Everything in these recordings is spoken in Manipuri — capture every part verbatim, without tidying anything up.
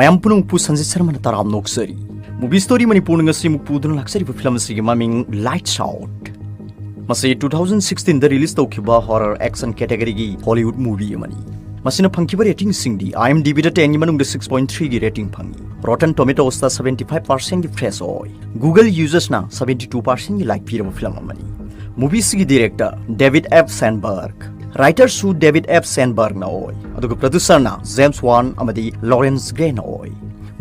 ꯃꯌꯥꯝ ꯄꯨꯝꯅꯃꯛꯄꯨ ꯁꯟꯖꯤꯠ ꯁꯔꯃꯅ ꯇꯔꯥꯝꯅ ꯑꯣꯛꯆꯔꯤ꯫ Movie Story ꯃꯅꯤꯄꯨꯔꯅ ꯉꯁꯤ ꯑꯃꯨꯛ ꯄꯨꯗꯨꯅ ꯂꯥꯛꯆꯔꯤꯕ ꯐꯤꯂꯝ ꯑꯁꯤꯒꯤ ꯃꯃꯤꯡ Lights Out꯫ ꯃꯁꯤ two thousand sixteen ꯗ release ꯇꯧꯈꯤꯕ horror action category ꯒꯤ Hollywood movie ꯑꯃꯅꯤ꯫ ꯃꯁꯤꯅ ꯐꯪꯈꯤꯕ rating ꯁꯤꯡꯗꯤ IMDb ꯗ ten ꯒꯤ ꯃꯅꯨꯡꯗ six point three ꯒꯤ rating ꯐꯪꯉꯤ꯫ Rotten Tomatoes ꯇ seventy five percent ꯒꯤ fresh ꯑꯣꯏ꯫ Google users ꯅ seventy two percent ꯒꯤ like ꯄꯤꯔꯕ ꯐꯤꯂꯝ ꯑꯃꯅꯤ꯫ Movie ꯁꯤꯒꯤ director David F Sandberg, writer ꯁꯨ David F Sandberg ꯅ ꯑꯣꯏ, ꯑꯗꯨꯒ producer ꯅ James Wan ꯑꯃꯗꯤ Lawrence Gray ꯅ ꯑꯣꯏ꯫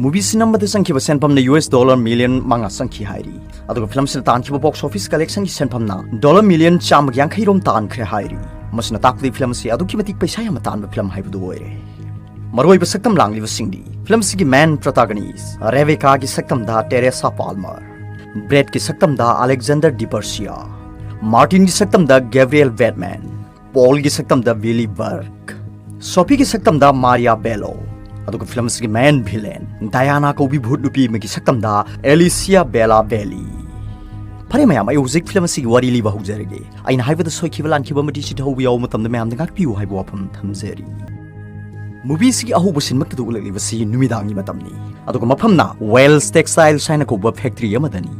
Movie ꯁꯤ ꯅꯝꯕꯗ ꯆꯪꯈꯤꯕ ꯁꯦꯟꯐꯝꯅ US dollar million ꯃꯉꯥ ꯆꯪꯈꯤ ꯍꯥꯏꯔꯤ꯫ ꯑꯗꯨꯒ ꯐꯤꯂꯝꯁꯤꯅ ꯇꯥꯟꯈꯤꯕ box office collection ꯒꯤ ꯁꯦꯟꯐꯝꯅ dollar million ꯆꯥꯝꯃꯒ ꯌꯥꯡꯈꯩ ꯔꯣꯝ ꯇꯥꯟꯈ꯭ꯔꯦ ꯍꯥꯏꯔꯤ꯫ ꯃꯁꯤꯅ ꯇꯥꯛꯄꯗꯤ ꯐꯤꯂꯝ ꯑꯁꯤ ꯑꯗꯨꯛꯀꯤ ꯃꯇꯤꯛ ꯄꯩꯁꯥ ꯌꯥꯝꯅ ꯇꯥꯟꯕ ꯐꯤꯂꯝ ꯍꯥꯏꯕꯗꯨ ꯑꯣꯏꯔꯦ꯫ ꯃꯔꯨꯑꯣꯏꯕ ꯁꯛꯇꯝ ꯂꯥꯡꯂꯤꯕꯁꯤꯡꯗꯤ ꯐꯤꯂꯝ ꯑꯁꯤꯒꯤ main protagonist ꯔꯦꯕꯦꯀꯥꯒꯤ ꯁꯛꯇꯝꯗ ꯇꯦꯔꯦꯁꯥ ꯄꯥꯜꯃꯔ, ꯕ꯭ꯔꯦꯗꯀꯤ ꯁꯛꯇꯝꯗ ꯑꯂꯦꯛꯖꯦꯟꯗꯔ ꯗꯤꯕꯔꯁꯤꯌꯥ, ꯃꯥꯔꯇꯤꯟꯒꯤ ꯁꯛꯇꯝꯗ ꯒꯦꯕ꯭ꯔꯤꯌꯦꯜ ꯕꯦꯠꯃꯦꯟ, ꯄꯣꯜꯒꯤ ꯁꯛꯇꯝꯗ ꯕꯤꯂꯤ ꯕꯔꯛ, ꯁꯣꯐꯤꯒꯤ ꯁꯛꯇꯝꯗ ꯃꯥꯔꯤꯌꯥ ꯕꯦꯂꯣ, ꯑꯗꯨꯒ ꯐꯤꯂꯝ ꯑꯁꯤꯒꯤ main villain ꯗꯌꯥꯅꯥ ꯀꯧꯕꯤ ꯚꯨꯠ ꯅꯨꯄꯤ ꯑꯃꯒꯤ ꯁꯛꯇꯝꯗ ꯑꯦꯂꯤꯁꯤꯌꯥ ꯕꯦꯂꯥ ꯕꯦꯂꯤ꯫ ꯐꯔꯦ ꯃꯌꯥꯝ, ꯑꯩ ꯍꯧꯖꯤꯛ ꯐꯤꯂꯝ ꯑꯁꯤꯒꯤ ꯋꯥꯔꯤ ꯂꯤꯕ ꯍꯧꯖꯔꯒꯦ꯫ ꯑꯩꯅ ꯍꯥꯏꯕꯗ ꯁꯣꯏꯈꯤꯕ ꯂꯥꯟꯈꯤꯕ ꯑꯃꯗꯤ ꯆꯤꯊꯍꯧꯕ ꯌꯥꯎꯕ ꯃꯇꯝꯗ ꯃꯌꯥꯝꯗ ꯉꯥꯛꯄꯤꯌꯨ ꯍꯥꯏꯕ ꯋꯥꯐꯝ ꯊꯝꯖꯔꯤ꯫ Movie ꯑꯁꯤꯒꯤ ꯑꯍꯧꯕ ꯁꯤꯟꯃꯛꯇꯗ ꯎꯠꯂꯛꯂꯤꯕꯁꯤ ꯅꯨꯃꯤꯗꯥꯡꯒꯤ ꯃꯇꯝꯅꯤ, ꯑꯗꯨꯒ ꯃꯐꯝꯅ Wells Textiles ꯍꯥꯏꯅ ꯀꯧꯕ factory ꯑꯃꯗꯅꯤ꯫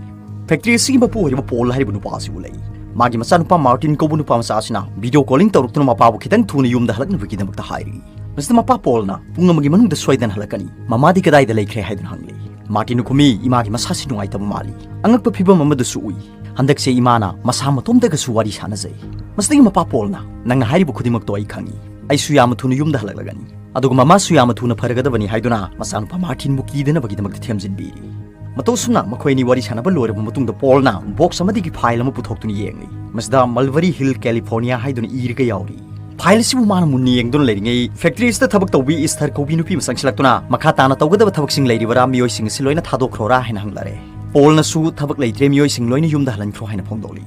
Factory ꯑꯁꯤꯒꯤ ꯃꯄꯨ ꯑꯣꯏꯔꯤꯕ ꯄꯣꯜ ꯍꯥꯏꯔꯤꯕ ꯅꯨꯄꯥ ꯑꯁꯤ ꯎꯠꯂꯛꯏ꯫ ꯃꯥꯒꯤ ꯃꯆꯥꯅꯨꯄꯥ ꯃꯥꯔꯇꯤꯟ ꯀꯧꯕ ꯅꯨꯄꯥ ꯃꯆꯥ ꯑꯁꯤꯅ video calling ꯇꯧꯔꯛꯇꯨꯅ ꯃꯄꯥꯕꯨ ꯈꯤꯇꯪ ꯊꯨꯅ ꯌꯨꯝꯗ ꯍꯜꯂꯛꯅꯕꯒꯤꯗꯃꯛꯇ ꯍꯥꯏꯔꯤ꯫ ꯃꯁꯤꯗ ꯃꯄꯥ ꯄꯣꯜꯅ ꯄꯨꯡ ꯑꯃꯒꯤ ꯃꯅꯨꯡꯗ ꯁꯣꯏꯗꯅ ꯍꯜꯂꯛꯀꯅꯤ, ꯃꯃꯥꯗꯤ ꯀꯗꯥꯏꯗ ꯂꯩꯈ꯭ꯔꯦ ꯍꯥꯏꯗꯨꯅ ꯍꯪꯂꯤ꯫ ꯃꯥꯔꯇꯤꯟꯅ ꯈꯨꯝꯃꯤ, ꯏꯃꯥꯒꯤ ꯃꯁꯥꯁꯤ ꯅꯨꯡꯉꯥꯏꯇꯕ ꯃꯥꯜꯂꯤ, ꯑꯉꯛꯄ ꯐꯤꯕꯝ ꯑꯃꯗꯁꯨ ꯎꯏ꯫ ꯍꯟꯗꯛꯁꯦ ꯏꯃꯥꯅ ꯃꯁꯥ ꯃꯇꯣꯝꯇꯒꯁꯨ ꯋꯥꯔꯤ ꯁꯥꯟꯅꯖꯩ꯫ ꯃꯁꯤꯗꯒꯤ ꯃꯄꯥ ꯄꯣꯜꯅ, "ꯅꯪꯅ ꯍꯥꯏꯔꯤꯕ ꯈꯨꯗꯤꯡꯃꯛꯇꯣ ꯑꯩ ꯈꯪꯏ, ꯑꯩꯁꯨ ꯌꯥꯝꯅ ꯊꯨꯅ ꯌꯨꯝꯗ ꯍꯜꯂꯛꯂꯒꯅꯤ, ꯑꯗꯨꯒ ꯃꯃꯥꯁꯨ ꯌꯥꯝꯅ ꯊꯨꯅ ꯐꯔꯒꯗꯕꯅꯤ" ꯍꯥꯏꯗꯨꯅ ꯃꯆꯥꯅꯨꯄꯥ ꯃꯥꯔꯇꯤꯟꯕꯨ ꯀꯤꯗꯅꯕꯒꯤꯗꯃꯛꯇ ꯊꯦꯝꯖꯤꯟꯕꯤꯔꯤ꯫ ꯃꯇꯧ ꯑꯁꯨꯝꯅ ꯃꯈꯣꯏ ꯑꯅꯤ ꯋꯥꯔꯤ ꯁꯥꯟꯅꯕ ꯂꯣꯏꯔꯕ ꯃꯇꯨꯡꯗ ꯄꯣꯜꯅ box ꯑꯃꯗꯒꯤ file ꯑꯃ ꯄꯨꯊꯣꯛꯇꯨꯅ ꯌꯦꯡꯂꯤ꯫ ꯃꯁꯤꯗ Mulberry Hill, California ꯍꯥꯏꯗꯨꯅ ꯏꯔꯒ ꯌꯥꯎꯔꯤ꯫ File ꯑꯁꯤꯕꯨ ꯃꯥꯅ ꯃꯨꯟꯅ ꯌꯦꯡꯗꯨꯅ ꯂꯩꯔꯤꯉꯩ factory ꯑꯁꯤꯗ ꯊꯕꯛ ꯇꯧꯕꯤ ꯏꯁꯊꯔ ꯀꯧꯕꯤ ꯅꯨꯄꯤ ꯑꯃ ꯆꯪꯁꯤꯜꯂꯛꯇꯨꯅ ꯃꯈꯥ ꯇꯥꯅ ꯇꯧꯒꯗꯕ ꯊꯕꯛꯁꯤꯡ ꯂꯩꯔꯤꯕꯔꯥ, ꯃꯤꯑꯣꯏꯁꯤꯡ ꯑꯁꯤ ꯂꯣꯏꯅ ꯊꯥꯗꯣꯛꯈ꯭ꯔꯣꯔꯥ ꯍꯥꯏꯅ ꯍꯪꯂꯔꯦ꯫ ꯄꯣꯜꯅꯁꯨ ꯊꯕꯛ ꯂꯩꯇ꯭ꯔꯦ, ꯃꯤꯑꯣꯏꯁꯤꯡ ꯂꯣꯏꯅ ꯌꯨꯝꯗ ꯍꯜꯍꯟꯈ꯭ꯔꯣ ꯍꯥꯏꯅ ꯐꯣꯡꯗꯣꯛꯂꯤ꯫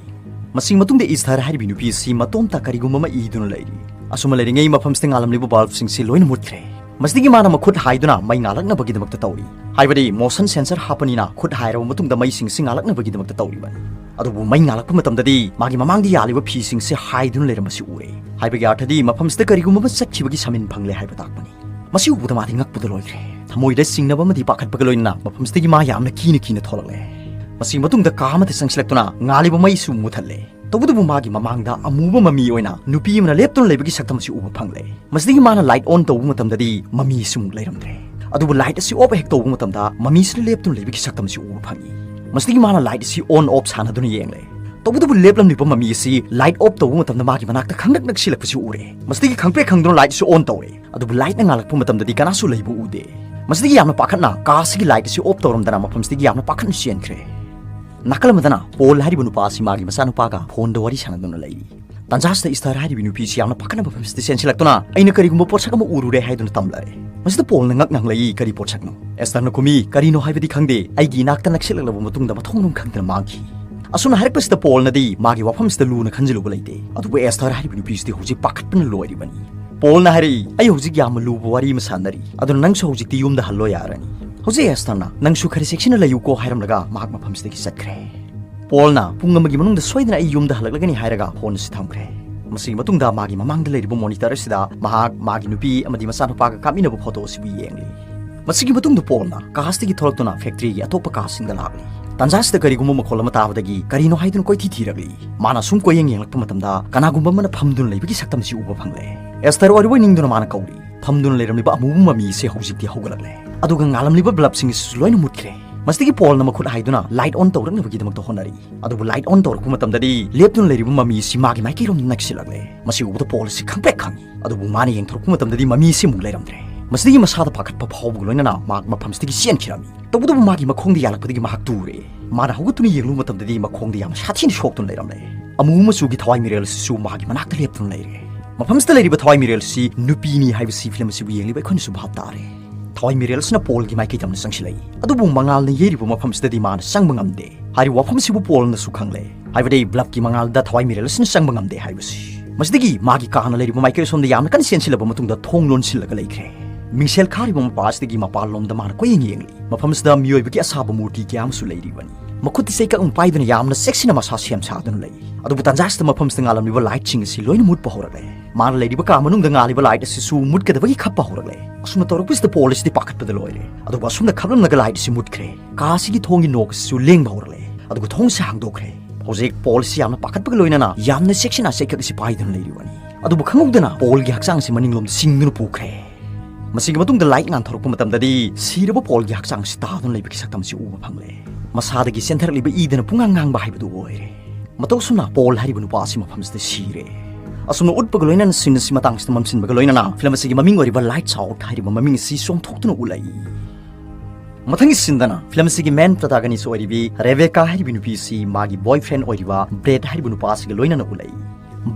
ꯃꯁꯤꯒꯤ ꯃꯇꯨꯡꯗ ꯏꯁꯊꯔ ꯍꯥꯏꯔꯤꯕꯤ ꯅꯨꯄꯤ ꯑꯁꯤ ꯃꯇꯣꯝꯇ ꯀꯔꯤꯒꯨꯝꯕ ꯑꯃ ꯏꯗꯨꯅ ꯂꯩꯔꯤ꯫ ꯑꯁꯨꯝꯅ ꯂꯩꯔꯤꯉꯩ ꯃꯐꯝꯁꯤꯗ ꯉꯥꯜꯂꯝꯂꯤꯕ bulbꯁꯤꯡꯁꯤ ꯂꯣꯏꯅ ꯃꯨꯠꯈ꯭ꯔꯦ꯫ ꯃꯁꯤꯗꯒꯤ ꯃꯥꯅ ꯃꯈꯨꯠ ꯍꯥꯏꯗꯨꯅ ꯃꯩ ꯉꯥꯜꯂꯛꯅꯕꯒꯤꯗꯃꯛꯇ ꯇꯧꯔꯤ꯫ ꯍꯥꯏꯕꯗꯤ motion sensor ꯍꯥꯞꯄꯅꯤꯅ ꯈꯨꯠ ꯍꯥꯏꯔꯕ ꯃꯇꯨꯡꯗ ꯃꯩꯁꯤꯡꯁꯤ ꯉꯥꯜꯂꯛꯅꯕꯒꯤꯗꯃꯛꯇ ꯇꯧꯔꯤꯕꯅꯤ꯫ ꯑꯗꯨꯕꯨ ꯃꯩ ꯉꯥꯜꯂꯛꯄ ꯃꯇꯝꯗꯗꯤ ꯃꯥꯒꯤ ꯃꯃꯥꯡꯗ ꯌꯥꯜꯂꯤꯕ ꯐꯤꯁꯤꯡꯁꯤ ꯍꯥꯏꯗꯨꯅ ꯂꯩꯔꯝꯕꯁꯤ ꯎꯔꯦ꯫ ꯍꯥꯏꯕꯒꯤ ꯑꯔꯊꯗꯤ ꯃꯐꯝꯁꯤꯗ ꯀꯔꯤꯒꯨꯝꯕ ꯑꯃ ꯆꯠꯈꯤꯕꯒꯤ ꯁꯃꯤꯟ ꯐꯪꯂꯦ ꯍꯥꯏꯕ ꯇꯥꯛꯄꯅꯤ꯫ ꯃꯁꯤ ꯎꯕꯗ ꯃꯥꯗꯤ ꯉꯛꯄꯗ ꯂꯣꯏꯈ꯭ꯔꯦ꯫ ꯊꯃꯣꯏꯗ ꯆꯤꯡꯅꯕ ꯑꯃꯗꯤ ꯄꯥꯈꯠꯄꯒ ꯂꯣꯏꯅꯅ ꯃꯐꯝꯁꯤꯗꯒꯤ ꯃꯥ ꯌꯥꯝꯅ ꯀꯤꯅ ꯀꯤꯅ ꯊꯣꯛꯂꯛꯂꯦ꯫ ꯃꯁꯤꯒꯤ ꯃꯇꯨꯡꯗ ꯀꯥ ꯑꯃꯗ ꯆꯪꯁꯤꯜꯂꯛꯇꯨꯅ ꯉꯥꯜꯂꯤꯕ ꯃꯩꯁꯨ ꯃꯨꯊꯠꯂꯦ꯫ ꯇꯧꯕꯇꯕꯨ ꯃꯥꯒꯤ ꯃꯃꯥꯡꯗ ꯑꯃꯨꯕ ꯃꯃꯤ ꯑꯣꯏꯅ ꯅꯨꯄꯤ ꯑꯃꯅ ꯂꯦꯞꯇꯨꯅ ꯂꯩꯕꯒꯤ ꯁꯛꯇꯝ ꯑꯁꯤ ꯎꯕ ꯐꯪꯂꯦ꯫ ꯃꯁꯤꯗꯒꯤ ꯃꯥꯅ light on ꯇꯧꯕ ꯃꯇꯝꯗꯗꯤ ꯃꯃꯤꯁꯨ ꯑꯃꯨꯛ ꯂꯩꯔꯝꯗ꯭ꯔꯦ꯫ ꯑꯗꯨꯕꯨ light ꯑꯁꯤ off ꯍꯦꯛ ꯇꯧꯕ ꯃꯇꯝꯗ ꯃꯃꯤꯁꯤꯅ ꯂꯦꯞꯇꯨꯅ ꯂꯩꯕꯒꯤ ꯁꯛꯇꯝ ꯑꯁꯤ ꯎꯕ ꯐꯪꯏ꯫ ꯃꯁꯤꯗꯒꯤ ꯃꯥꯅ light ꯑꯁꯤ on off ꯁꯥꯟꯅꯗꯨꯅ ꯌꯦꯡꯂꯦ꯫ ꯇꯧꯕꯇꯕꯨ ꯂꯦꯞꯂꯝꯂꯤꯕ ꯃꯃꯤ ꯑꯁꯤ light off ꯇꯧꯕ ꯃꯇꯝꯗ ꯃꯥꯒꯤ ꯃꯅꯥꯛꯇ ꯈꯪꯅꯛ ꯅꯛꯁꯤꯜꯂꯛꯄꯁꯤ ꯎꯔꯦ꯫ ꯃꯁꯤꯗꯒꯤ ꯈꯪꯄ꯭ꯔꯦꯛ ꯈꯪꯗꯨꯅ light ꯑꯁꯤ on ꯇꯧꯔꯦ꯫ ꯑꯗꯨꯕꯨ light ꯅ ꯉꯥꯜꯂꯛꯄ ꯃꯇꯝꯗꯗꯤ ꯀꯅꯥꯁꯨ ꯂꯩꯕ ꯎꯗꯦ꯫ ꯃꯁꯤꯗꯒꯤ ꯌꯥꯝꯅ ꯄꯥꯈꯠꯅ ꯀꯥ ꯑꯁꯤꯒꯤ light ꯑꯁꯤ off ꯇꯧꯔꯝꯗꯅ ꯃꯐꯝꯁꯤꯗꯒꯤ ꯌꯥꯝꯅ ꯄꯥꯈꯠꯅ ꯆꯦꯟꯈ꯭ꯔꯦ꯫ ꯅꯥꯀꯜ ꯑꯃꯗꯅ ꯄꯣꯜ ꯍꯥꯏꯔꯤꯕ ꯅꯨꯄꯥ ꯑꯁꯤ ꯃꯥꯒꯤ ꯃꯆꯥꯅꯨꯄꯥꯒ phone ꯗ ꯋꯥꯔꯤ ꯁꯥꯟꯅꯗꯨꯅ ꯂꯩꯔꯤ꯫ ꯇꯥꯟꯖꯥꯁꯤꯗ ꯏꯁꯇꯔ ꯍꯥꯏꯔꯤꯕ ꯅꯨꯄꯤꯁꯤ ꯌꯥꯝꯅ ꯄꯥꯈꯠꯅ ꯃꯐꯝꯁꯤꯗ ꯆꯦꯟꯁꯤꯜꯂꯛꯇꯨꯅ, "ꯑꯩꯅ ꯀꯔꯤꯒꯨꯝꯕ ꯄꯣꯠꯁꯛ ꯑꯃ ꯎꯔꯨꯔꯦ" ꯍꯥꯏꯗꯨꯅ ꯇꯝꯂꯛꯑꯦ꯫ ꯃꯁꯤꯗ ꯄꯣꯜꯅ ꯉꯛ ꯉꯪꯂꯛꯏ, "ꯀꯔꯤ ꯄꯣꯠꯁꯛꯅꯣ?" ꯑꯦꯁꯇꯔꯅ ꯈꯨꯝꯃꯤ, "ꯀꯔꯤꯅꯣ ꯍꯥꯏꯕꯗꯤ ꯈꯪꯗꯦ, ꯑꯩꯒꯤ ꯏꯅꯥꯛꯇ ꯅꯛꯁꯤꯜꯂꯛꯂꯕ ꯃꯇꯨꯡꯗ ꯃꯊꯣꯡ ꯃꯔꯝ ꯈꯪꯗꯅ ꯃꯥꯡꯈꯤ"꯫ ꯑꯁꯨꯝꯅ ꯍꯥꯏꯔꯛꯄꯁꯤꯗ ꯄꯣꯜꯅꯗꯤ ꯃꯥꯒꯤ ꯋꯥꯐꯝꯁꯤꯗ ꯂꯨꯅ ꯈꯟꯖꯤꯜꯂꯨꯕ ꯂꯩꯇꯦ꯫ ꯑꯗꯨꯕꯨ ꯑꯦꯁꯇꯔ ꯍꯥꯏꯔꯤꯕ ꯅꯨꯄꯤꯁꯤꯗꯤ ꯍꯧꯖꯤꯛ ꯄꯥꯈꯠꯄꯅ ꯂꯣꯏꯔꯤꯕꯅꯤ꯫ ꯄꯣꯜꯅ ꯍꯥꯏꯔꯛꯏ, "ꯑꯩ ꯍꯧꯖꯤꯛ ꯌꯥꯝꯅ ꯂꯨꯕ ꯋꯥꯔꯤ ꯑꯃ ꯁꯥꯟꯅꯔꯤ, ꯑꯗꯨꯅ ꯅꯪꯁꯨ ꯍꯧꯖꯤꯛꯇꯤ ꯌꯨꯝꯗ ꯍꯜꯂꯣ ꯌꯥꯔꯅꯤ"꯫ ꯍꯧꯖꯤꯛ ꯑꯦꯁꯇꯔꯅ, "ꯅꯪꯁꯨ ꯈꯔ ꯆꯦꯛꯁꯤꯟꯅ ꯂꯩꯌꯨꯀꯣ" ꯍꯥꯏꯔꯝꯂꯒ ꯃꯍꯥꯛ ꯃꯐꯝꯁꯤꯗꯒꯤ ꯆꯠꯈ꯭ꯔꯦ꯫ ꯄꯣꯜꯅ ꯄꯨꯡ ꯑꯃꯒꯤ ꯃꯅꯨꯡꯗ ꯁꯣꯏꯗꯅ ꯑꯩ ꯌꯨꯝꯗ ꯍꯜꯂꯛꯂꯒꯅꯤ ꯍꯥꯏꯔꯒ phone ꯑꯁꯤ ꯊꯝꯈ꯭ꯔꯦ꯫ ꯃꯁꯤꯒꯤ ꯃꯇꯨꯡꯗ ꯃꯥꯒꯤ ꯃꯃꯥꯡꯗ ꯂꯩꯔꯤꯕ monitor ꯑꯁꯤꯗ ꯃꯍꯥꯛ ꯃꯥꯒꯤ ꯅꯨꯄꯤ ꯑꯃꯗꯤ ꯃꯆꯥꯅꯨꯄꯥꯒ ꯀꯥꯞꯃꯤꯟꯅꯕ photo ꯑꯁꯤꯕꯨ ꯌꯦꯡꯂꯤ꯫ ꯃꯁꯤꯒꯤ ꯃꯇꯨꯡꯗ ꯄꯣꯜꯅ ꯀꯥ ꯑꯁꯤꯗꯒꯤ ꯊꯣꯛꯂꯛꯇꯨꯅ factory ꯒꯤ ꯑꯇꯣꯞꯄ ꯀꯥꯁꯤꯡꯗ ꯂꯥꯛꯂꯤ꯫ ꯇꯥꯟꯖꯥ ꯑꯁꯤꯗ ꯀꯔꯤꯒꯨꯝꯕ ꯃꯈꯣꯜ ꯑꯃ ꯇꯥꯕꯗꯒꯤ ꯀꯔꯤꯅꯣ ꯍꯥꯏꯗꯨꯅ ꯀꯣꯏꯊꯤ ꯊꯤꯔꯛꯂꯤ꯫ ꯃꯥꯅ ꯁꯨꯝ ꯀꯣꯏꯌꯦꯡ ꯌꯦꯡꯂꯛꯄ ꯃꯇꯝꯗ ꯀꯅꯥꯒꯨꯝꯕ ꯑꯃꯅ ꯐꯝꯗꯨꯅ ꯂꯩꯕꯒꯤ ꯁꯛꯇꯝ ꯑꯁꯤ ꯎꯕ ꯐꯪꯂꯦ꯫ ꯑꯦꯁꯇꯔ ꯑꯣꯏꯔꯕꯣꯏ ꯅꯤꯡꯗꯨꯅ ꯃꯥꯅ ꯀꯧꯔꯤ꯫ ꯐꯝꯗꯨꯅ ꯂꯩꯔꯝꯂꯤꯕ ꯑꯃꯨꯕ ꯃꯃꯤ ꯑꯁꯤ ꯍꯧꯖꯤꯛꯇꯤ ꯍꯧꯒꯠꯂꯛꯂꯦ꯫ ꯑꯗꯨꯒ ꯉꯥꯜꯂꯝꯂꯤꯕ bulb ꯁꯤꯡ ꯑꯁꯤꯁꯨ ꯂꯣꯏꯅ ꯃꯨꯠꯈ꯭ꯔꯦ꯫ ꯃꯁꯤꯗꯒꯤ ꯄꯣꯜꯅ ꯃꯈꯨꯠ ꯍꯥꯏꯗꯨꯅ light on ꯇꯧꯔꯛꯅꯕꯒꯤꯗꯃꯛꯇ ꯍꯣꯠꯅꯔꯤ꯫ ꯑꯗꯨꯕꯨ light on ꯇꯧꯔꯛꯄ ꯃꯇꯝꯗꯗꯤ ꯂꯦꯞꯇꯨꯅ ꯂꯩꯔꯤꯕ ꯃꯃꯤ ꯑꯁꯤ ꯃꯥꯒꯤ ꯃꯥꯏꯀꯩꯔꯣꯝꯗ ꯅꯛꯁꯤꯜꯂꯛꯂꯦ꯫ ꯃꯁꯤ ꯎꯕꯗ ꯄꯣꯜ ꯑꯁꯤ ꯈꯪꯄ꯭ꯔꯦꯛ ꯈꯪꯏ꯫ ꯑꯗꯨꯕꯨ ꯃꯥꯅ ꯌꯦꯡꯊꯣꯔꯛꯄ ꯃꯇꯝꯗꯗꯤ ꯃꯃꯤ ꯑꯁꯤ ꯑꯃꯨꯛ ꯂꯩꯔꯝꯗ꯭ꯔꯦ꯫ ꯃꯁꯤꯗꯒꯤ ꯃꯁꯥꯗ ꯄꯥꯈꯠꯄ ꯐꯥꯎꯕꯒ ꯂꯣꯏꯅꯅ ꯃꯍꯥꯛ ꯃꯐꯝꯁꯤꯗꯒꯤ ꯆꯦꯟꯈꯤꯔꯝꯃꯤ꯫ ꯇꯧꯕꯇꯕꯨ ꯃꯥꯒꯤ ꯃꯈꯣꯡꯗ ꯌꯥꯜꯂꯛꯄꯗꯒꯤ ꯃꯍꯥꯛ ꯇꯨꯔꯦ꯫ ꯃꯥꯅ ꯍꯧꯒꯠꯇꯨꯅ ꯌꯦꯡꯂꯨꯕ ꯃꯇꯝꯗꯗꯤ ꯃꯈꯣꯡꯗ ꯌꯥꯝꯅ ꯁꯥꯊꯤꯅ ꯁꯣꯛꯇꯨꯅ ꯂꯩꯔꯝꯂꯦ꯫ ꯑꯃꯨꯕ ꯃꯆꯨꯒꯤ ꯊꯋꯥꯏ ꯃꯤꯔꯦꯜ ꯑꯁꯤꯁꯨ ꯃꯥꯒꯤ ꯃꯅꯥꯛꯇ ꯂꯦꯞꯇꯨꯅ ꯂꯩꯔꯦ꯫ ꯃꯐꯝꯁꯤꯗ ꯂꯩꯔꯤꯕ ꯊꯋꯥꯏ ꯃꯤꯔꯦꯜ ꯑꯁꯤ ꯅꯨꯄꯤꯅꯤ ꯍꯥꯏꯕꯁꯤ film ꯑꯁꯤꯕꯨ ꯌꯦꯡꯂꯤꯕ ꯑꯩꯈꯣꯏꯅꯁꯨ ꯚꯥꯞ ꯇꯥꯔꯦ꯫ ꯊꯋꯥꯏ ꯃꯤꯔꯦꯜ ꯑꯁꯤꯅ ꯄꯣꯜꯒꯤ ꯃꯥꯏꯀꯩꯗ ꯆꯪꯁꯤꯜꯂꯛꯏ꯫ ꯑꯗꯨꯕꯨ ꯃꯉꯥꯜꯅ ꯌꯩꯔꯤꯕ ꯃꯐꯝꯁꯤꯗꯗꯤ ꯃꯥꯅ ꯆꯪꯕ ꯉꯝꯗꯦ꯫ ꯍꯥꯏꯔꯤꯕ ꯋꯥꯐꯝꯁꯤꯕꯨ ꯄꯣꯜꯅꯁꯨ ꯈꯪꯂꯦ꯫ ꯍꯥꯏꯕꯗꯤ bulb ꯀꯤ ꯃꯉꯥꯜꯗ ꯊꯋꯥꯏ ꯃꯤꯔꯦꯜ ꯑꯁꯤꯅ ꯆꯪꯕ ꯉꯝꯗꯦ ꯍꯥꯏꯕꯁꯤ꯫ ꯃꯁꯤꯗꯒꯤ ꯃꯥꯒꯤ ꯀꯥꯅ ꯂꯩꯔꯤꯕ ꯃꯥꯏꯀꯩ ꯑꯁꯣꯝꯗ ꯌꯥꯝꯅ ꯀꯟꯅ ꯆꯦꯟꯁꯤꯜꯂꯕ ꯃꯇꯨꯡꯗ ꯊꯣꯡ ꯂꯣꯟꯁꯤꯜꯂꯒ ꯂꯩꯈ꯭ꯔꯦ꯫ ꯃꯤꯡꯁꯦꯜ ꯈꯥꯔꯤꯕ ꯃꯄꯥ ꯑꯁꯤꯗꯒꯤ ꯃꯄꯥꯟꯂꯣꯝꯗ ꯃꯥꯅ ꯀꯣꯏꯌꯦꯡ ꯌꯦꯡꯂꯤ꯫ ꯃꯐꯝꯁꯤꯗ ꯃꯤꯑꯣꯏꯕꯒꯤ ꯑꯁꯥꯕ ꯃꯨꯔꯇꯤ ꯀꯌꯥ ꯑꯃꯁꯨ ꯂꯩꯔꯤꯕꯅꯤ꯫ ꯃꯈꯨꯠꯇ ꯆꯩꯀꯛ ꯑꯃ ꯄꯥꯏꯗꯨꯅ ꯌꯥꯝꯅ ꯆꯦꯛꯁꯤꯟꯅ ꯃꯁꯥ ꯁꯦꯝ ꯁꯥꯗꯨꯅ ꯂꯩ꯫ ꯑꯗꯨꯕꯨ ꯇꯥꯟꯖꯥꯁꯤꯗ ꯃꯐꯝꯁꯤꯗ ꯉꯥꯜꯂꯝꯂꯤꯕ ꯂꯥꯏꯠꯁꯤꯡ ꯑꯁꯤ ꯂꯣꯏꯅ ꯃꯨꯠꯄ ꯍꯧꯔꯛꯂꯦ꯫ ꯃꯥꯅ ꯂꯩꯔꯤꯕ ꯀꯥ ꯃꯅꯨꯡꯗ ꯉꯥꯜꯂꯤꯕ ꯂꯥꯏꯠ ꯑꯁꯤꯁꯨ ꯃꯨꯠꯀꯗꯕꯒꯤ ꯈꯞꯄ ꯍꯧꯔꯛꯂꯦ꯫ ꯑꯁꯨꯝꯅ ꯇꯧꯔꯛꯄꯁꯤꯗ ꯄꯣꯜ ꯑꯁꯤꯗꯤ ꯄꯥꯈꯠꯄꯗ ꯂꯣꯏꯔꯦ꯫ ꯑꯗꯨꯒ ꯑꯁꯨꯝꯅ ꯈꯞꯂꯝꯂꯒ ꯂꯥꯏꯠ ꯑꯁꯤ ꯃꯨꯠꯈ꯭ꯔꯦ꯫ ꯀꯥ ꯑꯁꯤꯒꯤ ꯊꯣꯡꯒꯤ ꯅꯣꯛ ꯑꯁꯤꯁꯨ ꯂꯦꯡꯕ ꯍꯧꯔꯛꯂꯦ꯫ ꯑꯗꯨꯒ ꯊꯣꯡꯁꯤ ꯍꯥꯡꯗꯣꯛꯈ꯭ꯔꯦ꯫ ꯍꯧꯖꯤꯛ ꯄꯣꯜ ꯑꯁꯤ ꯌꯥꯝꯅ ꯄꯥꯈꯠꯄꯒ ꯂꯣꯏꯅꯅ ꯌꯥꯝꯅ ꯆꯦꯛꯁꯤꯟꯅ ꯆꯩꯀꯛ ꯑꯁꯤ ꯄꯥꯏꯗꯨꯅ ꯂꯩꯔꯤꯕꯅꯤ꯫ ꯑꯗꯨꯕꯨ ꯈꯪꯍꯧꯗꯅ ꯄꯣꯜꯒꯤ ꯍꯛꯆꯥꯡ ꯑꯁꯤ ꯃꯅꯤꯡꯂꯣꯝꯗ ꯆꯤꯡꯗꯨꯅ ꯄꯨꯈ꯭ꯔꯦ꯫ ꯃꯁꯤꯒꯤ ꯃꯇꯨꯡꯗ ꯂꯥꯏꯠ ꯉꯥꯟꯊꯣꯔꯛꯄ ꯃꯇꯝꯗꯗꯤ ꯁꯤꯔꯕ ꯄꯣꯜꯒꯤ ꯍꯛꯆꯥꯡ ꯑꯁꯤ ꯇꯥꯗꯨꯅ ꯂꯩꯕꯒꯤ ꯁꯛꯇꯝ ꯑꯁꯤ ꯎꯕ ꯐꯪꯂꯦ꯫ ꯃꯁꯥꯗꯒꯤ ꯆꯦꯟꯊꯔꯛꯂꯤꯕ ꯏꯗꯨꯅ ꯄꯨꯡꯉꯥꯡ ꯉꯥꯡꯕ ꯍꯥꯏꯕꯗꯨ ꯑꯣꯏꯔꯦ꯫ ꯃꯇꯧ ꯑꯁꯨꯝꯅ ꯄꯣꯜ ꯍꯥꯏꯔꯤꯕ ꯅꯨꯄꯥ ꯑꯁꯤ ꯃꯐꯝꯁꯤꯗ ꯁꯤꯔꯦ꯫ ꯑꯁꯨꯝꯅ ꯎꯠꯄꯒ ꯂꯣꯏꯅꯅ ꯁꯤꯟ ꯑꯁꯤ ꯃꯇꯥꯡꯁꯤꯗ ꯃꯝꯁꯤꯟꯕꯒ ꯂꯣꯏꯅꯅ ꯐꯤꯂꯝ ꯑꯁꯤꯒꯤ ꯃꯃꯤꯡ ꯑꯣꯏꯔꯤꯕ Lights Out ꯍꯥꯏꯔꯤꯕ ꯃꯃꯤꯡ ꯑꯁꯤ ꯆꯣꯡꯊꯣꯛꯇꯨꯅ ꯎꯠꯂꯛꯏ꯫ ꯃꯊꯪꯒꯤ ꯁꯤꯟꯗꯅ ꯐꯤꯂꯝ ꯑꯁꯤꯒꯤ ꯃꯦꯟ ꯄ꯭ꯔꯣꯇꯥꯒꯅꯤꯁ ꯑꯣꯏꯔꯤꯕꯤ ꯔꯦꯕꯦꯀꯥ ꯍꯥꯏꯔꯤꯕꯤ ꯅꯨꯄꯤ ꯑꯁꯤ ꯃꯥꯒꯤ ꯕꯣꯏꯐ꯭ꯔꯦꯟ ꯑꯣꯏꯔꯤꯕ ꯕ꯭ꯔꯦꯗ ꯍꯥꯏꯔꯤꯕ ꯅꯨꯄꯥ ꯑꯁꯤꯒ ꯂꯣꯏꯅꯅ ꯎꯠꯂꯛꯏ꯫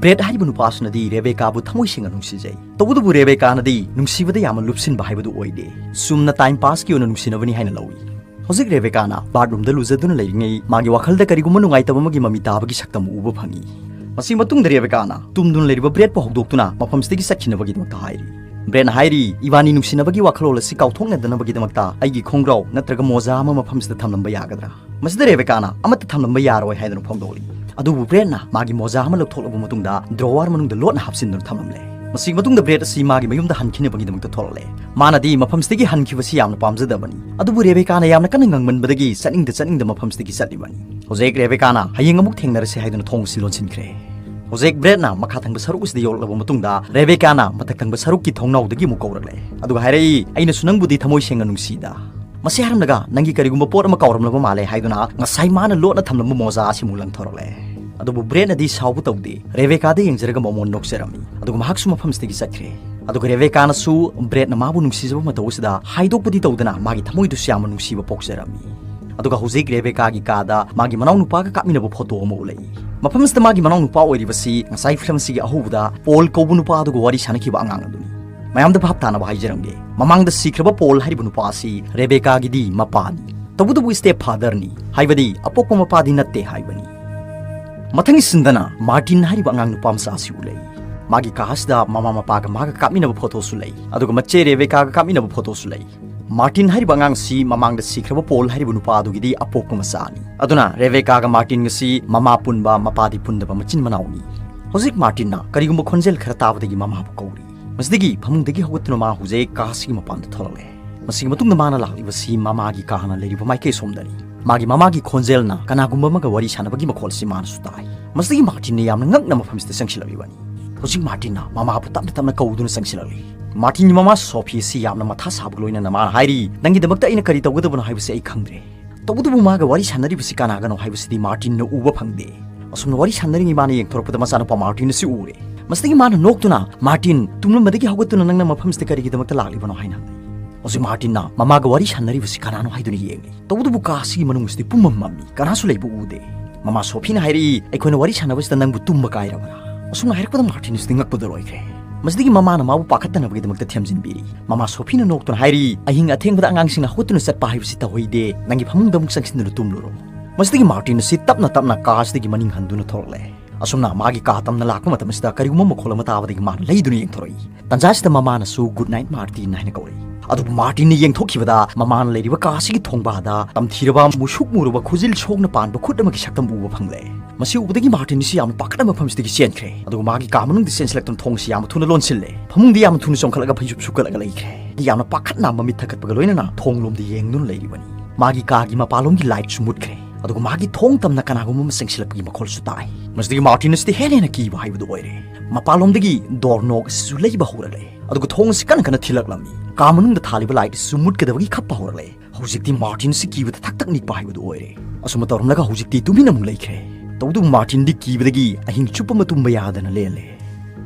ꯕ꯭ꯔꯦꯗ ꯍꯥꯏꯔꯤꯕ ꯅꯨꯄꯥꯁꯤꯅꯗꯤ ꯔꯦꯕꯦꯀꯥꯕꯨ ꯊꯃꯣꯏ ꯁꯦꯡꯅ ꯅꯨꯡꯁꯤꯖꯩ꯫ ꯇꯧꯕꯇꯕꯨ ꯔꯦꯕꯦꯀꯥꯅꯗꯤ ꯅꯨꯡꯁꯤꯕꯗ ꯌꯥꯝꯅ ꯂꯨꯞꯁꯤꯟꯕ ꯍꯥꯏꯕꯗꯨ ꯑꯣꯏꯗꯦ꯫ ꯆꯨꯝꯅ ꯇꯥꯏꯝ ꯄꯥꯁꯀꯤ ꯑꯣꯏꯅ ꯅꯨꯡꯁꯤꯅꯕꯅꯤ ꯍꯥꯏꯅ ꯂꯧꯏ꯫ ꯍꯧꯖꯤꯛ ꯔꯦꯕꯦꯀꯥꯅ ꯕꯥꯠꯔꯨꯝꯗ ꯂꯨꯖꯗꯨꯅ ꯂꯩꯔꯤꯉꯩ ꯃꯥꯒꯤ ꯋꯥꯈꯜꯗ ꯀꯔꯤꯒꯨꯝꯕ ꯅꯨꯡꯉꯥꯏꯇꯕ ꯑꯃꯒꯤ ꯃꯃꯤ ꯇꯥꯕꯒꯤ ꯁꯛꯇꯝ ꯎꯕ ꯐꯪꯏ꯫ ꯃꯁꯤꯒꯤ ꯃꯇꯨꯡꯗ ꯔꯦꯕꯦꯀꯥꯅ ꯇꯨꯝꯗꯨꯅ ꯂꯩꯔꯤꯕ ꯕ꯭ꯔꯦꯗꯄꯨ ꯍꯧꯗꯣꯛꯇꯨꯅ ꯃꯐꯝꯁꯤꯗꯒꯤ ꯆꯠꯈꯤꯅꯕꯒꯤꯗꯃꯛꯇ ꯍꯥꯏꯔꯤ꯫ ꯕ꯭ꯔꯦꯗꯅ ꯍꯥꯏꯔꯤ, "ꯏꯕꯥꯅꯤ ꯅꯨꯡꯁꯤꯅꯕꯒꯤ ꯋꯥꯈꯜꯂꯣꯟ ꯑꯁꯤ ꯀꯥꯎꯊꯣꯛꯅꯗꯅꯕꯒꯤꯗꯃꯛꯇ ꯑꯩꯒꯤ ꯈꯣꯡꯒ꯭ꯔꯥꯎ ꯅꯠꯇ꯭ꯔꯒ ꯃꯣꯖꯥ ꯑꯃ ꯃꯐꯝꯁꯤꯗ ꯊꯝꯂꯝꯕ ꯌꯥꯒꯗ꯭ꯔꯥ?" ꯃꯁꯤꯗ ꯔꯦꯕꯦꯀꯥꯅ ꯑꯃꯠꯇ ꯊꯝꯂꯝꯕ ꯌꯥꯔꯣꯏ ꯍꯥꯏꯗꯨꯅ ꯐꯣꯡꯗꯣꯛꯂꯤ꯫ ꯑꯗꯨꯕꯨ ꯕ꯭ꯔꯦꯗꯅ ꯃꯥꯒꯤ ꯃꯣꯖꯥ ꯑꯃ ꯂꯧꯊꯣꯛꯂꯕ ꯃꯇꯨꯡꯗ ꯗ꯭ꯔꯣꯋꯔ ꯃꯅꯨꯡꯗ ꯂꯣꯠꯅ ꯍꯥꯞꯆꯤꯟꯗꯨꯅ ꯊꯝꯂꯝꯂꯦ꯫ ꯃꯁꯤꯒꯤ ꯃꯇꯨꯡꯗ ꯕ꯭ꯔꯦꯗ ꯑꯁꯤ ꯃꯥꯒꯤ ꯃꯌꯨꯝꯗ ꯍꯟꯈꯤꯅꯕꯒꯤꯗꯃꯛꯇ ꯊꯣꯛꯂꯛꯂꯦ꯫ ꯃꯥꯅꯗꯤ ꯃꯐꯝꯁꯤꯗꯒꯤ ꯍꯟꯈꯤꯕꯁꯤ ꯌꯥꯝꯅ ꯄꯥꯝꯖꯗꯕꯅꯤ꯫ ꯑꯗꯨꯕꯨ ꯔꯦꯕꯦꯀꯥꯅ ꯌꯥꯝꯅ ꯀꯟꯅ ꯉꯥꯡꯃꯟꯕꯗꯒꯤ ꯆꯠꯅꯤꯡꯗ ꯆꯠꯅꯤꯡꯗ ꯃꯐꯝꯁꯤꯗꯒꯤ ꯆꯠꯂꯤꯕꯅꯤ꯫ ꯍꯧꯖꯤꯛ ꯔꯦꯕꯦꯀꯥꯅ "ꯍꯌꯦꯡ ꯑꯃꯨꯛ ꯊꯦꯡꯅꯔꯁꯤ" ꯍꯥꯏꯗꯨꯅ ꯊꯣꯡ ꯑꯁꯤ ꯂꯣꯟꯁꯤꯟꯈ꯭ꯔꯦ꯫ ꯍꯧꯖꯤꯛ ꯕ꯭ꯔꯦꯗꯅ ꯃꯈꯥ ꯊꯪꯕ ꯁꯔꯨꯛ ꯑꯁꯤꯗ ꯌꯧꯔꯛꯂꯕ ꯃꯇꯨꯡꯗ ꯔꯦꯕꯦꯀꯥꯅ ꯃꯊꯛ ꯊꯪꯕ ꯁꯔꯨꯛꯀꯤ ꯊꯣꯡꯅꯥꯎꯗꯒꯤ ꯑꯃꯨꯛ ꯀꯧꯔꯛꯂꯦ꯫ ꯑꯗꯨꯒ ꯍꯥꯏꯔꯛꯏ, "ꯑꯩꯅꯁꯨ ꯅꯪꯕꯨꯗꯤ ꯊꯃꯣꯏ ꯁꯦꯡꯅ ꯅꯨꯡꯁꯤꯗ꯫ ꯃꯁꯤ ꯍꯥꯏꯔꯝꯂꯒ ꯅꯪꯒꯤ ꯀꯔꯤꯒꯨꯝꯕ ꯄꯣꯠ ꯑꯃ ꯀꯥꯎꯔꯝꯂꯕ ꯃꯥꯜꯂꯦ" ꯍꯥꯏꯗꯨꯅ ꯉꯁꯥꯏ ꯃꯥꯅ ꯂꯣꯠꯅ ꯊꯝꯂꯝꯕ ꯃꯣꯖꯥ ꯑꯁꯤꯃꯨꯛ ꯂꯪꯊꯣꯔꯛꯂꯦ꯫ ꯑꯗꯨꯕꯨ ꯕ꯭ꯔꯦꯗꯅꯗꯤ ꯁꯥꯎꯕ ꯇꯧꯗꯦ꯫ ꯔꯦꯕꯦꯀꯥꯗ ꯌꯦꯡꯖꯔꯒ ꯃꯃꯣꯟ ꯅꯣꯛꯆꯔꯝꯃꯤ꯫ ꯑꯗꯨꯒ ꯃꯍꯥꯛꯁꯨ ꯃꯐꯝꯁꯤꯗꯒꯤ ꯆꯠꯈ꯭ꯔꯦ꯫ ꯑꯗꯨꯒ ꯔꯦꯕꯦꯀꯥꯅꯁꯨ ꯕ꯭ꯔꯦꯗꯅ ꯃꯥꯕꯨ ꯅꯨꯡꯁꯤꯖꯕ ꯃꯇꯧ ꯑꯁꯤꯗ ꯍꯥꯏꯗꯣꯛꯄꯗꯤ ꯇꯧꯗꯅ ꯃꯥꯒꯤ ꯊꯃꯣꯏꯗꯁꯨ ꯌꯥꯝꯅ ꯅꯨꯡꯁꯤꯕ ꯄꯣꯛꯆꯔꯝꯃꯤ꯫ ꯑꯗꯨꯒ ꯍꯧꯖꯤꯛ ꯔꯦꯕꯦꯀꯥꯒꯤ ꯀꯥꯗ ꯃꯥꯒꯤ ꯃꯅꯥꯎꯅꯨꯄꯥꯒ ꯀꯥꯞꯃꯤꯟꯅꯕ ꯐꯣꯇꯣ ꯑꯃ ꯎꯠꯂꯛꯏ꯫ ꯃꯐꯝꯁꯤꯗ ꯃꯥꯒꯤ ꯃꯅꯥꯎꯅꯨꯄꯥ ꯑꯣꯏꯔꯤꯕꯁꯤ ꯉꯁꯥꯏ ꯐꯤꯂꯝ ꯑꯁꯤꯒꯤ ꯑꯍꯧꯕꯗ ꯄꯣꯜ ꯀꯧꯕ ꯅꯨꯄꯥ ꯑꯗꯨꯒ ꯋꯥꯔꯤ ꯁꯥꯟꯅꯈꯤꯕ ꯑꯉꯥꯡ ꯑꯗꯨꯅꯤ꯫ ꯃꯌꯥꯝꯗ ꯚꯥꯞ ꯇꯥꯅꯕ ꯍꯥꯏꯖꯔꯝꯒꯦ, ꯃꯃꯥꯡꯗ ꯁꯤꯈ꯭ꯔꯕ ꯄꯣꯜ ꯍꯥꯏꯔꯤꯕ ꯅꯨꯄꯥ ꯑꯁꯤ ꯔꯦꯕꯦꯀꯥꯒꯤꯗꯤ ꯃꯄꯥꯅꯤ, ꯇꯧꯕꯇꯕꯨ ꯁ꯭ꯇꯦꯞ ꯐꯥꯗꯔꯅꯤ, ꯍꯥꯏꯕꯗꯤ ꯑꯄꯣꯛꯄ ꯃꯄꯥꯗꯤ ꯅꯠꯇꯦ ꯍꯥꯏꯕꯅꯤ꯫ ꯃꯊꯪꯒꯤ ꯁꯤꯟꯗꯅ ꯃꯥꯔꯇꯤꯟ ꯍꯥꯏꯔꯤꯕ ꯑꯉꯥꯡ ꯅꯨꯄꯥ ꯃꯆꯥ ꯑꯁꯤ ꯎꯠꯂꯛꯏ꯫ ꯃꯥꯒꯤ ꯀꯥ ꯑꯁꯤꯗ ꯃꯃꯥ ꯃꯄꯥꯒ ꯃꯥꯒ ꯀꯥꯞꯃꯤꯟꯅꯕ ꯐꯣꯇꯣꯁꯨ ꯂꯩ, ꯑꯗꯨꯒ ꯃꯆꯦ ꯔꯦꯕꯦꯀꯥꯒ ꯀꯥꯞꯃꯤꯟꯅꯕ ꯐꯣꯇꯣꯁꯨ ꯂꯩ꯫ ꯃꯥꯔꯇꯤꯟ ꯍꯥꯏꯔꯤꯕ ꯑꯉꯥꯡꯁꯤ ꯃꯃꯥꯡꯗ ꯁꯤꯈ꯭ꯔꯕ ꯄꯣꯜ ꯍꯥꯏꯔꯤꯕ ꯅꯨꯄꯥ ꯑꯗꯨꯒꯤꯗꯤ ꯑꯄꯣꯛꯄ ꯃꯆꯥꯅꯤ꯫ ꯑꯗꯨꯅ ꯔꯦꯕꯦꯀꯥꯒ ꯃꯥꯔꯇꯤꯟꯒꯁꯤ ꯃꯃꯥ ꯄꯨꯟꯕ ꯃꯄꯥꯗꯤ ꯄꯨꯟꯗꯕ ꯃꯆꯤꯟ ꯃꯅꯥꯎꯅꯤ꯫ ꯍꯧꯖꯤꯛ ꯃꯥꯔꯇꯤꯟꯅ ꯀꯔꯤꯒꯨꯝꯕ ꯈꯣꯟꯖꯦꯜ ꯈꯔ ꯇꯥꯕꯗꯒꯤ ꯃꯃꯥꯕꯨ ꯀꯧꯔꯤ꯫ ꯃꯁꯤꯗꯒꯤ ꯐꯃꯨꯡꯗꯒꯤ ꯍꯧꯒꯠꯇꯨꯅ ꯃꯥ ꯍꯧꯖꯤꯛ ꯀꯥ ꯑꯁꯤꯒꯤ ꯃꯄꯥꯟꯗ ꯊꯣꯛꯂꯛꯂꯦ꯫ ꯃꯁꯤꯒꯤ ꯃꯇꯨꯡꯗ ꯃꯥꯅ ꯂꯥꯛꯂꯤꯕꯁꯤ ꯃꯃꯥꯒꯤ ꯀꯥꯅ ꯂꯩꯔꯤꯕ ꯃꯥꯏꯀꯩ ꯑꯁꯣꯝꯗꯅꯤ꯫ ꯃꯥꯒꯤ ꯃꯃꯥꯒꯤ ꯈꯣꯟꯖꯦꯜꯅ ꯀꯅꯥꯒꯨꯝꯕ ꯑꯃꯒ ꯋꯥꯔꯤ ꯁꯥꯟꯅꯕꯒꯤ ꯃꯈꯣꯜꯁꯤ ꯃꯥꯅꯁꯨ ꯇꯥꯏ꯫ ꯃꯁꯤꯗꯒꯤ ꯃꯥꯔꯇꯤꯟꯅ ꯌꯥꯝꯅ ꯉꯛꯅ ꯃꯐꯝꯁꯤꯗ ꯆꯪꯁꯤꯜꯂꯛꯂꯤꯕꯅꯤ꯫ ꯍꯧꯖꯤꯛ ꯃꯥꯔꯇꯤꯟꯅ ꯃꯃꯥꯕꯨ ꯇꯞꯅ ꯇꯞꯅ ꯀꯧꯗꯨꯅ ꯆꯪꯁꯤꯜꯂꯛꯂꯤ꯫ ꯃꯥꯔꯇꯤꯟꯒꯤ ꯃꯃꯥ ꯁꯣꯐꯤ ꯑꯁꯤ ꯌꯥꯝꯅ ꯃꯊꯥ ꯁꯥꯕꯒ ꯂꯣꯏꯅꯅ ꯃꯥꯅ ꯍꯥꯏꯔꯤ, "ꯅꯪꯒꯤꯗꯃꯛꯇ ꯑꯩꯅ ꯀꯔꯤ ꯇꯧꯒꯗꯕꯅꯣ ꯍꯥꯏꯕꯁꯤ ꯑꯩ ꯈꯪꯗ꯭ꯔꯦ"꯫ ꯇꯧꯕꯇꯕꯨ ꯃꯥꯒ ꯋꯥꯔꯤ ꯁꯥꯟꯅꯔꯤꯕꯁꯤ ꯀꯅꯥꯒꯅꯣ ꯍꯥꯏꯕꯁꯤꯗꯤ ꯃꯥꯔꯇꯤꯟꯅ ꯎꯕ ꯐꯪꯗꯦ꯫ ꯑꯁꯨꯝꯅ ꯋꯥꯔꯤ ꯁꯥꯟꯅꯔꯤꯉꯩ ꯃꯥꯅ ꯌꯦꯡꯊꯣꯔꯛꯄꯗ ꯃꯆꯥꯅꯨꯄꯥ ꯃꯥꯔꯇꯤꯟ ꯑꯁꯤ ꯎꯔꯦ꯫ ꯃꯁꯤꯗꯒꯤ ꯃꯥꯅ ꯅꯣꯛꯇꯨꯅ, "ꯃꯥꯔꯇꯤꯟ, ꯇꯨꯝꯂꯝꯕꯗꯒꯤ ꯍꯧꯒꯠꯇꯨꯅ ꯅꯪꯅ ꯃꯐꯝꯁꯤꯗ ꯀꯔꯤꯒꯤꯗꯃꯛꯇ ꯂꯥꯛꯂꯤꯕꯅꯣ?" ꯍꯥꯏꯅ ꯍꯪꯂꯛꯏ꯫ ꯍꯧꯖꯤꯛ ꯃꯥꯔꯇꯤꯟꯅ ꯃꯃꯥꯒ ꯋꯥꯔꯤ ꯁꯥꯟꯅꯔꯤꯕꯁꯤ ꯀꯅꯥꯅꯣ ꯍꯥꯏꯗꯨꯅ ꯌꯦꯡꯂꯤ꯫ ꯇꯧꯕꯇꯕꯨ ꯀꯥ ꯑꯁꯤꯒꯤ ꯃꯅꯨꯡ ꯑꯁꯤꯗꯤ ꯄꯨꯝꯃꯝ ꯃꯝꯃꯤ, ꯀꯅꯥꯁꯨ ꯂꯩꯕ ꯎꯗꯦ꯫ ꯃꯃꯥ ꯁꯣꯐꯤꯅ ꯍꯥꯏꯔꯛꯏ, "ꯑꯩꯈꯣꯏꯅ ꯋꯥꯔꯤ ꯁꯥꯟꯅꯕꯁꯤꯗ ꯅꯪꯕꯨ ꯇꯨꯝꯕ ꯀꯥꯏꯔꯕ꯭ꯔꯥ?" ꯑꯁꯨꯝꯅ ꯍꯥꯏꯔꯛꯄꯗ ꯃꯥꯔꯇꯤꯟ ꯑꯁꯤꯗꯤ ꯉꯛꯄꯗ ꯂꯣꯏꯈ꯭ꯔꯦ꯫ ꯃꯁꯤꯗꯒꯤ ꯃꯃꯥꯅ ꯃꯥꯕꯨ ꯄꯥꯈꯠꯇꯅꯕꯒꯤꯗꯃꯛꯇ ꯊꯦꯝꯖꯤꯟꯕꯤꯔꯤ꯫ ꯃꯃꯥ ꯁꯣꯐꯤꯅ ꯅꯣꯛꯇꯨꯅ ꯍꯥꯏꯔꯤ, "ꯑꯍꯤꯡ ꯑꯊꯦꯡꯕꯗ ꯑꯉꯥꯡꯁꯤꯡꯅ ꯍꯧꯒꯠꯇꯨꯅ ꯆꯠꯄ ꯍꯥꯏꯕꯁꯤ ꯇꯧꯍꯩꯗꯦ꯫ ꯅꯪꯒꯤ ꯐꯃꯨꯡꯗ ꯑꯃꯨꯛ ꯆꯪꯁꯤꯟꯗꯨꯅ ꯇꯨꯝꯂꯨꯔꯣ"꯫ ꯃꯁꯤꯗꯒꯤ ꯃꯥꯔꯇꯤꯟ ꯑꯁꯤ ꯇꯞꯅ ꯇꯞꯅ ꯀꯥ ꯑꯁꯤꯗꯒꯤ ꯃꯅꯤꯡ ꯍꯟꯗꯨꯅ ꯊꯣꯛꯂꯛꯂꯦ꯫ ꯑꯁꯨꯝꯅ ꯃꯥꯒꯤ ꯀꯥ ꯇꯝꯅ ꯂꯥꯛꯄ ꯃꯇꯝ ꯑꯁꯤꯗ ꯀꯔꯤꯒꯨꯝꯕ ꯃꯈꯣꯜ ꯑꯃ ꯇꯥꯕꯗꯒꯤ ꯃꯥꯅ ꯂꯩꯗꯨꯅ ꯌꯦꯡꯊꯣꯔꯛꯏ꯫ ꯇꯟꯖꯥ ꯑꯁꯤꯗ ꯃꯃꯥꯅꯁꯨ "Good night, ꯃꯥꯔꯇꯤꯟ" ꯍꯥꯏꯅ ꯀꯧꯔꯛꯏ꯫ ꯑꯗꯨꯕꯨ ꯃꯥꯔꯇꯤꯟꯅ ꯌꯦꯡꯊꯣꯛꯈꯤꯕꯗ ꯃꯃꯥꯅ ꯂꯩꯔꯤꯕ ꯀꯥ ꯑꯁꯤꯒꯤ ꯊꯣꯡꯕꯥꯗ ꯇꯝꯊꯤꯔꯕ ꯃꯨꯁꯨꯛ ꯃꯨꯔꯕ ꯈꯨꯖꯤꯜ ꯁꯣꯛꯅ ꯄꯥꯟꯕ ꯈꯨꯠ ꯑꯃꯒꯤ ꯁꯛꯇꯝ ꯎꯕ ꯐꯪꯂꯦ꯫ ꯃꯁꯤ ꯎꯕꯗꯒꯤ ꯃꯥꯔꯇꯤꯟ ꯑꯁꯤ ꯌꯥꯝꯅ ꯄꯥꯈꯠꯅ ꯃꯐꯝꯁꯤꯗꯒꯤ ꯆꯦꯟꯈ꯭ꯔꯦ꯫ ꯑꯗꯨꯒ ꯃꯥꯒꯤ ꯀꯥ ꯃꯅꯨꯡꯗ ꯆꯦꯟꯁꯤꯜꯂꯛꯇꯨꯅ ꯊꯣꯡ ꯑꯁꯤ ꯌꯥꯝꯅ ꯊꯨꯅ ꯂꯣꯟꯁꯤꯜꯂꯦ꯫ ꯐꯃꯨꯡꯗ ꯌꯥꯝꯅ ꯊꯨꯅ ꯆꯣꯡꯈꯠꯂꯒ ꯐꯩꯖꯨꯞ ꯁꯨꯞꯀꯠꯂꯒ ꯂꯩꯈ꯭ꯔꯦ꯫ ꯌꯥꯝꯅ ꯄꯥꯈꯠꯅ ꯃꯃꯤꯠ ꯊꯛꯀꯠꯄꯒ ꯂꯣꯏꯅꯅ ꯊꯣꯡꯂꯣꯝꯗ ꯌꯦꯡꯗꯨꯅ ꯂꯩꯔꯤꯕꯅꯤ꯫ ꯃꯥꯒꯤ ꯀꯥꯒꯤ ꯃꯄꯥꯟꯂꯣꯝꯒꯤ ꯂꯥꯏꯠꯁꯨ ꯃꯨꯠꯈ꯭ꯔꯦ꯫ ꯑꯗꯨꯒ ꯃꯥꯒꯤ ꯊꯣꯡ ꯇꯝꯅ ꯀꯅꯥꯒꯨꯝꯕ ꯑꯃ ꯆꯪꯁꯤꯜꯂꯛꯄꯒꯤ ꯃꯈꯣꯜꯁꯨ ꯇꯥꯏ꯫ ꯃꯁꯤꯗꯒꯤ ꯃꯥꯔꯇꯤꯟ ꯑꯁꯤꯗꯤ ꯍꯦꯟꯅ ꯍꯦꯟꯅ ꯀꯤꯕ ꯍꯥꯏꯕꯗꯨ ꯑꯣꯏꯔꯦ꯫ ꯃꯄꯥꯟꯂꯣꯝꯗꯒꯤ ꯗꯣꯔ ꯅꯣꯛ ꯑꯁꯤꯁꯨ ꯂꯩꯕ ꯍꯧꯔꯛꯂꯦ꯫ ꯑꯗꯨꯒ ꯊꯣꯡ ꯑꯁꯤ ꯀꯟꯅ ꯀꯟꯅ ꯊꯤꯜꯂꯛꯂꯝꯃꯤ꯫ ꯀꯥ ꯃꯅꯨꯡꯗ ꯊꯥꯜꯂꯤꯕ ꯂꯥꯏꯠ ꯑꯁꯤꯁꯨ ꯃꯨꯠꯀꯗꯕꯒꯤ ꯈꯞꯄ ꯍꯧꯔꯛꯂꯦ꯫ ꯍꯧꯖꯤꯛꯇꯤ ꯃꯥꯔꯇꯤꯟ ꯑꯁꯤ ꯀꯤꯕꯗ ꯊꯛ ꯊꯛ ꯅꯤꯛꯄ ꯍꯥꯏꯕꯗꯨ ꯑꯣꯏꯔꯦ꯫ ꯑꯁꯨꯝꯅ ꯇꯧꯔꯝꯂꯒ ꯍꯧꯖꯤꯛꯇꯤ ꯇꯨꯃꯤꯟꯅ ꯑꯃꯨꯛ ꯂꯩꯈ꯭ꯔꯦ꯫ ꯇꯧꯕꯇꯕꯨ ꯃꯥꯔꯇꯤꯟꯗꯤ ꯀꯤꯕꯗꯒꯤ ꯑꯍꯤꯡ ꯆꯨꯞꯄ ꯑꯃ ꯇꯨꯝꯕ ꯌꯥꯗꯅ ꯂꯦꯜꯂꯦ꯫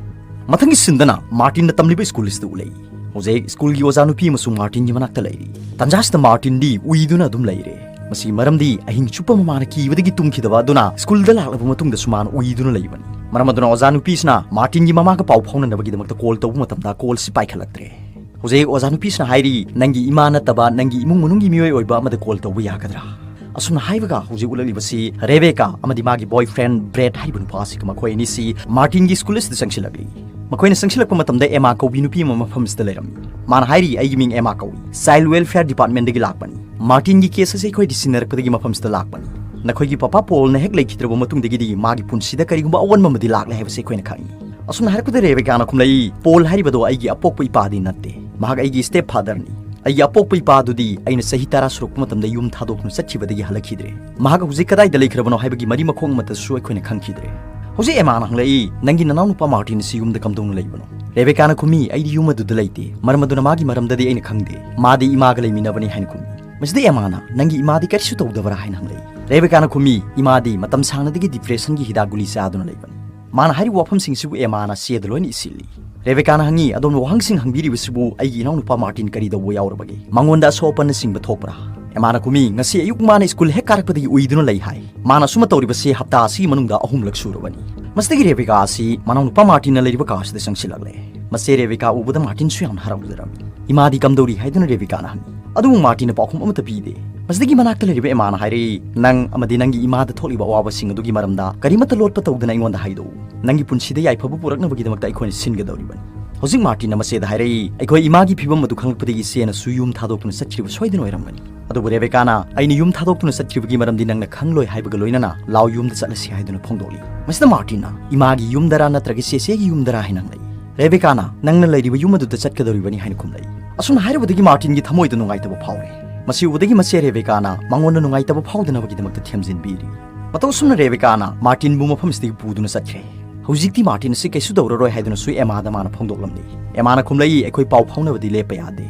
ꯃꯊꯪꯒꯤ ꯁꯤꯟꯗꯅ ꯃꯥꯔꯇꯤꯟꯅ ꯇꯝꯂꯤꯕ ꯁ꯭ꯀꯨꯜ ꯑꯁꯤꯗ ꯎꯠꯂꯛꯏ꯫ ꯍꯧꯖꯤꯛ ꯁ꯭ꯀꯨꯜꯒꯤ ꯑꯣꯖꯥ ꯅꯨꯄꯤ ꯑꯃꯁꯨ ꯃꯥꯔꯇꯤꯟꯒꯤ ꯃꯅꯥꯛꯇ ꯂꯩꯔꯤ꯫ ꯇꯟꯖꯥꯁꯤꯗ ꯃꯥꯔꯇꯤꯟꯗꯤ ꯎꯏꯗꯨꯅ ꯑꯗꯨꯝ ꯂꯩꯔꯦ꯫ ꯃꯁꯤꯒꯤ ꯃꯔꯝꯗꯤ ꯑꯍꯤꯡ ꯆꯨꯞꯄ ꯑꯃ ꯃꯥꯅ ꯀꯤꯕꯗꯒꯤ ꯇꯨꯝꯈꯤꯗꯕ ꯑꯗꯨꯅ ꯁ꯭ꯀꯨꯜꯗ ꯂꯥꯛꯂꯕ ꯃꯇꯨꯡꯗꯁꯨ ꯃꯥꯅ ꯎꯏꯗꯨꯅ ꯂꯩꯕꯅꯤ꯫ ꯃꯔꯝ ꯑꯗꯨꯅ ꯑꯣꯖꯥ ꯅꯨꯄꯤꯁꯤꯅ ꯃꯥꯔꯇꯤꯟꯒꯤ ꯃꯃꯥꯒ ꯄꯥꯎ ꯐꯥꯎꯅꯅꯕꯒꯤꯗꯃꯛꯇ ꯀꯣꯜ ꯇꯧꯕ ꯃꯇꯝꯗ ꯀꯣꯜꯁꯤ ꯄꯥꯏꯈꯠꯂꯛꯇ꯭ꯔꯦ꯫ ꯍꯧꯖꯤꯛ ꯑꯣꯖꯥ ꯅꯨꯄꯤꯁꯤꯅ ꯍꯥꯏꯔꯤ, "ꯅꯪꯒꯤ ꯏꯃꯥ ꯅꯠꯇꯕ ꯅꯪꯒꯤ ꯏꯃꯨꯡ ꯃꯅꯨꯡꯒꯤ ꯃꯤꯑꯣꯏ ꯑꯣꯏꯕ ꯑꯃꯗ ꯀꯣꯜ ꯇꯧꯕ ꯌꯥꯒꯗ꯭ꯔꯥ?" ꯑꯁꯨꯝꯅ ꯍꯥꯏꯕꯒ ꯍꯧꯖꯤꯛ ꯎꯠꯂꯛꯂꯤꯕꯁꯤ ꯔꯦꯕꯦꯀꯥ ꯑꯃꯗꯤ ꯃꯥꯒꯤ ꯕꯣꯏ ꯐ꯭ꯔꯦꯟ ꯕ꯭ꯔꯦꯠ ꯍꯥꯏꯔꯤꯕ ꯅꯨꯄꯥ ꯑꯁꯤꯒ ꯃꯈꯣꯏ ꯑꯅꯤꯁꯤ ꯃꯥꯔꯇꯤꯟꯒꯤ ꯁ꯭ꯀꯨꯜ ꯑꯁꯤꯗ ꯆꯪꯁꯤꯜꯂꯛꯂꯤ꯫ ꯃꯈꯣꯏꯅ ꯆꯪꯁꯤꯜꯂꯛꯄ ꯃꯇꯝꯗ ꯑꯦꯃꯥ ꯀꯧꯕꯤ ꯅꯨꯄꯤ ꯑꯃ ꯃꯐꯝ ꯑꯁꯤꯗ ꯂꯩꯔꯝꯃꯤ꯫ ꯃꯥꯅ ꯍꯥꯏꯔꯤ, "ꯑꯩꯒꯤ ꯃꯤꯡ ꯑꯦꯃꯥ ꯀꯧꯏ, ꯆꯥꯏꯜ ꯋꯦꯜꯐꯤꯌꯥꯔ ꯗꯤꯄꯥꯔꯠꯃꯦꯟꯗꯒꯤ ꯂꯥꯛꯄꯅꯤ꯫ ꯃꯥꯔꯇꯤꯟꯒꯤ ꯀꯦꯁ ꯑꯁꯤ ꯑꯩꯈꯣꯏ ꯁꯤꯟꯅꯔꯛꯄꯗꯒꯤ ꯃꯐꯝꯁꯤꯗ ꯂꯥꯛꯄꯅꯤ꯫ ꯅꯈꯣꯏꯒꯤ ꯄꯄꯥ ꯄꯣꯜꯅ ꯍꯦꯛ ꯂꯩꯈꯤꯗ꯭ꯔꯕ ꯃꯇꯨꯡꯗꯒꯤꯗꯤ ꯃꯥꯒꯤ ꯄꯨꯟꯁꯤꯗ ꯀꯔꯤꯒꯨꯝꯕ ꯑꯑꯣꯟꯕ ꯑꯃꯗꯤ ꯂꯥꯛꯂꯦ ꯍꯥꯏꯕꯁꯤ ꯑꯩꯈꯣꯏꯅ ꯈꯪꯏ"꯫ ꯑꯁꯨꯝꯅ ꯍꯥꯏꯔꯛꯄꯗ ꯔꯦꯕꯦꯀꯥꯅ ꯈꯨꯝꯂꯛꯏ, "ꯄꯣꯜ ꯍꯥꯏꯔꯤꯕꯗꯣ ꯑꯩꯒꯤ ꯑꯄꯣꯛꯄ ꯏꯄꯥꯗꯤ ꯅꯠꯇꯦ꯫ ꯃꯍꯥꯛ ꯑꯩꯒꯤ ꯁ꯭ꯇꯦꯞ ꯐꯥꯗꯔꯅꯤ꯫ ꯑꯩꯒꯤ ꯑꯄꯣꯛꯄ ꯏꯄꯥꯗꯨꯗꯤ ꯑꯩꯅ ꯆꯍꯤ ꯇꯔꯥ ꯁꯨꯔꯛꯄ ꯃꯇꯝꯗ ꯌꯨꯝ ꯊꯥꯗꯣꯛꯇꯨꯅ ꯆꯠꯈꯤꯕꯗꯒꯤ ꯍꯜꯂꯛꯈꯤꯗ꯭ꯔꯦ꯫ ꯃꯍꯥꯛ ꯍꯧꯖꯤꯛ ꯀꯗꯥꯏꯗ ꯂꯩꯈ꯭ꯔꯕꯅꯣ ꯍꯥꯏꯕꯒꯤ ꯃꯔꯤ ꯃꯈꯣꯡ ꯑꯃꯠꯇꯁꯨ ꯑꯩꯈꯣꯏꯅ ꯈꯪꯈꯤꯗ꯭ꯔꯦ"꯫ ꯍꯧꯖꯤꯛ ꯑꯦꯃꯥꯅ ꯍꯪꯂꯛꯏ, "ꯅꯪꯒꯤ ꯅꯅꯥꯎꯅꯨꯄꯥ ꯃꯥꯔꯇꯤꯟ ꯑꯁꯤ ꯌꯨꯝꯗ ꯀꯝꯗꯧꯅ ꯂꯩꯕꯅꯣ?" ꯔꯦꯕꯦꯀꯥꯅ ꯈꯨꯝꯃꯤ, "ꯑꯩꯗꯤ ꯌꯨꯝ ꯑꯗꯨꯗ ꯂꯩꯇꯦ, ꯃꯔꯝ ꯑꯗꯨꯅ ꯃꯥꯒꯤ ꯃꯔꯝꯗꯗꯤ ꯑꯩꯅ ꯈꯪꯗꯦ꯫ ꯃꯥꯗꯤ ꯏꯃꯥꯒ ꯂꯩꯃꯤꯟꯅꯕꯅꯤ" ꯍꯥꯏꯅ ꯈꯨꯝꯃꯤ꯫ ꯃꯁꯤꯗ ꯑꯦꯃꯥꯅ, "ꯅꯪꯒꯤ ꯏꯃꯥꯗꯤ ꯀꯔꯤꯁꯨ ꯇꯧꯗꯕ꯭ꯔꯥ?" ꯍꯥꯏꯅ ꯍꯪꯂꯛꯏ꯫ ꯔꯦꯕꯦꯀꯥꯅ ꯈꯨꯝꯃꯤ, "ꯏꯃꯥꯗꯤ ꯃꯇꯝ ꯁꯥꯡꯅꯗꯒꯤ ꯗꯤꯄ꯭ꯔꯦꯁꯟꯒꯤ ꯍꯤꯗꯥꯛ ꯒꯨꯂꯤ ꯆꯥꯗꯨꯅ ꯂꯩꯕꯅꯤ"꯫ ꯃꯥꯅ ꯍꯥꯏꯔꯤꯕ ꯋꯥꯐꯝꯁꯤꯡꯁꯤꯕꯨ ꯑꯦꯃꯥꯅ ꯆꯦꯗ ꯂꯣꯏꯅ ꯏꯁꯤꯜꯂꯤ꯫ ꯔꯦꯕꯦꯀꯥꯅ ꯍꯪꯉꯤ, "ꯑꯗꯣꯝꯅ ꯋꯥꯍꯪꯁꯤꯡ ꯍꯪꯕꯤꯔꯤꯕꯁꯤꯕꯨ ꯑꯩꯒꯤ ꯏꯅꯥꯎꯅꯨꯄꯥ ꯃꯥꯔꯇꯤꯟ ꯀꯔꯤ ꯇꯧꯕ ꯌꯥꯎꯔꯕꯒꯦ? ꯃꯉꯣꯟꯗ ꯑꯁꯣꯛ ꯑꯄꯟꯅꯆꯤꯡꯕ ꯊꯣꯛꯄ꯭ꯔꯥ?" ꯑꯦꯃꯥꯅ ꯈꯨꯝꯃꯤ, "ꯉꯁꯤ ꯑꯌꯨꯛ ꯃꯥꯅ ꯁ꯭ꯀꯨꯜ ꯍꯦꯛ ꯀꯥꯔꯛꯄꯗꯒꯤ ꯎꯏꯗꯨꯅ ꯂꯩ ꯍꯥꯏ꯫ ꯃꯥꯅ ꯑꯁꯨꯝꯅ ꯇꯧꯔꯤꯕꯁꯤ ꯍꯞꯇꯥ ꯑꯁꯤꯒꯤ ꯃꯅꯨꯡꯗ ꯑꯍꯨꯝꯂꯛ ꯁꯨꯔꯕꯅꯤ"꯫ ꯃꯁꯤꯗꯒꯤ ꯔꯦꯕꯦꯀꯥ ꯑꯁꯤ ꯃꯅꯥꯎꯅꯨꯄꯥ ꯃꯥꯔꯇꯤꯟꯅ ꯂꯩꯔꯤꯕ ꯀꯥ ꯑꯁꯤꯗ ꯆꯪꯁꯤꯜꯂꯛꯂꯦ꯫ ꯃꯁꯦ ꯔꯦꯕꯦꯀꯥ ꯎꯕꯗ ꯃꯥꯔꯇꯤꯟꯁꯨ ꯌꯥꯝꯅ ꯍꯔꯥꯎꯖꯔꯝꯃꯤ꯫ "ꯏꯃꯥꯗꯤ ꯀꯝꯗꯧꯔꯤ?" ꯍꯥꯏꯗꯨꯅ ꯔꯦꯕꯦꯀꯥꯅ ꯍꯪꯉꯤ꯫ ꯑꯗꯨꯕꯨ ꯃꯥꯔꯇꯤꯟꯅ ꯄꯥꯎꯈꯨꯝ ꯑꯃꯠꯇ ꯄꯤꯗꯦ꯫ ꯃꯁꯤꯗꯒꯤ ꯃꯅꯥꯛꯇ ꯂꯩꯔꯤꯕ ꯑꯦꯃꯥꯅ ꯍꯥꯏꯔꯛꯏ, "ꯅꯪ ꯑꯃꯗꯤ ꯅꯪꯒꯤ ꯏꯃꯥꯗ ꯊꯣꯛꯂꯤꯕ ꯑꯋꯥꯕꯁꯤꯡ ꯑꯗꯨꯒꯤ ꯃꯔꯝꯗ ꯀꯔꯤꯃꯠꯇ ꯂꯣꯠꯄ ꯇꯧꯗꯅ ꯑꯩꯉꯣꯟꯗ ꯍꯥꯏꯗꯣꯛꯎ꯫ ꯅꯪꯒꯤ ꯄꯨꯟꯁꯤꯗ ꯌꯥꯏꯐꯕ ꯄꯨꯔꯛꯅꯕꯒꯤꯗꯃꯛꯇ ꯑꯩꯈꯣꯏꯅ ꯁꯤꯟꯒꯗꯧꯔꯤꯕꯅꯤ"꯫ ꯍꯧꯖꯤꯛ ꯃꯥꯔꯇꯤꯟꯅ ꯃꯆꯦꯗ ꯍꯥꯏꯔꯛꯏ, "ꯑꯩꯈꯣꯏ ꯏꯃꯥꯒꯤ ꯐꯤꯕꯝ ꯑꯗꯨ ꯈꯪꯂꯛꯄꯗꯒꯤ ꯏꯆꯦꯅꯁꯨ ꯌꯨꯝ ꯊꯥꯗꯣꯛꯇꯨꯅ ꯆꯠꯈ꯭ꯔꯤꯕ ꯁꯣꯏꯗꯅ ꯑꯣꯏꯔꯝꯒꯅꯤ"꯫ ꯑꯗꯨꯕꯨ ꯔꯦꯕꯦꯀꯥꯅ, "ꯑꯩꯅ ꯌꯨꯝ ꯊꯥꯗꯣꯛꯇꯨꯅ ꯆꯠꯈ꯭ꯔꯤꯕꯒꯤ ꯃꯔꯝꯗꯤ ꯅꯪꯅ ꯈꯪꯂꯣꯏ ꯍꯥꯏꯕꯒ ꯂꯣꯏꯅꯅ ꯂꯥꯎ ꯌꯨꯝꯗ ꯆꯠꯂꯁꯤ" ꯍꯥꯏꯗꯨꯅ ꯐꯣꯡꯗꯣꯛꯂꯤ꯫ ꯃꯁꯤꯗ ꯃꯥꯔꯇꯤꯟꯅ, "ꯏꯃꯥꯒꯤ ꯌꯨꯝꯗꯔꯥ ꯅꯠꯇ꯭ꯔꯒ ꯆꯦꯆꯦꯒꯤ ꯌꯨꯝꯗꯔꯥ?" ꯍꯥꯏꯅ ꯍꯪꯂꯛꯏ꯫ ꯔꯦꯕꯦꯀꯥꯅ, "ꯅꯪꯅ ꯂꯩꯔꯤꯕ ꯌꯨꯝ ꯑꯗꯨꯗ ꯆꯠꯀꯗꯧꯔꯤꯕꯅꯤ" ꯍꯥꯏꯅ ꯈꯨꯝꯂꯛꯏ꯫ ꯑꯁꯨꯝꯅ ꯍꯥꯏꯔꯨꯕꯗꯒꯤ ꯃꯥꯔꯇꯤꯟꯒꯤ ꯊꯃꯣꯏꯗ ꯅꯨꯡꯉꯥꯏꯇꯕ ꯐꯥꯎꯔꯦ꯫ ꯃꯁꯤ ꯎꯕꯗꯒꯤ ꯃꯆꯦ ꯔꯦꯕꯦꯀꯥꯅ ꯃꯉꯣꯟꯗ ꯅꯨꯡꯉꯥꯏꯇꯕ ꯐꯥꯎꯗꯅꯕꯒꯤꯗꯃꯛꯇ ꯊꯦꯝꯖꯤꯟꯕꯤꯔꯤ꯫ ꯃꯇꯧ ꯑꯁꯨꯝꯅ ꯔꯦꯕꯦꯀꯥꯅ ꯃꯥꯔꯇꯤꯟꯕꯨ ꯃꯐꯝꯁꯤꯗꯒꯤ ꯄꯨꯗꯨꯅ ꯆꯠꯈ꯭ꯔꯦ꯫ ꯍꯧꯖꯤꯛꯇꯤ ꯃꯥꯔꯇꯤꯟ ꯑꯁꯤ ꯀꯩꯁꯨ ꯇꯧꯔꯔꯣꯏ ꯍꯥꯏꯗꯨꯅꯁꯨ ꯑꯦꯃꯥꯗ ꯃꯥꯅ ꯐꯣꯡꯗꯣꯛꯂꯝꯂꯤ꯫ ꯑꯦꯃꯥꯅ ꯈꯨꯝꯂꯛꯏ, "ꯑꯩꯈꯣꯏ ꯄꯥꯎ ꯐꯥꯎꯅꯕꯗꯤ ꯂꯦꯞꯄ ꯌꯥꯗꯦ"꯫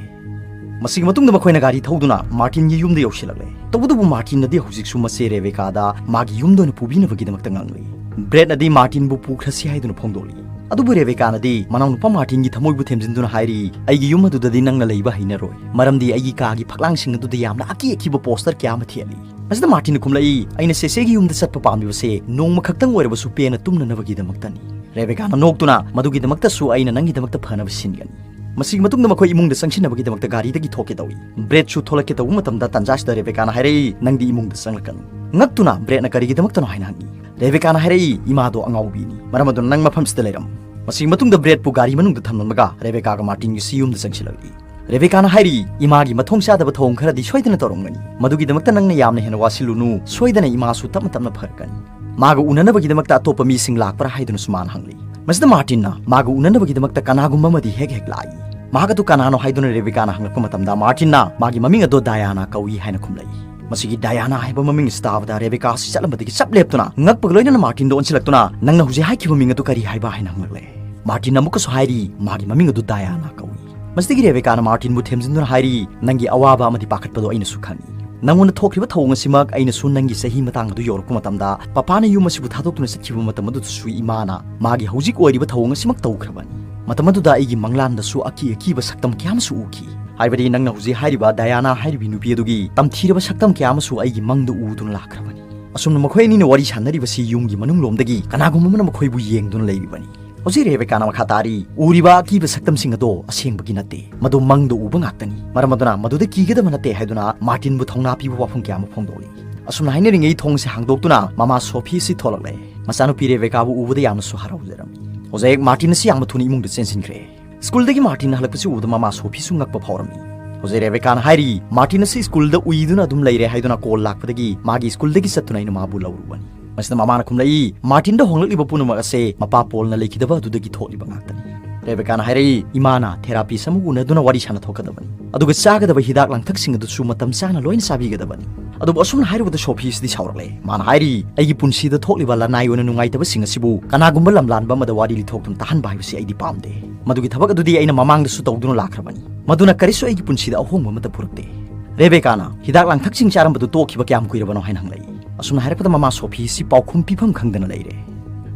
ꯃꯁꯤꯒꯤ ꯃꯇꯨꯡꯗ ꯃꯈꯣꯏꯅ ꯒꯥꯔꯤ ꯊꯧꯗꯨꯅ ꯃꯥꯔꯇꯤꯟꯒꯤ ꯌꯨꯝꯗ ꯌꯧꯁꯤꯜꯂꯛꯂꯦ꯫ ꯇꯧꯕꯇꯕꯨ ꯃꯥꯔꯇꯤꯟꯅꯗꯤ ꯍꯧꯖꯤꯛꯁꯨ ꯃꯆꯦ ꯔꯦꯕꯦꯀꯥꯗ ꯃꯥꯒꯤ ꯌꯨꯝꯗ ꯑꯣꯏꯅ ꯄꯨꯕꯤꯅꯕꯒꯤꯗꯃꯛꯇ ꯉꯥꯡꯂꯤ꯫ ꯕ꯭ꯔꯦꯠꯅꯗꯤ ꯃꯥꯔꯇꯤꯟꯕꯨ ꯄꯨꯈ꯭ꯔꯁꯤ ꯍꯥꯏꯗꯨꯅ ꯐꯣꯡꯗꯣꯛꯂꯤ꯫ ꯑꯗꯨꯕꯨ ꯔꯦꯕꯦꯀꯥꯅꯗꯤ ꯃꯅꯥꯎꯅꯨꯄꯥ ꯃꯥꯔꯇꯤꯟꯒꯤ ꯊꯃꯣꯏꯕꯨ ꯊꯦꯝꯖꯤꯟꯗꯨꯅ ꯍꯥꯏꯔꯤ, "ꯑꯩꯒꯤ ꯌꯨꯝ ꯑꯗꯨꯗꯗꯤ ꯅꯪꯅ ꯂꯩꯕ ꯍꯩꯅꯔꯣꯏ, ꯃꯔꯝꯗꯤ ꯑꯩꯒꯤ ꯀꯥꯒꯤ ꯐꯛꯂꯥꯡꯁꯤꯡ ꯑꯗꯨꯗ ꯌꯥꯝꯅ ꯑꯀꯤ ꯑꯀꯤꯕ ꯄꯣꯁꯇꯔ ꯀꯌꯥ ꯑꯃ ꯊꯦꯠꯂꯤ"꯫ ꯃꯁꯤꯗ ꯃꯥꯔꯇꯤꯟꯅ ꯈꯨꯝꯂꯛꯏ, "ꯑꯩꯅ ꯆꯦꯆꯦꯒꯤ ꯌꯨꯝꯗ ꯆꯠꯄ ꯄꯥꯝꯂꯤꯕꯁꯦ ꯅꯣꯡꯃ ꯈꯛꯇꯪ ꯑꯣꯏꯔꯕꯁꯨ ꯄꯦꯟꯅ ꯇꯨꯝꯅꯅꯕꯒꯤꯗꯃꯛꯇꯅꯤ"꯫ ꯔꯦꯕꯦꯀꯥꯅ ꯅꯣꯛꯇꯨꯅ, "ꯃꯗꯨꯒꯤꯗꯃꯛꯇꯁꯨ ꯑꯩꯅ ꯅꯪꯒꯤꯗꯃꯛꯇ ꯐꯅꯕ ꯁꯤꯟꯒꯅꯤ"꯫ ꯃꯁꯤꯒꯤ ꯃꯇꯨꯡꯗ ꯃꯈꯣꯏ ꯏꯃꯨꯡꯗ ꯆꯪꯁꯤꯟꯅꯕꯒꯤꯗꯃꯛꯇ ꯒꯥꯔꯤꯗꯒꯤ ꯊꯣꯛꯀꯦ ꯇꯧꯏ꯫ ꯕ꯭ꯔꯦꯠꯁꯨ ꯊꯣꯛꯂꯛꯀꯦ ꯇꯧꯕ ꯃꯇꯝꯗ ꯇꯥꯟꯖꯥꯁꯤꯗ ꯔꯦꯕꯦꯀꯥꯅ ꯍꯥꯏꯔꯛꯏ, "ꯅꯪꯗꯤ ꯏꯃꯨꯡꯗ ꯆꯪꯂꯛꯀꯅꯨ"꯫ ꯉꯛꯇꯨꯅ ꯕ꯭ꯔꯦꯠꯅ ꯀꯔꯤꯒꯤꯗꯃꯛꯇꯅꯣ ꯍꯥꯏꯅ ꯍꯪꯉꯤ꯫ ꯔꯦꯕꯦꯀꯥꯅ ꯍꯥꯏꯔꯛꯏ, "ꯏꯃꯥꯗꯣ ꯑꯉꯥꯎꯕꯤꯅꯤ, ꯃꯔꯝ ꯑꯗꯨꯅ ꯅꯪ ꯃꯐꯝꯁꯤꯗ ꯂꯩꯔꯝꯃꯨ"꯫ ꯃꯁꯤꯒꯤ ꯃꯇꯨꯡꯗ ꯕ꯭ꯔꯦꯗꯄꯨ ꯒꯥꯔꯤ ꯃꯅꯨꯡꯗ ꯊꯝꯂꯝꯂꯒ ꯔꯦꯕꯦꯀꯥꯒ ꯃꯥꯔꯇꯤꯟꯒꯤꯁꯤ ꯌꯨꯝꯗ ꯆꯪꯁꯤꯜꯂꯛꯏ꯫ ꯔꯦꯕꯦꯀꯥꯅ ꯍꯥꯏꯔꯤ, "ꯏꯃꯥꯒꯤ ꯃꯊꯣꯡ ꯆꯥꯗꯕ ꯊꯧꯑꯣꯡ ꯈꯔꯗꯤ ꯁꯣꯏꯗꯅ ꯇꯧꯔꯝꯒꯅꯤ꯫ ꯃꯗꯨꯒꯤꯗꯃꯛꯇ ꯅꯪꯅ ꯌꯥꯝꯅ ꯍꯦꯟꯅ ꯋꯥꯁꯤꯜꯂꯨꯅꯨ꯫ ꯁꯣꯏꯗꯅ ꯏꯃꯥꯁꯨ ꯇꯞꯅ ꯇꯞꯅ ꯐꯔꯛꯀꯅꯤ꯫ ꯃꯥꯒ ꯎꯅꯅꯕꯒꯤꯗꯃꯛꯇ ꯑꯇꯣꯞꯄ ꯃꯤꯁꯤꯡ ꯂꯥꯛꯄ꯭ꯔꯥ?" ꯍꯥꯏꯗꯨꯅꯁꯨ ꯃꯥꯅ ꯍꯪꯂꯤ꯫ ꯃꯁꯤꯗ ꯃꯥꯔꯇꯤꯟꯅ ꯃꯥꯒ ꯎꯅꯅꯕꯒꯤꯗꯃꯛꯇ ꯀꯅꯥꯒꯨꯝꯕ ꯑꯃꯗꯤ ꯍꯦꯛ ꯍꯦꯛ ꯂꯥꯛꯏ꯫ ꯃꯍꯥꯛ ꯑꯗꯨ ꯀꯅꯥꯅꯣ ꯍꯥꯏꯗꯨꯅ ꯔꯦꯕꯦꯀꯥꯅ ꯍꯪꯂꯛꯄ ꯃꯇꯝꯗ ꯃꯥꯔꯇꯤꯟꯅ ꯃꯥꯒꯤ ꯃꯃꯤꯡ ꯑꯗꯣ ꯗꯥꯌꯥꯅꯥ ꯀꯧꯏ ꯍꯥꯏꯅ ꯈꯨꯝꯂꯛꯏ꯫ ꯃꯁꯤꯒꯤ ꯗꯥꯌꯥꯅꯥ ꯍꯥꯏꯕ ꯃꯃꯤꯡ ꯑꯁꯤ ꯇꯥꯕꯗ ꯔꯦꯕꯦꯀꯥ ꯑꯁꯤ ꯆꯠꯂꯝꯕꯗꯒꯤ ꯆꯞ ꯂꯦꯞꯇꯨꯅ ꯉꯛꯄꯒ ꯂꯣꯏꯅꯅ ꯃꯥꯔꯇꯤꯟꯗ ꯑꯣꯟꯁꯤꯜꯂꯛꯇꯨꯅ, "ꯅꯪꯅ ꯍꯧꯖꯤꯛ ꯍꯥꯏꯈꯤꯕ ꯃꯤꯡ ꯑꯗꯨ ꯀꯔꯤ ꯍꯥꯏꯕ?" ꯍꯥꯏꯅ ꯍꯪꯂꯛꯂꯦ꯫ ꯃꯥꯔꯇꯤꯟ ꯑꯃꯨꯛꯀꯁꯨ ꯍꯥꯏꯔꯤ, ꯃꯥꯒꯤ ꯃꯃꯤꯡ ꯑꯗꯨ ꯗꯥꯌꯥꯅꯥ ꯀꯧꯏ꯫ ꯃꯁꯤꯗꯒꯤ ꯔꯦꯕꯦꯀꯥꯅ ꯃꯥꯔꯇꯤꯟꯕꯨ ꯊꯦꯝꯖꯤꯟꯗꯨꯅ ꯍꯥꯏꯔꯤ, "ꯅꯪꯒꯤ ꯑꯋꯥꯕ ꯑꯃꯗꯤ ꯄꯥꯈꯠꯄꯗꯣ ꯑꯩꯅꯁꯨ ꯈꯪꯏ꯫ ꯅꯪꯉꯣꯟꯗ ꯊꯣꯛꯈ꯭ꯔꯤꯕ ꯊꯧꯑꯣꯡ ꯑꯁꯤꯃꯛ ꯑꯩꯅꯁꯨ ꯅꯪꯒꯤ ꯆꯍꯤ ꯃꯇꯥꯡ ꯑꯗꯨ ꯌꯧꯔꯛꯄ ꯃꯇꯝꯗ ꯄꯄꯥꯅ ꯌꯨꯝ ꯑꯁꯤꯕꯨ ꯊꯥꯗꯣꯛꯇꯨꯅ ꯆꯠꯈꯤꯕ ꯃꯇꯝ ꯑꯗꯨꯗꯁꯨ ꯏꯃꯥꯅ ꯃꯥꯒꯤ ꯍꯧꯖꯤꯛ ꯑꯣꯏꯔꯤꯕ ꯊꯧꯑꯣꯡ ꯑꯁꯤꯃꯛ ꯇꯧꯈ꯭ꯔꯕꯅꯤ꯫ ꯃꯇꯝ ꯑꯗꯨꯗ ꯑꯩꯒꯤ ꯃꯪꯂꯥꯟꯗꯁꯨ ꯑꯀꯤ ꯑꯀꯤꯕ ꯁꯛꯇꯝ ꯀꯌꯥ ꯑꯃꯁꯨ ꯎꯈꯤ꯫ ꯍꯥꯏꯕꯗꯤ ꯅꯪꯅ ꯍꯧꯖꯤꯛ ꯍꯥꯏꯔꯤꯕ ꯗꯥꯌꯥꯅꯥ ꯍꯥꯏꯔꯤꯕꯤ ꯅꯨꯄꯤ ꯑꯗꯨꯒꯤ ꯇꯝꯊꯤꯔꯕ ꯁꯛꯇꯝ ꯀꯌꯥ ꯑꯃꯁꯨ ꯑꯩꯒꯤ ꯃꯪꯗ ꯎꯗꯨꯅ ꯂꯥꯛꯈ꯭ꯔꯕꯅꯤ꯫" ꯑꯁꯨꯝꯅ ꯃꯈꯣꯏ ꯑꯅꯤꯅ ꯋꯥꯔꯤ ꯁꯥꯟꯅꯔꯤꯕꯁꯤ ꯌꯨꯝꯒꯤ ꯃꯅꯨꯡꯂꯣꯝꯗꯒꯤ ꯀꯅꯥꯒꯨꯝꯕ ꯑꯃꯅ ꯃꯈꯣꯏꯕꯨ ꯌꯦꯡꯗꯨꯅ ꯂꯩꯔꯤꯕꯅꯤ꯫ ꯍꯧꯖꯤꯛ ꯔꯦꯕꯦꯀꯥꯅ ꯃꯈꯥ ꯇꯥꯔꯤ, "ꯎꯔꯤꯕ ꯑꯀꯤꯕ ꯁꯛꯇꯝꯁꯤꯡ ꯑꯗꯣ ꯑꯁꯦꯡꯕꯒꯤ ꯅꯠꯇꯦ, ꯃꯗꯨ ꯃꯪꯗ ꯎꯕ ꯉꯥꯛꯇꯅꯤ꯫ ꯃꯔꯝ ꯑꯗꯨꯅ ꯃꯗꯨꯗ ꯀꯤꯒꯗꯕ ꯅꯠꯇꯦ" ꯍꯥꯏꯗꯨꯅ ꯃꯥꯔꯇꯤꯟꯕꯨ ꯊꯧꯅꯥ ꯄꯤꯕ ꯋꯥꯐꯝ ꯀꯌꯥ ꯑꯃ ꯐꯣꯡꯗꯣꯛꯂꯤ꯫ ꯑꯁꯨꯝꯅ ꯍꯥꯏꯅꯔꯤꯉꯩ ꯊꯣꯡꯁꯦ ꯍꯥꯡꯗꯣꯛꯇꯨꯅ ꯃꯃꯥ ꯁꯣꯐꯤ ꯑꯁꯤ ꯊꯣꯛꯂꯛꯂꯦ꯫ ꯃꯆꯥꯅꯨꯄꯤ ꯔꯦꯕꯦꯀꯥꯕꯨ ꯎꯕꯗ ꯌꯥꯝꯅꯁꯨ ꯍꯔꯥꯎꯖꯔꯝꯃꯤ꯫ ꯍꯧꯖꯤꯛ ꯃꯥꯔꯇꯤꯟ ꯑꯁꯤ ꯌꯥꯝꯅ ꯊꯨꯅ ꯏꯃꯨꯡꯗ ꯆꯦꯟꯁꯤꯟꯈ꯭ꯔꯦ꯫ ꯁ꯭ꯀꯨꯜꯗꯒꯤ ꯃꯥꯔꯇꯤꯟ ꯍꯜꯂꯛꯄꯁꯤ ꯎꯕꯗ ꯃꯃꯥ ꯁꯣꯐꯤꯁꯨ ꯉꯛꯄ ꯐꯥꯎꯔꯝꯃꯤ꯫ ꯍꯧꯖꯤꯛ ꯔꯦꯕꯦꯀꯥꯅ ꯍꯥꯏꯔꯤ, "ꯃꯥꯔꯇꯤꯟ ꯑꯁꯤ ꯁ꯭ꯀꯨꯜꯗ ꯎꯏꯗꯨꯅ ꯑꯗꯨꯝ ꯂꯩꯔꯦ ꯍꯥꯏꯗꯨꯅ ꯀꯣꯜ ꯂꯥꯛꯄꯗꯒꯤ ꯃꯥꯒꯤ ꯁ꯭ꯀꯨꯜꯗꯒꯤ ꯆꯠꯇꯨꯅ ꯑꯩꯅ ꯃꯥꯕꯨ ꯂꯧꯔꯨꯕꯅꯤ꯫" ꯃꯁꯤꯗ ꯃꯃꯥꯅ ꯈꯨꯝꯂꯛꯏ, "ꯃꯥꯔꯇꯤꯟꯗ ꯍꯣꯡꯂꯛꯂꯤꯕ ꯄꯨꯝꯅꯃꯛ ꯑꯁꯦ ꯃꯄꯥ ꯄꯣꯜꯅ ꯂꯩꯈꯤꯗꯕ ꯑꯗꯨꯗꯒꯤ ꯊꯣꯛꯂꯤꯕ ꯉꯥꯛꯇꯅꯤ꯫" ꯔꯦꯕꯦꯀꯥꯅ ꯍꯥꯏꯔꯛꯏ, "ꯏꯃꯥꯅ ꯊꯦꯔꯥꯄꯤꯁ ꯑꯃ ꯎꯅꯗꯨꯅ ꯋꯥꯔꯤ ꯁꯥꯟꯅꯊꯣꯛꯀꯗꯕꯅꯤ꯫ ꯑꯗꯨꯒ ꯆꯥꯒꯗꯕ ꯍꯤꯗꯥꯛ ꯂꯥꯡꯊꯛꯁꯤꯡ ꯑꯗꯨꯁꯨ ꯃꯇꯝ ꯆꯥꯅ ꯂꯣꯏꯅ ꯆꯥꯕꯤꯒꯗꯕꯅꯤ꯫" ꯑꯗꯨꯕꯨ ꯑꯁꯨꯝꯅ ꯍꯥꯏꯔꯨꯕꯗ ꯁꯣꯐꯤꯁꯤꯗꯤ ꯁꯥꯎꯔꯛꯂꯦ꯫ ꯃꯥꯅ ꯍꯥꯏꯔꯤ, "ꯑꯩꯒꯤ ꯄꯨꯟꯁꯤꯗ ꯊꯣꯛꯂꯤꯕ ꯂꯅꯥꯏ ꯑꯣꯏꯅ ꯅꯨꯡꯉꯥꯏꯇꯕꯁꯤꯡ ꯑꯁꯤꯕꯨ ꯀꯅꯥꯒꯨꯝꯕ ꯂꯝꯂꯥꯟꯕ ꯑꯃꯗ ꯋꯥꯔꯤ ꯂꯤꯊꯣꯛꯇꯨꯅ ꯇꯥꯍꯟꯕ ꯍꯥꯏꯕꯁꯤ ꯑꯩꯗꯤ ꯄꯥꯝꯗꯦ꯫ ꯃꯗꯨꯒꯤ ꯊꯕꯛ ꯑꯗꯨꯗꯤ ꯑꯩꯅ ꯃꯃꯥꯡꯗꯁꯨ ꯇꯧꯗꯨꯅ ꯂꯥꯛꯈ꯭ꯔꯕꯅꯤ꯫ ꯃꯗꯨꯅ ꯀꯔꯤꯁꯨ ꯑꯩꯒꯤ ꯄꯨꯟꯁꯤꯗ ꯑꯍꯣꯡꯕ ꯑꯃꯠꯇ ꯄꯨꯔꯛꯇꯦ꯫" ꯔꯦꯕꯦꯀꯥꯅ ꯍꯤꯗꯥꯛ ꯂꯥꯡꯊꯛꯁꯤꯡ ꯆꯥꯔꯝꯕꯗꯨ ꯇꯣꯛꯈꯤꯕ ꯀꯌꯥꯝ ꯀꯨꯏꯔꯕꯅꯣ ꯍꯥꯏꯅ ꯍꯪꯂꯛꯏ꯫ ꯑꯁꯨꯝꯅ ꯍꯥꯏꯔꯛꯄꯗ ꯃꯃꯥ ꯁꯣꯐꯤꯁꯤ ꯄꯥꯎꯈꯨꯝ ꯄꯤꯐꯝ ꯈꯪꯗꯅ ꯂꯩꯔꯦ꯫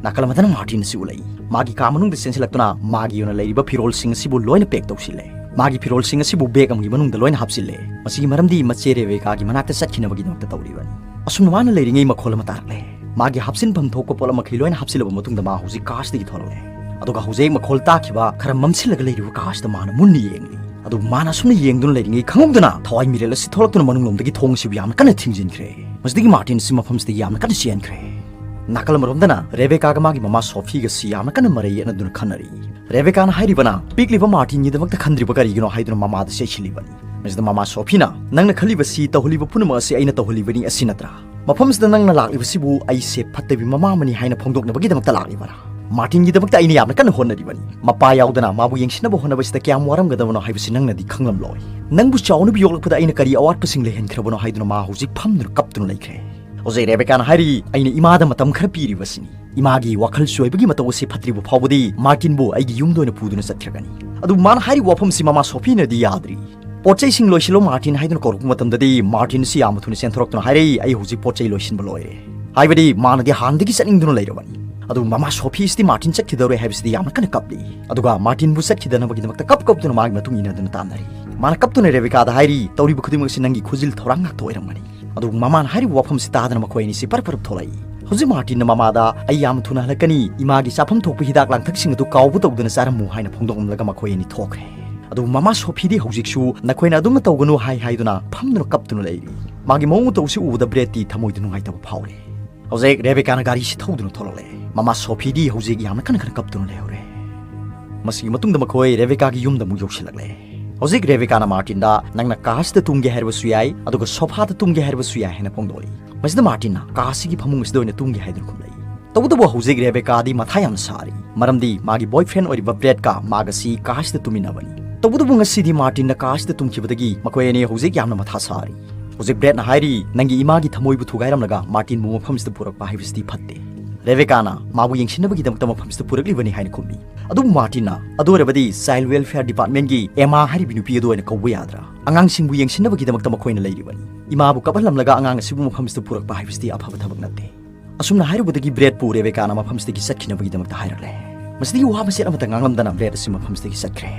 ꯅꯥꯀꯜ ꯑꯃꯗꯅ ꯃꯥꯔꯇꯤꯟ ꯑꯁꯤ ꯎꯠꯂꯛꯏ꯫ ꯃꯥꯒꯤ ꯀꯥ ꯃꯅꯨꯡꯗ ꯆꯦꯟꯁꯤꯜꯂꯛꯇꯨꯅ ꯃꯥꯒꯤ ꯑꯣꯏꯅ ꯂꯩꯔꯤꯕ ꯐꯤꯔꯣꯜꯁꯤꯡ ꯑꯁꯤꯕꯨ ꯂꯣꯏꯅ ꯄꯦꯛ ꯇꯧꯁꯤꯜꯂꯦ꯫ ꯃꯥꯒꯤ ꯐꯤꯔꯣꯜꯁꯤꯡ ꯑꯁꯤꯕꯨ ꯕꯦꯒ ꯑꯃꯒꯤ ꯃꯅꯨꯡꯗ ꯂꯣꯏꯅ ꯍꯥꯞꯆꯤꯜꯂꯦ꯫ ꯃꯁꯤꯒꯤ ꯃꯔꯝꯗꯤ ꯃꯆꯦ ꯔꯦꯕꯦꯀꯥꯒꯤ ꯃꯅꯥꯛꯇ ꯆꯠꯈꯤꯅꯕꯒꯤꯗꯃꯛꯇ ꯇꯧꯔꯤꯕꯅꯤ꯫ ꯑꯁꯨꯝꯅ ꯃꯥꯅ ꯂꯩꯔꯤꯉꯩ ꯃꯈꯣꯜ ꯑꯃ ꯇꯥꯔꯛꯂꯦ꯫ ꯃꯥꯒꯤ ꯍꯥꯞꯆꯤꯟꯐꯝ ꯊꯣꯛꯄ ꯄꯣꯠ ꯃꯈꯩ ꯂꯣꯏꯅ ꯍꯥꯞꯆꯤꯜꯂꯕ ꯃꯇꯨꯡꯗ ꯃꯥ ꯍꯧꯖꯤꯛ ꯀꯥꯁꯤꯗꯒꯤ ꯊꯣꯛꯂꯛꯂꯦ꯫ ꯑꯗꯨꯒ ꯍꯧꯖꯤꯛ ꯃꯈꯣꯜ ꯇꯥꯈꯤꯕ ꯈꯔ ꯃꯝꯁꯤꯜꯂꯒ ꯂꯩꯔꯤꯕ ꯀꯥꯁꯤꯗ ꯃꯥꯅ ꯃꯨꯟꯅ ꯌꯦꯡꯂꯤ꯫ ꯑꯗꯨꯕꯨ ꯃꯥꯅ ꯑꯁꯨꯝꯅ ꯌꯦꯡꯗꯨꯅ ꯂꯩꯔꯤꯉꯩ ꯈꯪꯍꯧꯗꯅ ꯊꯋꯥꯏ ꯃꯤꯔꯦꯜ ꯑꯁꯤ ꯊꯣꯛꯂꯛꯇꯨꯅ ꯃꯅꯨꯡꯂꯣꯝꯗꯒꯤ ꯊꯣꯡ ꯑꯁꯤꯕꯨ ꯌꯥꯝꯅ ꯀꯟꯅ ꯊꯤꯡꯖꯤꯟꯈ꯭ꯔꯦ꯫ ꯃꯁꯤꯗꯒꯤ ꯃꯥꯔꯇꯤꯟ ꯑꯁꯤ ꯃꯐꯝꯁꯤꯗꯒꯤ ꯌꯥꯝꯅ ꯀꯟꯅ ꯆꯦꯟꯈ꯭ꯔꯦ꯫ ꯅꯥꯀꯜ ꯑꯃꯔꯣꯝꯗꯅ ꯔꯦꯕꯦꯀꯥꯒ ꯃꯥꯒꯤ ꯃꯃꯥ ꯁꯣꯐꯤꯒꯁꯤ ꯌꯥꯝꯅ ꯀꯟꯅ ꯃꯔꯩ ꯌꯦꯠꯅꯗꯨꯅ ꯈꯟꯅꯔꯤ꯫ ꯔꯦꯕꯦꯀꯥꯅ ꯍꯥꯏꯔꯤꯕꯅ, "ꯄꯤꯛꯂꯤꯕ ꯃꯥꯔꯇꯤꯟꯒꯤꯗꯃꯛꯇ ꯈꯟꯗ꯭ꯔꯤꯕ ꯀꯔꯤꯒꯤꯅꯣ?" ꯍꯥꯏꯗꯨꯅ ꯃꯃꯥꯗ ꯆꯩꯁꯤꯜꯂꯤꯕꯅꯤ꯫ ꯃꯁꯤꯗ ꯃꯃꯥ ꯁꯣꯐꯤꯅ, "ꯅꯪꯅ ꯈꯜꯂꯤꯕꯁꯤ ꯇꯧꯍꯜꯂꯤꯕ ꯄꯨꯝꯅꯃꯛ ꯑꯁꯤ ꯑꯩꯅ ꯇꯧꯍꯜꯂꯤꯕꯅꯤ, ꯑꯁꯤ ꯅꯠꯇ꯭ꯔꯥ? ꯃꯐꯝꯁꯤꯗ ꯅꯪꯅ ꯂꯥꯛꯂꯤꯕꯁꯤꯕꯨ ꯑꯩꯁꯦ ꯐꯠꯇꯕꯤ ꯃꯃꯥ ꯑꯃꯅꯤ ꯍꯥꯏꯅ ꯐꯣꯡꯗꯣꯛꯅꯕꯒꯤꯗꯃꯛꯇ ꯂꯥꯛꯂꯤꯕꯔꯥ? ꯃꯥꯔꯇꯤꯟꯒꯤꯗꯃꯛꯇ ꯑꯩꯅ ꯌꯥꯝꯅ ꯀꯟꯅ ꯍꯣꯠꯅꯔꯤꯕꯅꯤ꯫ ꯃꯄꯥ ꯌꯥꯎꯗꯅ ꯃꯥꯕꯨ ꯌꯦꯡꯁꯤꯟꯅꯕ ꯍꯣꯠꯅꯕꯁꯤꯗ ꯀꯌꯥꯝ ꯋꯥꯔꯝꯒꯗꯕꯅꯣ ꯍꯥꯏꯕꯁꯤ ꯅꯪꯅꯗꯤ ꯈꯪꯂꯝꯂꯣꯏ꯫ ꯅꯪꯕꯨ ꯆꯥꯎꯅꯕ ꯌꯣꯛꯂꯛꯄꯗ ꯑꯩꯅ ꯀꯔꯤ ꯑꯋꯥꯠꯄꯁꯤꯡ ꯂꯩꯍꯟꯈ꯭ꯔꯕꯅꯣ?" ꯍꯥꯏꯗꯨꯅ ꯃꯥ ꯍꯧꯖꯤꯛ ꯐꯝꯗꯨꯅ ꯀꯞꯇꯨꯅ ꯂꯩꯈ꯭ꯔꯦ꯫ ꯍꯧꯖꯤꯛ ꯔꯦꯕꯦꯀꯥꯅ ꯍꯥꯏꯔꯤ, "ꯑꯩꯅ ꯏꯃꯥꯗ ꯃꯇꯝ ꯈꯔ ꯄꯤꯔꯤꯕꯁꯤꯅꯤ꯫ ꯏꯃꯥꯒꯤ ꯋꯥꯈꯜ ꯆꯣꯏꯕꯒꯤ ꯃꯇꯧ ꯑꯁꯤ ꯐꯠꯇ꯭ꯔꯤꯕ ꯐꯥꯎꯕꯗꯤ ꯃꯥꯔꯇꯤꯟꯕꯨ ꯑꯩꯒꯤ ꯌꯨꯝꯗ ꯑꯣꯏꯅ ꯄꯨꯗꯨꯅ ꯆꯠꯈ꯭ꯔꯒꯅꯤ꯫" ꯑꯗꯨꯕꯨ ꯃꯥꯅ ꯍꯥꯏꯔꯤꯕ ꯋꯥꯐꯝꯁꯤ ꯃꯃꯥ ꯁꯣꯐꯤꯅꯗꯤ ꯌꯥꯗ꯭ꯔꯤ꯫ "ꯄꯣꯠ ꯆꯩꯁꯤꯡ ꯂꯣꯏꯁꯤꯜꯂꯣ ꯃꯥꯔꯇꯤꯟ" ꯍꯥꯏꯗꯨꯅ ꯀꯧꯔꯛꯄ ꯃꯇꯝꯗꯗꯤ ꯃꯥꯔꯇꯤꯟ ꯑꯁꯤ ꯌꯥꯝꯅ ꯊꯨꯅ ꯆꯦꯟꯊꯣꯔꯛꯇꯨꯅ ꯍꯥꯏꯔꯛꯏ, "ꯑꯩ ꯍꯧꯖꯤꯛ ꯄꯣꯠ ꯆꯩ ꯂꯣꯏꯁꯤꯟꯕ ꯂꯣꯏꯔꯦ꯫" ꯍꯥꯏꯕꯗꯤ ꯃꯥꯅꯗꯤ ꯍꯥꯟꯅꯗꯒꯤ ꯆꯠꯅꯤꯡꯗꯨꯅ ꯂꯩꯔꯕꯅꯤ꯫ ꯑꯗꯨꯕꯨ ꯃꯃꯥ ꯁꯣꯐꯤꯁꯤꯗꯤ ꯃꯥꯔꯇꯤꯟ ꯆꯠꯈꯤꯗꯧꯔꯦ ꯍꯥꯏꯕꯁꯤꯗꯤ ꯌꯥꯝꯅ ꯀꯟꯅ ꯀꯞꯂꯤ꯫ ꯑꯗꯨꯒ ꯃꯥꯔꯇꯤꯟꯕꯨ ꯆꯠꯈꯤꯗꯅꯕꯒꯤꯗꯃꯛꯇ ꯀꯞ ꯀꯞꯇꯨꯅ ꯃꯥꯒꯤ ꯃꯇꯨꯡ ꯏꯟꯅꯗꯨꯅ ꯇꯥꯟꯅꯔꯤ꯫ ꯃꯥꯅ ꯀꯞꯇꯨꯅ ꯔꯦꯕꯦꯀꯥꯗ ꯍꯥꯏꯔꯤ, "ꯇꯧꯔꯤꯕ ꯈꯨꯗꯤꯡꯃꯛ ꯑꯁꯤ ꯅꯪꯒꯤ ꯈꯨꯖꯤꯜ ꯊꯧꯔꯥꯡ ꯉꯥꯛꯇ ꯑꯣꯏꯔꯝꯒꯅꯤ꯫" ꯑꯗꯨꯕꯨ ꯃꯃꯥꯅ ꯍꯥꯏꯔꯤꯕ ꯋꯥꯐꯝꯁꯤ ꯇꯥꯗꯅ ꯃꯈꯣꯏ ꯑꯅꯤꯁꯤ ꯄꯔꯞ ꯄꯔꯞ ꯊꯣꯛꯂꯛꯏ꯫ ꯍꯧꯖꯤꯛ ꯃꯥꯔꯇꯤꯟꯅ ꯃꯃꯥꯗ, "ꯑꯩ ꯌꯥꯝ ꯊꯨꯅ ꯍꯜꯂꯛꯀꯅꯤ, ꯏꯃꯥꯒꯤ ꯆꯥꯐꯝ ꯊꯣꯛꯄ ꯍꯤꯗꯥꯛ ꯂꯥꯡꯊꯛꯁꯤꯡ ꯑꯗꯨ ꯀꯥꯎꯕ ꯇꯧꯗꯅ ꯆꯥꯔꯝꯃꯨ" ꯍꯥꯏꯅ ꯐꯣꯡꯗꯣꯛꯂꯝꯂꯒ ꯃꯈꯣꯏ ꯑꯅꯤ ꯊꯣꯛꯈ꯭ꯔꯦ꯫ ꯑꯗꯨꯕꯨ ꯃꯃꯥ ꯁꯣꯐꯤꯗꯤ ꯍꯧꯖꯤꯛꯁꯨ "ꯅꯈꯣꯏꯅ ꯑꯗꯨꯝꯅ ꯇꯧꯒꯅꯨ" ꯍꯥꯏ ꯍꯥꯏꯗꯨꯅ ꯐꯝꯗꯨꯅ ꯀꯞꯇꯨꯅ ꯂꯩꯔꯤ꯫ ꯃꯥꯒꯤ ꯃꯑꯣꯡ ꯃꯇꯧꯁꯤ ꯎꯕꯗ ꯕ꯭ꯔꯦꯠꯇꯤ ꯊꯃꯣꯏꯗ ꯅꯨꯡꯉꯥꯏꯇꯕ ꯐꯥꯎꯔꯦ꯫ ꯍꯧꯖꯤꯛ ꯔꯦꯕꯦꯀꯥꯅ ꯒꯥꯔꯤꯁꯤ ꯊꯧꯗꯨꯅ ꯊꯣꯛꯂꯛꯂꯦ꯫ ꯃꯃꯥ ꯁꯣꯐꯤꯗꯤ ꯍꯧꯖꯤꯛ ꯌꯥꯝꯅ ꯀꯟꯅ ꯀꯟꯅ ꯀꯞꯇꯨꯅ ꯂꯩꯍꯧꯔꯦ꯫ ꯃꯁꯤꯒꯤ ꯃꯇꯨꯡꯗ ꯃꯈꯣꯏ ꯔꯦꯕꯦꯀꯥꯒꯤ ꯌꯨꯝꯗ ꯑꯃꯨꯛ ꯌꯧꯁꯤꯜꯂꯛꯂꯦ꯫ ꯍꯧꯖꯤꯛ ꯔꯦꯕꯦꯀꯥꯅ ꯃꯥꯔꯇꯤꯟꯗ, "ꯅꯪꯅ ꯀꯥ ꯑꯁꯤꯗ ꯇꯨꯝꯒꯦ ꯍꯥꯏꯔꯕꯁꯨ ꯌꯥꯏ, ꯑꯗꯨꯒ ꯁꯣꯐꯥꯗ ꯇꯨꯝꯒꯦ ꯍꯥꯏꯔꯕꯁꯨ ꯌꯥꯏ" ꯍꯥꯏꯅ ꯐꯣꯡꯗꯣꯛꯂꯤ꯫ ꯃꯁꯤꯗ ꯃꯥꯔꯇꯤꯟꯅ, "ꯀꯥ ꯑꯁꯤꯒꯤ ꯐꯃꯨꯡ ꯑꯁꯤꯗ ꯑꯣꯏꯅ ꯇꯨꯝꯒꯦ" ꯍꯥꯏꯗꯨꯅ ꯈꯨꯝꯂꯛꯏ꯫ ꯇꯧꯕꯇꯕꯨ ꯍꯧꯖꯤꯛ ꯔꯦꯕꯦꯀꯥꯗꯤ ꯃꯊꯥ ꯌꯥꯝꯅ ꯁꯥꯔꯤ, ꯃꯔꯝꯗꯤ ꯃꯥꯒꯤ ꯕꯣꯏꯐ꯭ꯔꯦꯟ ꯑꯣꯏꯔꯤꯕ ꯕ꯭ꯔꯦꯠꯀ ꯃꯥꯒꯁꯤ ꯀꯥ ꯑꯁꯤꯗ ꯇꯨꯝꯃꯤꯟꯅꯕꯅꯤ꯫ ꯇꯧꯕꯇꯕꯨ ꯉꯁꯤꯗꯤ ꯃꯥꯔꯇꯤꯟꯅ ꯀꯥ ꯑꯁꯤꯗ ꯇꯨꯝꯈꯤꯕꯗꯒꯤ ꯃꯈꯣꯏ ꯑꯅꯤ ꯍꯧꯖꯤꯛ ꯌꯥꯝꯅ ꯃꯊꯥ ꯁꯥꯔꯤ꯫ ꯍꯧꯖꯤꯛ ꯕ꯭ꯔꯦꯠꯅ ꯍꯥꯏꯔꯤ, "ꯅꯪꯒꯤ ꯏꯃꯥꯒꯤ ꯊꯃꯣꯏꯕꯨ ꯊꯨꯒꯥꯏꯔꯝꯂꯒ ꯃꯥꯔꯇꯤꯟꯕꯨ ꯃꯐꯝꯁꯤꯗ ꯄꯨꯔꯛꯄ ꯍꯥꯏꯕꯁꯤꯗꯤ ꯐꯠꯇꯦ꯫" ꯔꯦꯕꯦꯀꯥꯅ, "ꯃꯥꯕꯨ ꯌꯦꯡꯁꯤꯟꯅꯕꯒꯤꯗꯃꯛꯇ ꯃꯐꯝꯁꯤꯗ ꯄꯨꯔꯛꯂꯤꯕꯅꯤ" ꯍꯥꯏꯅ ꯈꯨꯝꯃꯤ꯫ ꯑꯗꯨꯕꯨ ꯃꯥꯔꯇꯤꯟꯅ, "ꯑꯗꯨ ꯑꯣꯏꯔꯕꯗꯤ ꯆꯥꯏꯜ ꯋꯦꯜꯐꯤꯌꯔ ꯗꯤꯄꯥꯔꯠꯃꯦꯟꯒꯤ ꯑꯦꯃꯥ ꯍꯥꯏꯔꯤꯕꯤ ꯅꯨꯄꯤ ꯑꯗꯨ ꯑꯣꯏꯅ ꯀꯧꯕ ꯌꯥꯗ꯭ꯔꯥ? ꯑꯉꯥꯡꯁꯤꯡꯕꯨ ꯌꯦꯡꯁꯤꯟꯅꯕꯒꯤꯗꯃꯛꯇ ꯃꯈꯣꯏꯅ ꯂꯩꯔꯤꯕꯅꯤ꯫ ꯏꯃꯥꯕꯨ ꯀꯞꯍꯜꯂꯝꯂꯒ ꯑꯉꯥꯡ ꯑꯁꯤꯕꯨ ꯃꯐꯝꯁꯤꯗ ꯄꯨꯔꯛꯄ ꯍꯥꯏꯕꯁꯤꯗꯤ ꯑꯐꯕ ꯊꯕꯛ ꯅꯠꯇꯦ꯫" ꯑꯁꯨꯝꯅ ꯍꯥꯏꯔꯨꯕꯗꯒꯤ ꯕ꯭ꯔꯦꯠꯄꯨ ꯔꯦꯕꯦꯀꯥꯅ ꯃꯐꯝꯁꯤꯗꯒꯤ ꯆꯠꯈꯤꯅꯕꯒꯤꯗꯃꯛꯇ ꯍꯥꯏꯔꯛꯂꯦ꯫ ꯃꯁꯤꯗꯒꯤ ꯋꯥ ꯃꯆꯦꯠ ꯑꯃꯠꯇ ꯉꯥꯡꯂꯝꯗꯅ ꯕ꯭ꯔꯦꯠ ꯑꯁꯤ ꯃꯐꯝꯁꯤꯗꯒꯤ ꯆꯠꯈ꯭ꯔꯦ꯫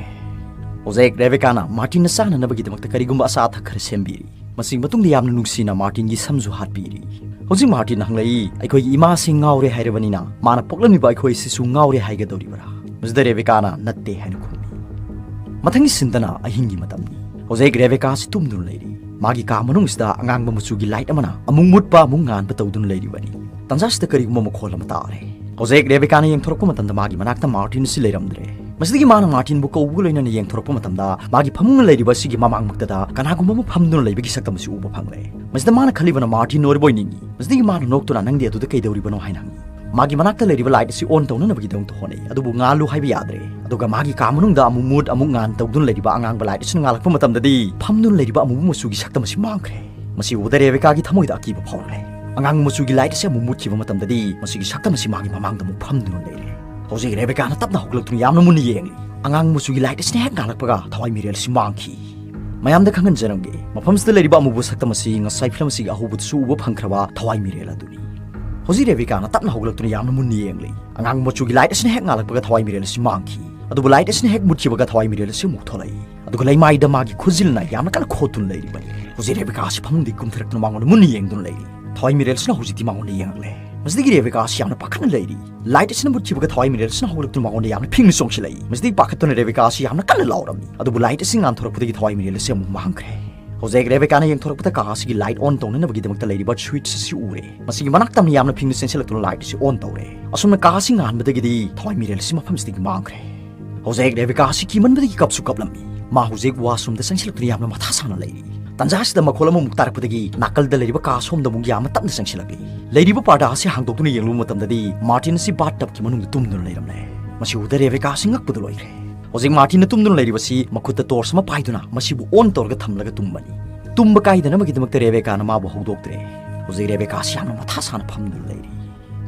ꯍꯧꯖꯤꯛ ꯔꯦꯕꯦꯀꯥꯅ ꯃꯥꯔꯇꯤꯟꯅ ꯆꯥꯅꯅꯕꯒꯤꯗꯃꯛꯇ ꯀꯔꯤꯒꯨꯝꯕ ꯑꯆꯥ ꯑꯊꯛ ꯈꯔ ꯁꯦꯝꯕꯤꯔꯤ꯫ ꯃꯁꯤꯒꯤ ꯃꯇꯨꯡꯗ ꯌꯥꯝꯅ ꯅꯨꯡꯁꯤꯅ ꯃꯥꯔꯇꯤꯟꯒꯤ ꯁꯝꯁꯨ ꯍꯥꯠꯄꯤꯔꯤ꯫ ꯍꯧꯖꯤꯛ ꯃꯥꯔꯇꯤꯟꯅ ꯍꯪꯂꯛꯏ, "ꯑꯩꯈꯣꯏꯒꯤ ꯏꯃꯥꯁꯤ ꯉꯥꯎꯔꯦ ꯍꯥꯏꯔꯕꯅꯤꯅ ꯃꯥꯅ ꯄꯣꯛꯂꯝꯂꯤꯕ ꯑꯩꯈꯣꯏ ꯑꯁꯤꯁꯨ ꯉꯥꯎꯔꯦ ꯍꯥꯏꯒꯗꯧꯔꯤꯕ꯭ꯔꯥ?" ꯃꯁꯤꯗ ꯔꯦꯕꯦꯀꯥꯅ, "ꯅꯠꯇꯦ" ꯍꯥꯏꯅ ꯈꯨꯝꯃꯤ꯫ ꯃꯊꯪꯒꯤ ꯁꯤꯟꯗꯅ ꯑꯍꯤꯡꯒꯤ ꯃꯇꯝꯅꯤ꯫ ꯍꯧꯖꯤꯛ ꯔꯦꯕꯦꯀꯥ ꯑꯁꯤ ꯇꯨꯝꯗꯨꯅ ꯂꯩꯔꯤ꯫ ꯃꯥꯒꯤ ꯀꯥ ꯃꯅꯨꯡꯁꯤꯗ ꯑꯉꯥꯡꯕ ꯃꯆꯨꯒꯤ ꯂꯥꯏꯠ ꯑꯃꯅ ꯑꯃꯨꯛ ꯃꯨꯠꯄ ꯑꯃꯨꯛ ꯉꯥꯟꯕ ꯇꯧꯗꯨꯅ ꯂꯩꯔꯤꯕꯅꯤ꯫ ꯇꯥꯟꯖꯥꯁꯤꯗ ꯀꯔꯤꯒꯨꯝꯕ ꯃꯈꯣꯜ ꯑꯃ ꯇꯥꯔꯦ꯫ ꯍꯧꯖꯤꯛ ꯔꯦꯕꯦꯀꯥꯅ ꯌꯦꯡꯊꯣꯔꯛꯄ ꯃꯇꯝꯗ ꯃꯥꯒꯤ ꯃꯅꯥꯛꯇ ꯃꯥꯔꯇꯤꯟ ꯑꯁꯤ ꯂꯩꯔꯝꯗ꯭ꯔꯦ꯫ ꯃꯁꯤꯗꯒꯤ ꯃꯥꯅ ꯃꯥꯔꯇꯤꯟꯕꯨ ꯀꯧꯕꯒ ꯂꯣꯏꯅꯅ ꯌꯦꯡꯊꯣꯔꯛꯄ ꯃꯇꯝꯗ ꯃꯥꯒꯤ ꯐꯃꯨꯡꯅ ꯂꯩꯔꯤꯕ ꯑꯁꯤꯒꯤ ꯃꯃꯥꯡꯃꯛꯇꯗ ꯀꯅꯥꯒꯨꯝꯕ ꯑꯃ ꯐꯝꯗꯨꯅ ꯂꯩꯕꯒꯤ ꯁꯛꯇꯝ ꯑꯁꯤ ꯎꯕ ꯐꯪꯂꯦ꯫ ꯃꯁꯤꯗ ꯃꯥꯅ ꯈꯜꯂꯤꯕꯅ ꯃꯥꯔꯇꯤꯟ ꯑꯣꯏꯔꯕꯣꯏ ꯅꯤꯡꯏ꯫ ꯃꯁꯤꯗꯒꯤ ꯃꯥꯅ ꯅꯣꯛꯇꯨꯅ "ꯅꯪꯗꯤ ꯑꯗꯨꯗ ꯀꯩꯗꯧꯔꯤꯕꯅꯣ?" ꯍꯥꯏꯅ ꯍꯪꯏ꯫ ꯃꯥꯒꯤ ꯃꯅꯥꯛꯇ ꯂꯩꯔꯤꯕ ꯂꯥꯏꯠ ꯑꯁꯤ ꯑꯣꯟ ꯇꯧꯅꯅꯕꯒꯤꯗꯃꯛꯇ ꯍꯣꯠꯅꯩ, ꯑꯗꯨꯕꯨ ꯉꯥꯜꯂꯨ ꯍꯥꯏꯕ ꯌꯥꯗ꯭ꯔꯦ꯫ ꯑꯗꯨꯒ ꯃꯥꯒꯤ ꯀꯥ ꯃꯅꯨꯡꯗ ꯑꯃꯨꯛ ꯃꯨꯠ ꯑꯃꯨꯛ ꯉꯥꯟ ꯇꯧꯗꯨꯅ ꯂꯩꯔꯤꯕ ꯑꯉꯥꯡꯕ ꯂꯥꯏꯠ ꯑꯁꯤꯅ ꯉꯥꯜꯂꯛꯄ ꯃꯇꯝꯗꯗꯤ ꯐꯝꯗꯨꯅ ꯂꯩꯔꯤꯕ ꯑꯃꯨꯕ ꯃꯆꯨꯒꯤ ꯁꯛꯇꯝ ꯑꯁꯤ ꯃꯥꯡꯈ꯭ꯔꯦ꯫ ꯃꯁꯤ ꯎꯕꯗ ꯔꯦꯕꯦꯀꯥꯒꯤ ꯊꯃꯣꯏꯗ ꯑꯀꯤꯕ ꯐꯥꯎꯔꯛꯂꯦ꯫ ꯑꯉꯥꯡꯕ ꯃꯆꯨꯒꯤ ꯂꯥꯏꯠ ꯑꯁꯤ ꯑꯃꯨꯛ ꯃꯨꯠꯈꯤꯕ ꯃꯇꯝꯗꯗꯤ ꯃꯁꯤꯒꯤ ꯁꯛꯇꯝ ꯑꯁꯤ ꯃꯥꯒꯤ ꯃꯃꯥꯡꯗ ꯑꯃꯨꯛ ꯐꯝꯗꯨꯅ ꯂꯩꯔꯦ꯫ ꯍꯧꯖꯤꯛ ꯔꯦꯕꯦꯀꯥꯅ ꯇꯞꯅ ꯍꯧꯒꯠꯂꯛꯇꯨꯅ ꯌꯥꯝꯅ ꯃꯨꯟꯅ ꯌꯦꯡꯂꯤ꯫ ꯑꯉꯥꯡꯕ ꯃꯆꯨꯒꯤ ꯂꯥꯏꯠ ꯑꯁꯤꯅ ꯍꯦꯛ ꯉꯥꯜꯂꯛꯄꯒ ꯊꯋꯥꯏ ꯃꯤꯔꯦꯜ ꯑꯁꯤ ꯃꯥꯡꯈꯤ꯫ ꯃꯌꯥꯝꯗ ꯈꯪꯍꯟꯖꯔꯝꯒꯦ, ꯃꯐꯝꯁꯤꯗ ꯂꯩꯔꯤꯕ ꯑꯃꯨꯕ ꯁꯛꯇꯝ ꯑꯁꯤ ꯉꯁꯥꯏ ꯐꯤꯂꯝ ꯑꯁꯤꯒꯤ ꯑꯍꯧꯕꯗꯁꯨ ꯎꯕ ꯐꯪꯈ꯭ꯔꯕ ꯊꯋꯥꯏ ꯃꯤꯔꯦꯜ ꯑꯗꯨꯅꯤ꯫ ꯍꯧꯖꯤꯛ ꯔꯦꯕꯦꯀꯥꯅ ꯇꯞꯅ ꯍꯧꯒꯠꯂꯛꯇꯨꯅ ꯌꯥꯝꯅ ꯃꯨꯟꯅ ꯌꯦꯡꯂꯤ꯫ ꯑꯉꯥꯡꯕ ꯃꯆꯨꯒꯤ ꯂꯥꯏꯠ ꯑꯁꯤꯅ ꯍꯦꯛ ꯉꯥꯜꯂꯛꯄꯒ ꯊꯋꯥꯏ ꯃꯤꯔꯦꯜ ꯑꯁꯤ ꯃꯥꯡꯈꯤ꯫ ꯑꯗꯨꯕꯨ ꯂꯥꯏꯠ ꯑꯁꯤꯅ ꯍꯦꯛ ꯃꯨꯠꯈꯤꯕꯒ ꯊꯋꯥꯏ ꯃꯤꯔꯦꯜ ꯑꯁꯤ ꯑꯃꯨꯛ ꯊꯣꯛꯂꯛꯏ꯫ ꯑꯗꯨꯒ ꯂꯩꯃꯥꯏꯗ ꯃꯥꯒꯤ ꯈꯨꯖꯤꯜꯅ ꯌꯥꯝꯅ ꯀꯟꯅ ꯈꯣꯠꯇꯨꯅ ꯂꯩꯔꯤꯕꯅꯤ꯫ ꯍꯧꯖꯤꯛ ꯔꯦꯕꯦꯀꯥ ꯑꯁꯤ ꯐꯃꯨꯡꯗꯒꯤ ꯀꯨꯝꯊꯔꯛꯇꯨꯅ ꯃꯉꯣꯟꯗ ꯃꯨꯟꯅ ꯌꯦꯡꯗꯨꯅ ꯂꯩꯔꯤ꯫ ꯊꯋꯥꯏ ꯃꯤꯔꯦꯜ ꯑꯁꯤꯅ ꯍꯧꯖꯤꯛꯇꯤ ꯃꯉꯣꯟꯗ ꯌꯦꯡꯂꯛꯂꯦ꯫ ꯃꯁꯤꯗꯒꯤ ꯔꯦꯕꯦꯀꯥ ꯑꯁꯤ ꯌꯥꯝꯅ ꯄꯥꯈꯠꯅ ꯂꯩꯔꯤ꯫ ꯂꯥꯏꯠ ꯑꯁꯤꯅ ꯃꯨꯠꯈꯤꯕꯒ ꯊꯋꯥꯏ ꯃꯤꯔꯦꯜ ꯑꯁꯤꯅ ꯍꯧꯒꯠꯂꯛꯇꯨꯅ ꯃꯉꯣꯟꯗ ꯌꯥꯝꯅ ꯐꯤꯡꯅ ꯆꯣꯡꯁꯤꯜꯂꯛꯏ꯫ ꯃꯁꯤꯗꯒꯤ ꯄꯥꯈꯠꯇꯨꯅ ꯔꯦꯕꯦꯀꯥ ꯑꯁꯤ ꯌꯥꯝꯅ ꯀꯟꯅ ꯂꯥꯎꯔꯝꯃꯤ꯫ ꯑꯗꯨꯕꯨ ꯂꯥꯏꯠ ꯑꯁꯤ ꯉꯥꯟꯊꯣꯔꯛꯄꯗꯒꯤ ꯊꯋꯥꯏ ꯃꯤꯔꯦꯜ ꯑꯁꯤ ꯑꯃꯨꯛ ꯃꯥꯡꯈ꯭ꯔꯦ꯫ ꯍꯧꯖꯤꯛ ꯔꯦꯕꯦꯀꯥꯅ ꯌꯦꯡꯊꯣꯔꯛꯄꯗ ꯀꯥ ꯑꯁꯤꯒꯤ ꯂꯥꯏꯠ ꯑꯣꯟ ꯇꯧꯅꯅꯕꯒꯤꯗꯃꯛꯇ ꯂꯩꯔꯤꯕ ꯁ꯭ꯋꯤꯠꯆ ꯑꯁꯤ ꯎꯔꯦ꯫ ꯃꯁꯤꯒꯤ ꯃꯅꯥꯛ ꯇꯝꯅ ꯌꯥꯝꯅ ꯐꯤꯡꯅ ꯆꯦꯟꯁꯤꯜꯂꯛꯇꯨꯅ ꯂꯥꯏꯠ ꯑꯁꯤ ꯑꯣꯟ ꯇꯧꯔꯦ꯫ ꯑꯁꯨꯝꯅ ꯀꯥ ꯑꯁꯤ ꯉꯥꯟꯕꯗꯒꯤꯗꯤ ꯊꯋꯥꯏ ꯃꯤꯔꯦꯜ ꯑꯁꯤ ꯃꯐꯝꯁꯤꯗꯒꯤ ꯃꯥꯡꯈ꯭ꯔꯦ꯫ ꯍꯧꯖꯤꯛ ꯔꯦꯕꯦꯀꯥ ꯑꯁꯤ ꯀꯤꯃꯟꯕꯗꯒꯤ ꯀꯞꯁꯨ ꯀꯞꯂꯝꯃꯤ꯫ ꯃꯥ ꯍꯧꯖꯤꯛ ꯋꯥꯁꯔꯨꯝꯗ ꯆꯪꯁꯤꯜꯂꯛꯇꯨꯅ ꯌꯥꯝꯅ ꯃꯊꯥ ꯁꯥꯅ ꯂꯩꯔꯤ꯫ ꯇꯥꯟꯖꯥ ꯑꯁꯤꯗ ꯃꯈꯣꯜ ꯑꯃꯃꯨꯛ ꯇꯥꯔꯛꯄꯗꯒꯤ ꯅꯥꯀꯜꯗ ꯂꯩꯔꯤꯕ ꯀꯥ ꯑꯁꯣꯝꯗ ꯑꯃꯨꯛ ꯌꯥꯝꯅ ꯇꯞꯅ ꯆꯪꯁꯤꯜꯂꯛꯂꯤ꯫ ꯂꯩꯔꯤꯕ ꯄꯥꯔꯗꯥ ꯑꯁꯤ ꯍꯥꯡꯗꯣꯛꯇꯨꯅ ꯌꯦꯡꯂꯨꯕ ꯃꯇꯝꯗꯗꯤ ꯃꯥꯔꯇꯤꯟ ꯑꯁꯤ ꯕꯥꯠ ꯇꯕꯀꯤ ꯃꯅꯨꯡꯗ ꯇꯨꯝꯗꯨꯅ ꯂꯩꯔꯝꯂꯦ꯫ ꯃꯁꯤ ꯎꯕꯗ ꯔꯦꯕꯦꯀꯥ ꯑꯁꯤ ꯉꯛꯄꯗ ꯂꯣꯏꯈ꯭ꯔꯦ꯫ ꯍꯧꯖꯤꯛ ꯃꯥꯔꯇꯤꯟꯅ ꯇꯨꯝꯗꯨꯅ ꯂꯩꯔꯤꯕꯁꯤ ꯃꯈꯨꯠꯇ ꯇꯣꯔꯆ ꯑꯃ ꯄꯥꯏꯗꯨꯅ ꯃꯁꯤꯕꯨ ꯑꯣꯟ ꯇꯧꯔꯒ ꯊꯝꯂꯒ ꯇꯨꯝꯕꯅꯤ꯫ ꯇꯨꯝꯕ ꯀꯥꯏꯗꯅꯕꯒꯤꯗꯃꯛꯇ ꯔꯦꯕꯦꯀꯥꯅ ꯃꯥꯕꯨ ꯍꯧꯗꯣꯛꯇ꯭ꯔꯦ꯫ ꯍꯧꯖꯤꯛ ꯔꯦꯕꯦꯀꯥ ꯑꯁꯤ ꯌꯥꯝꯅ ꯃꯊꯥ ꯁꯥꯅ ꯐꯝꯗꯨꯅ ꯂꯩꯔꯤ꯫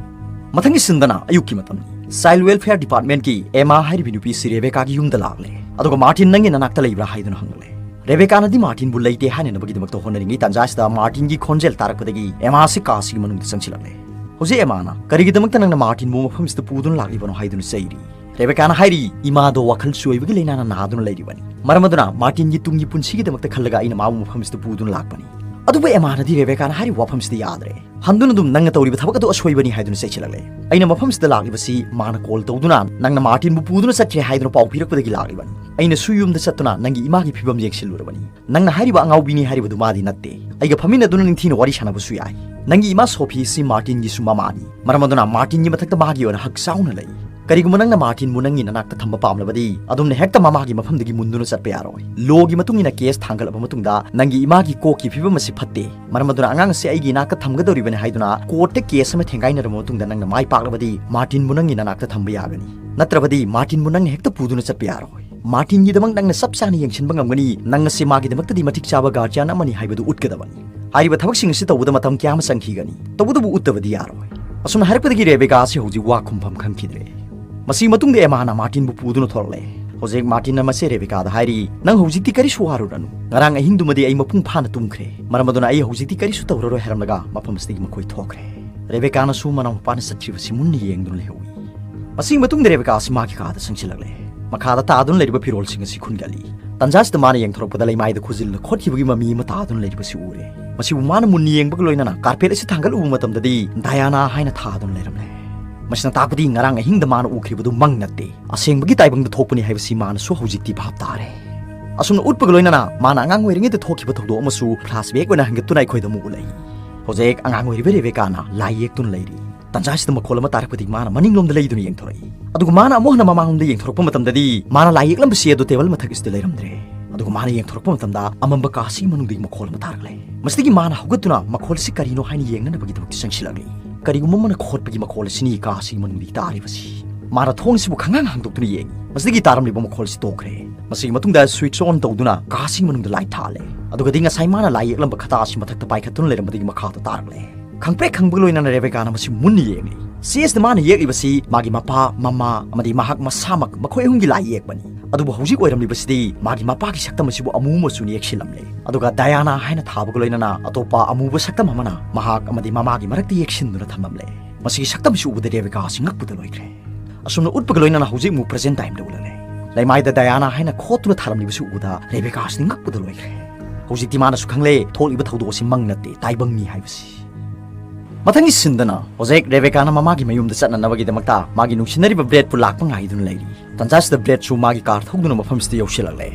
ꯃꯊꯪꯒꯤ ꯁꯤꯟꯗꯅ ꯑꯌꯨꯛꯀꯤ ꯃꯇꯝꯅꯤ꯫ ꯆꯥꯏꯜ ꯋꯦꯜꯐꯤꯌꯔ ꯗꯤꯄꯥꯔꯠꯃꯦꯟꯠꯀꯤ ꯑꯦꯃꯥ ꯍꯥꯏꯔꯤꯕꯤ ꯅꯨꯄꯤ ꯑꯁꯤ ꯔꯦꯕꯦꯀꯥꯒꯤ ꯌꯨꯝꯗ ꯂꯥꯛꯂꯦ꯫ ꯑꯗꯨꯒ "ꯃꯥꯔꯇꯤꯟ ꯅꯪꯒꯤ ꯅꯅꯥꯛꯇ ꯂꯩꯕ꯭ꯔꯥ?" ꯍꯥꯏꯗꯨꯅ ꯍꯪꯂꯛꯂꯦ꯫ ꯔꯦꯕꯦꯀꯥꯅꯗꯤ ꯃꯥꯔꯇꯤꯟꯕꯨ ꯂꯩꯇꯦ ꯍꯥꯏꯅꯅꯕꯒꯤꯗꯃꯛꯇ ꯍꯣꯠꯅꯔꯤꯉꯩ ꯇꯥꯟꯖꯥ ꯑꯁꯤꯗ ꯃꯥꯔꯇꯤꯟꯒꯤ ꯈꯣꯟꯖꯦꯜ ꯇꯥꯔꯛꯄꯗꯒꯤ ꯑꯦꯃꯥ ꯑꯁꯤ ꯀꯥ ꯑꯁꯤꯒꯤ ꯃꯅꯨꯡꯗ ꯆꯪꯁꯤꯜꯂꯛꯂꯦ꯫ ꯍꯧꯖꯤꯛ ꯑꯦꯃꯥꯅ "ꯀꯔꯤꯒꯤꯗꯃꯛꯇ ꯅꯪꯅ ꯃꯥꯔꯇꯤꯟꯕꯨ ꯃꯐꯝꯁꯤꯗ ꯄꯨꯗꯨꯅ ꯂꯥꯛꯂꯤꯕꯅꯣ?" ꯍꯥꯏꯗꯨꯅ ꯆꯩꯔꯤ꯫ ꯔꯦꯕꯦꯀꯥꯅ ꯍꯥꯏꯔꯤ, "ꯏꯃꯥꯗꯣ ꯋꯥꯈꯜ ꯆꯣꯏꯕꯒꯤ ꯂꯥꯏꯅꯥꯅ ꯅꯥꯗꯨꯅ ꯂꯩꯔꯤꯕꯅꯤ꯫ ꯃꯔꯝ ꯑꯗꯨꯅ ꯃꯥꯔꯇꯤꯟꯒꯤ ꯇꯨꯡꯒꯤ ꯄꯨꯟꯁꯤꯒꯤꯗꯃꯛꯇ ꯈꯜꯂꯒ ꯑꯩꯅ ꯃꯥꯕꯨ ꯃꯐꯝꯁꯤꯗ ꯄꯨꯗꯨꯅ ꯂꯥꯛꯄꯅꯤ"꯫ ꯑꯗꯨꯕꯨ ꯑꯦꯃꯥꯅꯗꯤ ꯔꯦꯕꯦꯀꯥꯅ ꯍꯥꯏꯔꯤꯕ ꯋꯥꯐꯝꯁꯤꯗ ꯌꯥꯗ꯭ꯔꯦ꯫ "ꯍꯟꯗꯨꯅ ꯑꯗꯨꯝ ꯅꯪꯅ ꯇꯧꯔꯤꯕ ꯊꯕꯛ ꯑꯗꯨ ꯑꯁꯣꯏꯕꯅꯤ" ꯍꯥꯏꯗꯨꯅ ꯆꯩꯁꯤꯜꯂꯛꯂꯦ꯫ "ꯑꯩꯅ ꯃꯐꯝꯁꯤꯗ ꯂꯥꯛꯂꯤꯕꯁꯤ ꯃꯥꯅ ꯀꯣꯜ ꯇꯧꯗꯨꯅ ꯅꯪꯅ ꯃꯥꯔꯇꯤꯟꯕꯨ ꯄꯨꯗꯨꯅ ꯆꯠꯈ꯭ꯔꯦ ꯍꯥꯏꯗꯨꯅ ꯄꯥꯎ ꯄꯤꯔꯛꯄꯗꯒꯤ ꯂꯥꯛꯂꯤꯕꯅꯤ꯫ ꯑꯩꯅꯁꯨ ꯌꯨꯝꯗ ꯆꯠꯇꯨꯅ ꯅꯪꯒꯤ ꯏꯃꯥꯒꯤ ꯐꯤꯕꯝ ꯌꯦꯡꯁꯤꯜꯂꯨꯔꯕꯅꯤ꯫ ꯅꯪꯅ ꯍꯥꯏꯔꯤꯕ ꯑꯉꯥꯎꯕꯤꯅꯤ ꯍꯥꯏꯔꯤꯕꯗꯨ ꯃꯥꯗꯤ ꯅꯠꯇꯦ꯫ ꯑꯩꯒ ꯐꯝꯃꯤꯟꯅꯗꯨꯅ ꯅꯤꯡꯊꯤꯅ ꯋꯥꯔꯤ ꯁꯥꯟꯅꯕꯁꯨ ꯌꯥꯏ꯫ ꯅꯪꯒꯤ ꯏꯃꯥ ꯁꯣꯐꯤ ꯑꯁꯤ ꯃꯥꯔꯇꯤꯟꯒꯤꯁꯨ ꯃꯃꯥꯅꯤ꯫ ꯃꯔꯝ ꯑꯗꯨꯅ ꯃꯥꯔꯇꯤꯟꯒꯤ ꯃꯊꯛꯇ ꯃꯥꯒꯤ ꯑꯣꯏꯅ ꯍꯛ ꯆꯥꯎꯅ ꯂꯩ꯫ ꯀꯔꯤꯒꯨꯝꯕ ꯅꯪꯅ ꯃꯥꯔꯇꯤꯟꯕꯨ ꯅꯪꯒꯤ ꯅꯅꯥꯛꯇ ꯊꯝꯕ ꯄꯥꯝꯂꯕꯗꯤ, ꯑꯗꯨꯝꯅ ꯍꯦꯛꯇ ꯃꯃꯥꯒꯤ ꯃꯐꯝꯗꯒꯤ ꯃꯨꯟꯗꯨꯅ ꯆꯠꯄ ꯌꯥꯔꯣꯏ꯫ ꯂꯣꯒꯤ ꯃꯇꯨꯡ ꯏꯟꯅ ꯀꯦꯁ ꯊꯥꯡꯒꯠꯂꯕ ꯃꯇꯨꯡꯗ ꯅꯪꯒꯤ ꯏꯃꯥꯒꯤ ꯀꯣꯛꯀꯤ ꯐꯤꯕꯝ ꯑꯁꯤ ꯐꯠꯇꯦ꯫ ꯃꯔꯝ ꯑꯗꯨꯅ ꯑꯉꯥꯡ ꯑꯁꯤ ꯑꯩꯒꯤ ꯏꯅꯥꯛꯇ ꯊꯝꯒꯗꯧꯔꯤꯕꯅꯤ ꯍꯥꯏꯗꯨꯅ ꯀꯣꯔꯠꯇ ꯀꯦꯁ ꯑꯃ ꯊꯦꯡꯒꯥꯏꯅꯔꯕ ꯃꯇꯨꯡꯗ ꯅꯪꯅ ꯃꯥꯏ ꯄꯥꯛꯂꯕꯗꯤ ꯃꯥꯔꯇꯤꯟꯕꯨ ꯅꯪꯒꯤ ꯅꯅꯥꯛꯇ ꯊꯝꯕ ꯌꯥꯒꯅꯤ꯫ ꯅꯠꯇ꯭ꯔꯕꯗꯤ ꯃꯥꯔꯇꯤꯟꯕꯨ ꯅꯪꯅ ꯍꯦꯛꯇ ꯄꯨꯗꯨꯅ ꯆꯠꯄ ꯌꯥꯔꯣꯏ꯫ ꯃꯥꯔꯇꯤꯟꯒꯤꯗꯃꯛ ꯅꯪꯅ ꯆꯞ ꯆꯥꯅ ꯌꯦꯡꯁꯤꯟꯕ ꯉꯝꯒꯅꯤ꯫ ꯅꯪ ꯑꯁꯤ ꯃꯥꯒꯤꯗꯃꯛꯇꯗꯤ ꯃꯇꯤꯛ ꯆꯥꯕ ꯒꯥꯔꯖꯤꯌꯥꯟ ꯑꯃꯅꯤ ꯍꯥꯏꯕꯗꯨ ꯎꯠꯀꯗꯕꯅꯤ꯫ ꯍꯥꯏꯔꯤꯕ ꯊꯕꯛꯁꯤꯡ ꯑꯁꯤ ꯇꯧꯕꯗ ꯃꯇꯝ ꯀꯌꯥ ꯑꯃ ꯆꯪꯈꯤꯒꯅꯤ꯫ ꯇꯧꯕꯇꯕꯨ ꯎꯠꯇꯕꯗꯤ ꯌꯥꯔꯣꯏ꯫ ꯑꯁꯨꯝꯅ ꯍꯥꯏꯔꯛꯄꯗꯒꯤ ꯔꯦꯕꯦꯀꯥ ꯑꯁꯤ ꯍꯧꯖꯤꯛ ꯋꯥ ꯈꯨꯝꯐꯝ ꯈꯪꯈꯤꯗ꯭ꯔꯦ꯫ ꯃꯁꯤꯒꯤ ꯃꯇꯨꯡꯗ ꯑꯦꯃꯥꯅ ꯃꯥꯔꯇꯤꯟꯕꯨ ꯄꯨꯗꯨꯅ ꯊꯣꯔꯛꯂꯦ꯫ ꯍꯧꯖꯤꯛ ꯃꯥꯔꯇꯤꯟꯅ ꯃꯁꯦ ꯔꯦꯕꯦꯀꯥꯗ ꯍꯥꯏꯔꯤ, "ꯅꯪ ꯍꯧꯖꯤꯛꯇꯤ ꯀꯔꯤꯁꯨ ꯋꯥꯔꯨꯔꯅꯨ꯫ ꯉꯔꯥꯡ ꯑꯍꯤꯡꯗꯨꯃꯗꯤ ꯑꯩ ꯃꯄꯨꯡ ꯐꯥꯅ ꯇꯨꯝꯈ꯭ꯔꯦ꯫ ꯃꯔꯝ ꯑꯗꯨꯅ ꯑꯩ ꯍꯧꯖꯤꯛꯇꯤ ꯀꯔꯤꯁꯨ ꯇꯧꯔꯔꯣꯏ" ꯍꯥꯏꯔꯝꯂꯒ ꯃꯐꯝ ꯑꯁꯤꯗꯒꯤ ꯃꯈꯣꯏ ꯊꯣꯛꯈ꯭ꯔꯦ꯫ ꯔꯦꯕꯦꯀꯥꯅꯁꯨ ꯃꯅꯥꯎꯅꯨꯄꯥꯅ ꯆꯠꯈ꯭ꯔꯤꯕꯁꯤ ꯃꯨꯟꯅ ꯌꯦꯡꯗꯨꯅ ꯂꯩꯍꯧꯏ꯫ ꯃꯁꯤꯒꯤ ꯃꯇꯨꯡꯗ ꯔꯦꯕꯦꯀꯥ ꯑꯁꯤ ꯃꯥꯒꯤ ꯀꯥꯗ ꯆꯪꯁꯤꯜꯂꯛꯂꯦ꯫ ꯃꯈꯥꯗ ꯇꯥꯗꯨꯅ ꯂꯩꯔꯤꯕ ꯐꯤꯔꯣꯜꯁꯤꯡ ꯑꯁꯤ ꯈꯨꯟꯒꯠꯂꯤ꯫ ꯇꯟꯖꯥꯁꯤꯗ ꯃꯥꯅ ꯌꯦꯡꯊꯣꯔꯛꯄꯗ ꯂꯩꯃꯥꯏꯗ ꯈꯨꯖꯤꯜꯅ ꯈꯣꯠꯈꯤꯕꯒꯤ ꯃꯃꯤ ꯑꯃ ꯇꯥꯗꯨꯅ ꯂꯩꯔꯤꯕꯁꯤ ꯎꯔꯦ꯫ ꯃꯁꯤꯕꯨ ꯃꯥꯅ ꯃꯨꯟꯅ ꯌꯦꯡꯕꯒ ꯂꯣꯏꯅꯅ ꯀꯥꯔꯄꯦꯠ ꯑꯁꯤ ꯊꯥꯡꯒꯠꯂꯨꯕ ꯃꯇꯝꯗꯗꯤ ꯗꯥꯌꯥꯅꯥ ꯍꯥꯏꯅ ꯊꯥꯗꯨꯅ ꯂꯩꯔꯝꯂꯦ꯫ ꯃꯁꯤꯅ ꯇꯥꯛꯄꯗꯤ ꯉꯔꯥꯡ ꯑꯍꯤꯡꯗ ꯃꯥꯅ ꯎꯈ꯭ꯔꯤꯕꯗꯨ ꯃꯪ ꯅꯠꯇꯦ, ꯑꯁꯦꯡꯕꯒꯤ ꯇꯥꯏꯕꯪꯗ ꯊꯣꯛꯄꯅꯤ ꯍꯥꯏꯕꯁꯤ ꯃꯥꯅꯁꯨ ꯍꯧꯖꯤꯛꯇꯤ ꯚꯥꯞ ꯇꯥꯔꯦ꯫ ꯑꯁꯨꯝꯅ ꯎꯠꯄꯒ ꯂꯣꯏꯅꯅ ꯃꯥꯅ ꯑꯉꯥꯡ ꯑꯣꯏꯔꯤꯉꯩꯗ ꯊꯣꯛꯈꯤꯕ ꯊꯧꯗꯣꯛ ꯑꯃꯁꯨ ꯐ꯭ꯂꯥꯁꯕꯦꯛ ꯑꯣꯏꯅ ꯍꯟꯒꯠꯇꯨꯅ ꯑꯩꯈꯣꯏꯗ ꯑꯃꯨꯛ ꯎꯠꯂꯛꯏ꯫ ꯍꯧꯖꯤꯛ ꯑꯉꯥꯡ ꯑꯣꯏꯔꯤꯕ ꯔꯦꯕꯦꯀꯥꯅ ꯂꯥꯏ ꯌꯦꯛꯇꯨꯅ ꯂꯩꯔꯤ꯫ ꯇꯟꯖꯥꯁꯤꯗ ꯃꯈꯣꯜ ꯑꯃ ꯇꯥꯔꯛꯄꯗꯒꯤ ꯃꯥꯅ ꯃꯅꯤꯡꯂꯣꯝꯗ ꯂꯩꯗꯨꯅ ꯌꯦꯡꯊꯣꯔꯛꯏ꯫ ꯑꯗꯨꯒ ꯃꯥꯅ ꯑꯃꯨꯛ ꯍꯟꯅ ꯃꯃꯥꯡꯂꯣꯝꯗ ꯌꯦꯡꯊꯣꯔꯛꯄ ꯃꯇꯝꯗꯗꯤ ꯃꯥꯅ ꯂꯥꯏ ꯌꯦꯛꯂꯝꯕꯁꯤ ꯑꯗꯨ ꯇꯦꯕꯜ ꯃꯊꯛ ꯑꯁꯤꯗ ꯂꯩꯔꯝꯗ꯭ꯔꯦ꯫ ꯑꯗꯨꯒ ꯃꯥꯅ ꯌꯦꯡꯊꯣꯔꯛꯄ ꯃꯇꯝꯗ ꯑꯃꯝꯕ ꯀꯥ ꯑꯁꯤꯒꯤ ꯃꯅꯨꯡꯗꯒꯤ ꯃꯈꯣꯜ ꯑꯃ ꯇꯥꯔꯛꯂꯦ꯫ ꯃꯁꯤꯗꯒꯤ ꯃꯥꯅ ꯍꯧꯒꯠꯇꯨꯅ ꯃꯈꯣꯜ ꯑꯁꯤ ꯀꯔꯤꯅꯣ ꯍꯥꯏꯅ ꯌꯦꯡꯅꯅꯕꯒꯤꯗꯃꯛꯇ ꯆꯪꯁꯤꯜꯂꯛꯂꯤ꯫ ꯀꯔꯤꯒꯨꯝꯕ ꯑꯃꯅ ꯈꯣꯠꯄꯒꯤ ꯃꯈꯣꯜ ꯑꯁꯤꯅꯤ ꯀꯥ ꯑꯁꯤꯒꯤ ꯃꯅꯨꯡꯗꯒꯤ ꯇꯥꯔꯤꯕꯁꯤ꯫ ꯃꯥꯅ ꯊꯣꯡ ꯑꯁꯤꯕꯨ ꯈꯪꯍꯥꯡ ꯍꯥꯡꯗꯣꯛꯇꯨꯅ ꯌꯦꯡꯏ꯫ ꯃꯁꯤꯗꯒꯤ ꯇꯥꯔꯝꯂꯤꯕ ꯃꯈꯣꯜ ꯑꯁꯤ ꯇꯣꯛꯈ꯭ꯔꯦ꯫ ꯃꯁꯤꯒꯤ ꯃꯇꯨꯡꯗ ꯁ꯭ꯋꯤꯠꯆ ꯑꯣꯟ ꯇꯧꯗꯨꯅ ꯀꯥ ꯑꯁꯤꯒꯤ ꯃꯅꯨꯡꯗ ꯂꯥꯏꯠ ꯊꯥꯜꯂꯦ꯫ ꯑꯗꯨꯒꯗꯤ ꯉꯁꯥꯏ ꯃꯥꯅ ꯂꯥꯏ ꯌꯦꯛꯂꯝꯕ ꯈꯇꯥ ꯑꯁꯤ ꯃꯊꯛꯇ ꯄꯥꯏꯈꯠꯇꯨꯅ ꯂꯩꯔꯝꯕꯗꯒꯤ ꯃꯈꯥꯗ ꯇꯥꯔꯛꯂꯦ꯫ ꯈꯪꯄ꯭ꯔꯦꯛ ꯈꯪꯕꯒ ꯂꯣꯏꯅꯅ ꯔꯦꯕꯦꯀꯥꯅ ꯃꯁꯤ ꯃꯨꯟꯅ ꯌꯦꯡꯂꯤ꯫ ꯆꯦꯁꯇ ꯃꯥꯅ ꯌꯦꯛꯂꯤꯕꯁꯤ ꯃꯥꯒꯤ ꯃꯄꯥ, ꯃꯃꯥ ꯑꯃꯗꯤ ꯃꯍꯥꯛ ꯃꯁꯥꯃꯛ, ꯃꯈꯣꯏ ꯑꯍꯨꯝꯒꯤ ꯂꯥꯏ ꯌꯦꯛꯄꯅꯤ꯫ ꯑꯗꯨꯕꯨ ꯍꯧꯖꯤꯛ ꯑꯣꯏꯔꯝꯂꯤꯕꯁꯤꯗꯤ ꯃꯥꯒꯤ ꯃꯄꯥꯒꯤ ꯁꯛꯇꯝ ꯑꯁꯤꯕꯨ ꯑꯃꯨ ꯃꯆꯨꯅ ꯌꯦꯛꯁꯤꯜꯂꯝꯂꯦ꯫ ꯑꯗꯨꯒ ꯗꯥꯌꯥꯅꯥ ꯍꯥꯏꯅ ꯊꯥꯕꯒ ꯂꯣꯏꯅꯅ ꯑꯇꯣꯞꯄ ꯑꯃꯨꯕ ꯁꯛꯇꯝ ꯑꯃꯅ ꯃꯍꯥꯛ ꯑꯃꯗꯤ ꯃꯃꯥꯒꯤ ꯃꯔꯛꯇ ꯌꯦꯛꯁꯤꯟꯗꯨꯅ ꯊꯝꯂꯝꯂꯦ꯫ ꯃꯁꯤꯒꯤ ꯁꯛꯇꯝ ꯑꯁꯤ ꯎꯕꯗ ꯔꯦꯕꯦꯀꯥ ꯑꯁꯤ ꯉꯛꯄꯗ ꯂꯣꯏꯈ꯭ꯔꯦ꯫ ꯑꯁꯨꯝꯅ ꯎꯠꯄꯒ ꯂꯣꯏꯅꯅ ꯍꯧꯖꯤꯛ ꯑꯃꯨꯛ ꯄ꯭ꯔꯖꯦꯟ ꯇꯥꯏꯝꯗ ꯎꯠꯂꯛꯂꯦ꯫ ꯂꯩꯃꯥꯏꯗ ꯗꯥꯌꯥꯅꯥ ꯍꯥꯏꯅ ꯈꯣꯠꯇꯨꯅ ꯊꯥꯔꯝꯂꯤꯕꯁꯤ ꯎꯕꯗ ꯔꯦꯕꯦꯀꯥ ꯑꯁꯤꯗꯤ ꯉꯛꯄꯗ ꯂꯣꯏꯈ꯭ꯔꯦ꯫ ꯍꯧꯖꯤꯛꯇꯤ ꯃꯥꯅꯁꯨ ꯈꯪꯂꯦ, ꯊꯣꯛꯂꯤꯕ ꯊꯧꯗꯣꯛ ꯑꯁꯤ ꯃꯪ ꯅꯠꯇꯦ, ꯇꯥꯏꯕꯪꯅꯤ ꯍꯥꯏꯕꯁꯤ꯫ ꯃꯊꯪꯒꯤ ꯁꯤꯟꯗꯅ ꯍꯧꯖꯤꯛ ꯔꯦꯕꯦꯀꯥꯅ ꯃꯃꯥꯒꯤ ꯃꯌꯨꯝꯗ ꯆꯠꯅꯅꯕꯒꯤꯗꯃꯛꯇ ꯃꯥꯒꯤ ꯅꯨꯡꯁꯤꯅꯔꯤꯕ ꯕ꯭ꯔꯦꯗꯄꯨ ꯂꯥꯛꯄ ꯉꯥꯏꯗꯨꯅ ꯂꯩꯔꯤ꯫ ꯇꯟꯖꯥꯁꯤꯗ ꯕ꯭ꯔꯦꯗꯁꯨ ꯃꯥꯒꯤ ꯀꯥꯔ ꯊꯧꯗꯨꯅ ꯃꯐꯝꯁꯤꯗ ꯌꯧꯁꯤꯜꯂꯛꯂꯦ꯫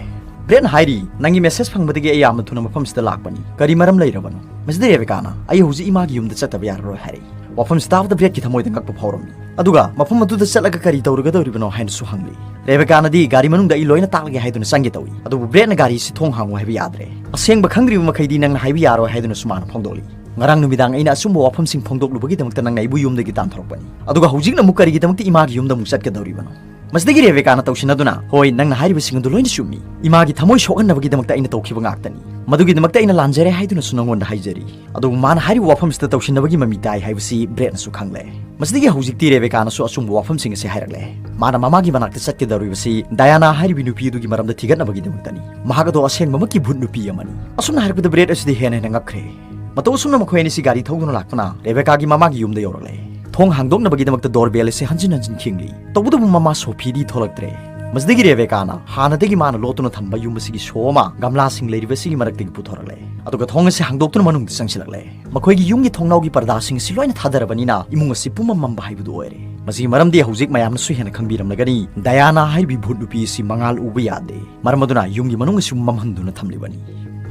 ꯕ꯭ꯔꯦꯠꯅ ꯍꯥꯏꯔꯤ, "ꯅꯪꯒꯤ ꯃꯦꯁꯦꯖ ꯐꯪꯕꯗꯒꯤ ꯑꯩ ꯌꯥꯝꯅ ꯊꯨꯅ ꯃꯐꯝꯁꯤꯗ ꯂꯥꯛꯄꯅꯤ꯫ ꯀꯔꯤ ꯃꯔꯝ ꯂꯩꯔꯕꯅꯣ?" ꯃꯁꯤꯗ ꯔꯦꯕꯦꯀꯥꯅ, "ꯑꯩ ꯍꯧꯖꯤꯛ ꯏꯃꯥꯒꯤ ꯌꯨꯝꯗ ꯆꯠꯇꯕ ꯌꯥꯔꯔꯣꯏ" ꯍꯥꯏꯔꯛꯏ꯫ ꯋꯥꯐꯝꯁꯤ ꯇꯥꯕꯗ ꯕ꯭ꯔꯦꯠꯀꯤ ꯊꯃꯣꯏꯗ ꯉꯛꯄ ꯐꯥꯎꯔꯝꯃꯤ꯫ ꯑꯗꯨꯒ ꯃꯐꯝ ꯑꯗꯨꯗ ꯆꯠꯂꯒ ꯀꯔꯤ ꯇꯧꯔꯒꯗꯧꯔꯤꯕꯅꯣ ꯍꯥꯏꯅꯁꯨ ꯍꯪꯂꯤ꯫ ꯔꯦꯕꯦꯀꯥꯅꯗꯤ ꯒꯥꯔꯤ ꯃꯅꯨꯡꯗ ꯑꯩ ꯂꯣꯏꯅ ꯇꯥꯛꯂꯒꯦ ꯍꯥꯏꯗꯨꯅ ꯆꯪꯒꯦ ꯇꯧꯏ, ꯑꯗꯨꯕꯨ ꯕ꯭ꯔꯦꯠꯅ ꯒꯥꯔꯤꯁꯤ ꯊꯣꯡ ꯍꯥꯡꯉꯨ ꯍꯥꯏꯕ ꯌꯥꯗ꯭ꯔꯦ꯫ "ꯑꯁꯦꯡꯕ ꯈꯪꯗ꯭ꯔꯤꯕ ꯃꯈꯩꯗꯤ ꯅꯪꯅ ꯍꯥꯏꯕ ꯌꯥꯔꯣꯏ" ꯍꯥꯏꯗꯨꯅꯁꯨ ꯃꯥꯅ ꯐꯣꯡꯗꯣꯛꯂꯤ꯫ "ꯉꯔꯥꯡ ꯅꯨꯃꯤꯗꯥꯡ ꯑꯩꯅ ꯑꯆꯨꯝꯕ ꯋꯥꯐꯝꯁꯤꯡ ꯐꯣꯡꯗꯣꯛꯂꯨꯕꯒꯤꯗꯃꯛꯇ ꯅꯪꯅ ꯑꯩꯕꯨ ꯌꯨꯝꯗꯒꯤ ꯇꯥꯟꯊꯣꯔꯛꯄꯅꯤ, ꯑꯗꯨꯒ ꯍꯧꯖꯤꯛꯅ ꯑꯃꯨꯛ ꯀꯔꯤꯒꯤꯗꯃꯛꯇ ꯏꯃꯥꯒꯤ ꯌꯨꯝꯗ ꯑꯃꯨꯛ ꯆꯠꯀꯗꯧꯔꯤꯕꯅꯣ?" ꯃꯁꯤꯗꯒꯤ ꯔꯦꯕꯦꯀꯥꯅ ꯇꯧꯁꯤꯟꯅꯗꯨꯅ, "ꯍꯣꯏ, ꯅꯪꯅ ꯍꯥꯏꯔꯤꯕꯁꯤꯡ ꯑꯗꯨ ꯂꯣꯏꯅ ꯆꯨꯝꯃꯤ꯫ ꯏꯃꯥꯒꯤ ꯊꯃꯣꯏ ꯁꯣꯛꯍꯟꯅꯕꯒꯤꯗꯃꯛꯇ ꯑꯩꯅ ꯇꯧꯈꯤꯕ ꯉꯥꯛꯇꯅꯤ꯫ ꯃꯗꯨꯒꯤꯗꯃꯛꯇ ꯑꯩꯅ ꯂꯥꯟꯖꯔꯦ ꯍꯥꯏꯗꯨꯅꯁꯨ ꯅꯉꯣꯟꯗ ꯍꯥꯏꯖꯔꯤ꯫" ꯑꯗꯨꯕꯨ ꯃꯥꯅ ꯍꯥꯏꯔꯤꯕ ꯋꯥꯐꯝꯁꯤꯗ ꯇꯧꯁꯤꯟꯅꯕꯒꯤ ꯃꯃꯤ ꯇꯥꯏ ꯍꯥꯏꯕꯁꯤ ꯕ꯭ꯔꯦꯠꯅꯁꯨ ꯈꯪꯂꯦ꯫ ꯃꯁꯤꯗꯒꯤ ꯍꯧꯖꯤꯛꯇꯤ ꯔꯦꯕꯦꯀꯥꯅꯁꯨ ꯑꯆꯨꯝꯕ ꯋꯥꯐꯝꯁꯤꯡ ꯑꯁꯤ ꯍꯥꯏꯔꯛꯂꯦ꯫ ꯃꯥꯅ ꯃꯃꯥꯒꯤ ꯃꯅꯥꯛꯇ ꯆꯠꯀꯗꯧꯔꯤꯕꯁꯤ ꯗꯥꯌꯥꯅꯥ ꯍꯥꯏꯔꯤꯕꯤ ꯅꯨꯄꯤ ꯑꯗꯨꯒꯤ ꯃꯔꯝꯗ ꯊꯤꯒꯠꯅꯕꯒꯤꯗꯃꯛꯇꯅꯤ꯫ ꯃꯍꯥꯛ ꯑꯗꯣ ꯑꯁꯦꯡꯕꯃꯛꯀꯤ ꯚꯨꯠ ꯅꯨꯄꯤ ꯑꯃꯅꯤ꯫ ꯑꯁꯨꯝꯅ ꯍꯥꯏꯔꯛꯄꯗ ꯕ꯭ꯔꯦꯠ ꯑꯁꯤꯗꯤ ꯍꯦꯟꯅ ꯍꯦꯟꯅ ꯉꯛꯈ꯭ꯔꯦ꯫ ꯃꯇꯧ ꯑꯁꯨꯝꯅ ꯃꯈꯣꯏ ꯑꯅꯤꯁꯤ ꯒꯥꯔꯤ ꯊꯧꯗꯨꯅ ꯂꯥꯛꯄꯅ ꯔꯦꯕꯦꯀꯥꯒꯤ ꯃꯃꯥꯒꯤ ꯌꯨꯝꯗ ꯌꯧꯔꯛꯂꯦ꯫ ꯊꯣꯡ ꯍꯥꯡꯗꯣꯛꯅꯕꯒꯤꯗꯃꯛꯇ ꯗꯣꯔꯕꯦꯜ ꯑꯁꯤ ꯍꯟꯖꯤꯟ ꯍꯟꯖꯤꯟ ꯈꯤꯡꯂꯤ꯫ ꯇꯧꯕꯇꯕꯨ ꯃꯃꯥ ꯁꯣꯐꯤꯗꯤ ꯊꯣꯛꯂꯛꯇ꯭ꯔꯦ꯫ ꯃꯁꯤꯗꯒꯤ ꯔꯦꯕꯦꯀꯥꯅ ꯍꯥꯟꯅꯗꯒꯤ ꯃꯥꯅ ꯂꯣꯠꯇꯨꯅ ꯊꯝꯕ ꯌꯨꯝ ꯑꯁꯤꯒꯤ ꯁꯣ ꯑꯃ ꯒꯝꯂꯥꯁꯤꯡ ꯂꯩꯔꯤꯕꯁꯤꯒꯤ ꯃꯔꯛꯇꯒꯤ ꯄꯨꯊꯣꯔꯛꯂꯦ꯫ ꯑꯗꯨꯒ ꯊꯣꯡ ꯑꯁꯤ ꯍꯥꯡꯗꯣꯛꯇꯨꯅ ꯃꯅꯨꯡꯗ ꯆꯪꯁꯤꯜꯂꯛꯂꯦ꯫ ꯃꯈꯣꯏꯒꯤ ꯌꯨꯝꯒꯤ ꯊꯣꯡꯅꯥꯎꯒꯤ ꯄꯔꯗꯥꯁꯤꯡ ꯑꯁꯤ ꯂꯣꯏꯅ ꯊꯥꯗꯔꯕꯅꯤꯅ ꯏꯃꯨꯡ ꯑꯁꯤ ꯄꯨꯝꯃꯝ ꯃꯝꯕ ꯍꯥꯏꯕꯗꯨ ꯑꯣꯏꯔꯦ꯫ ꯃꯁꯤꯒꯤ ꯃꯔꯝꯗꯤ ꯍꯧꯖꯤꯛ ꯃꯌꯥꯝꯅꯁꯨ ꯍꯦꯟꯅ ꯈꯪꯕꯤꯔꯝꯂꯒꯅꯤ, ꯗꯌꯥꯅꯥ ꯍꯥꯏꯔꯤꯕꯤ ꯚꯨꯠ ꯅꯨꯄꯤ ꯑꯁꯤ ꯃꯉꯥꯜ ꯎꯕ ꯌꯥꯗꯦ꯫ ꯃꯔꯝ ꯑꯗꯨꯅ ꯌꯨꯝꯒꯤ ꯃꯅꯨꯡ ꯑꯁꯤ ꯃꯝꯍꯟꯗꯨꯅ ꯊꯝꯂꯤꯕꯅꯤ꯫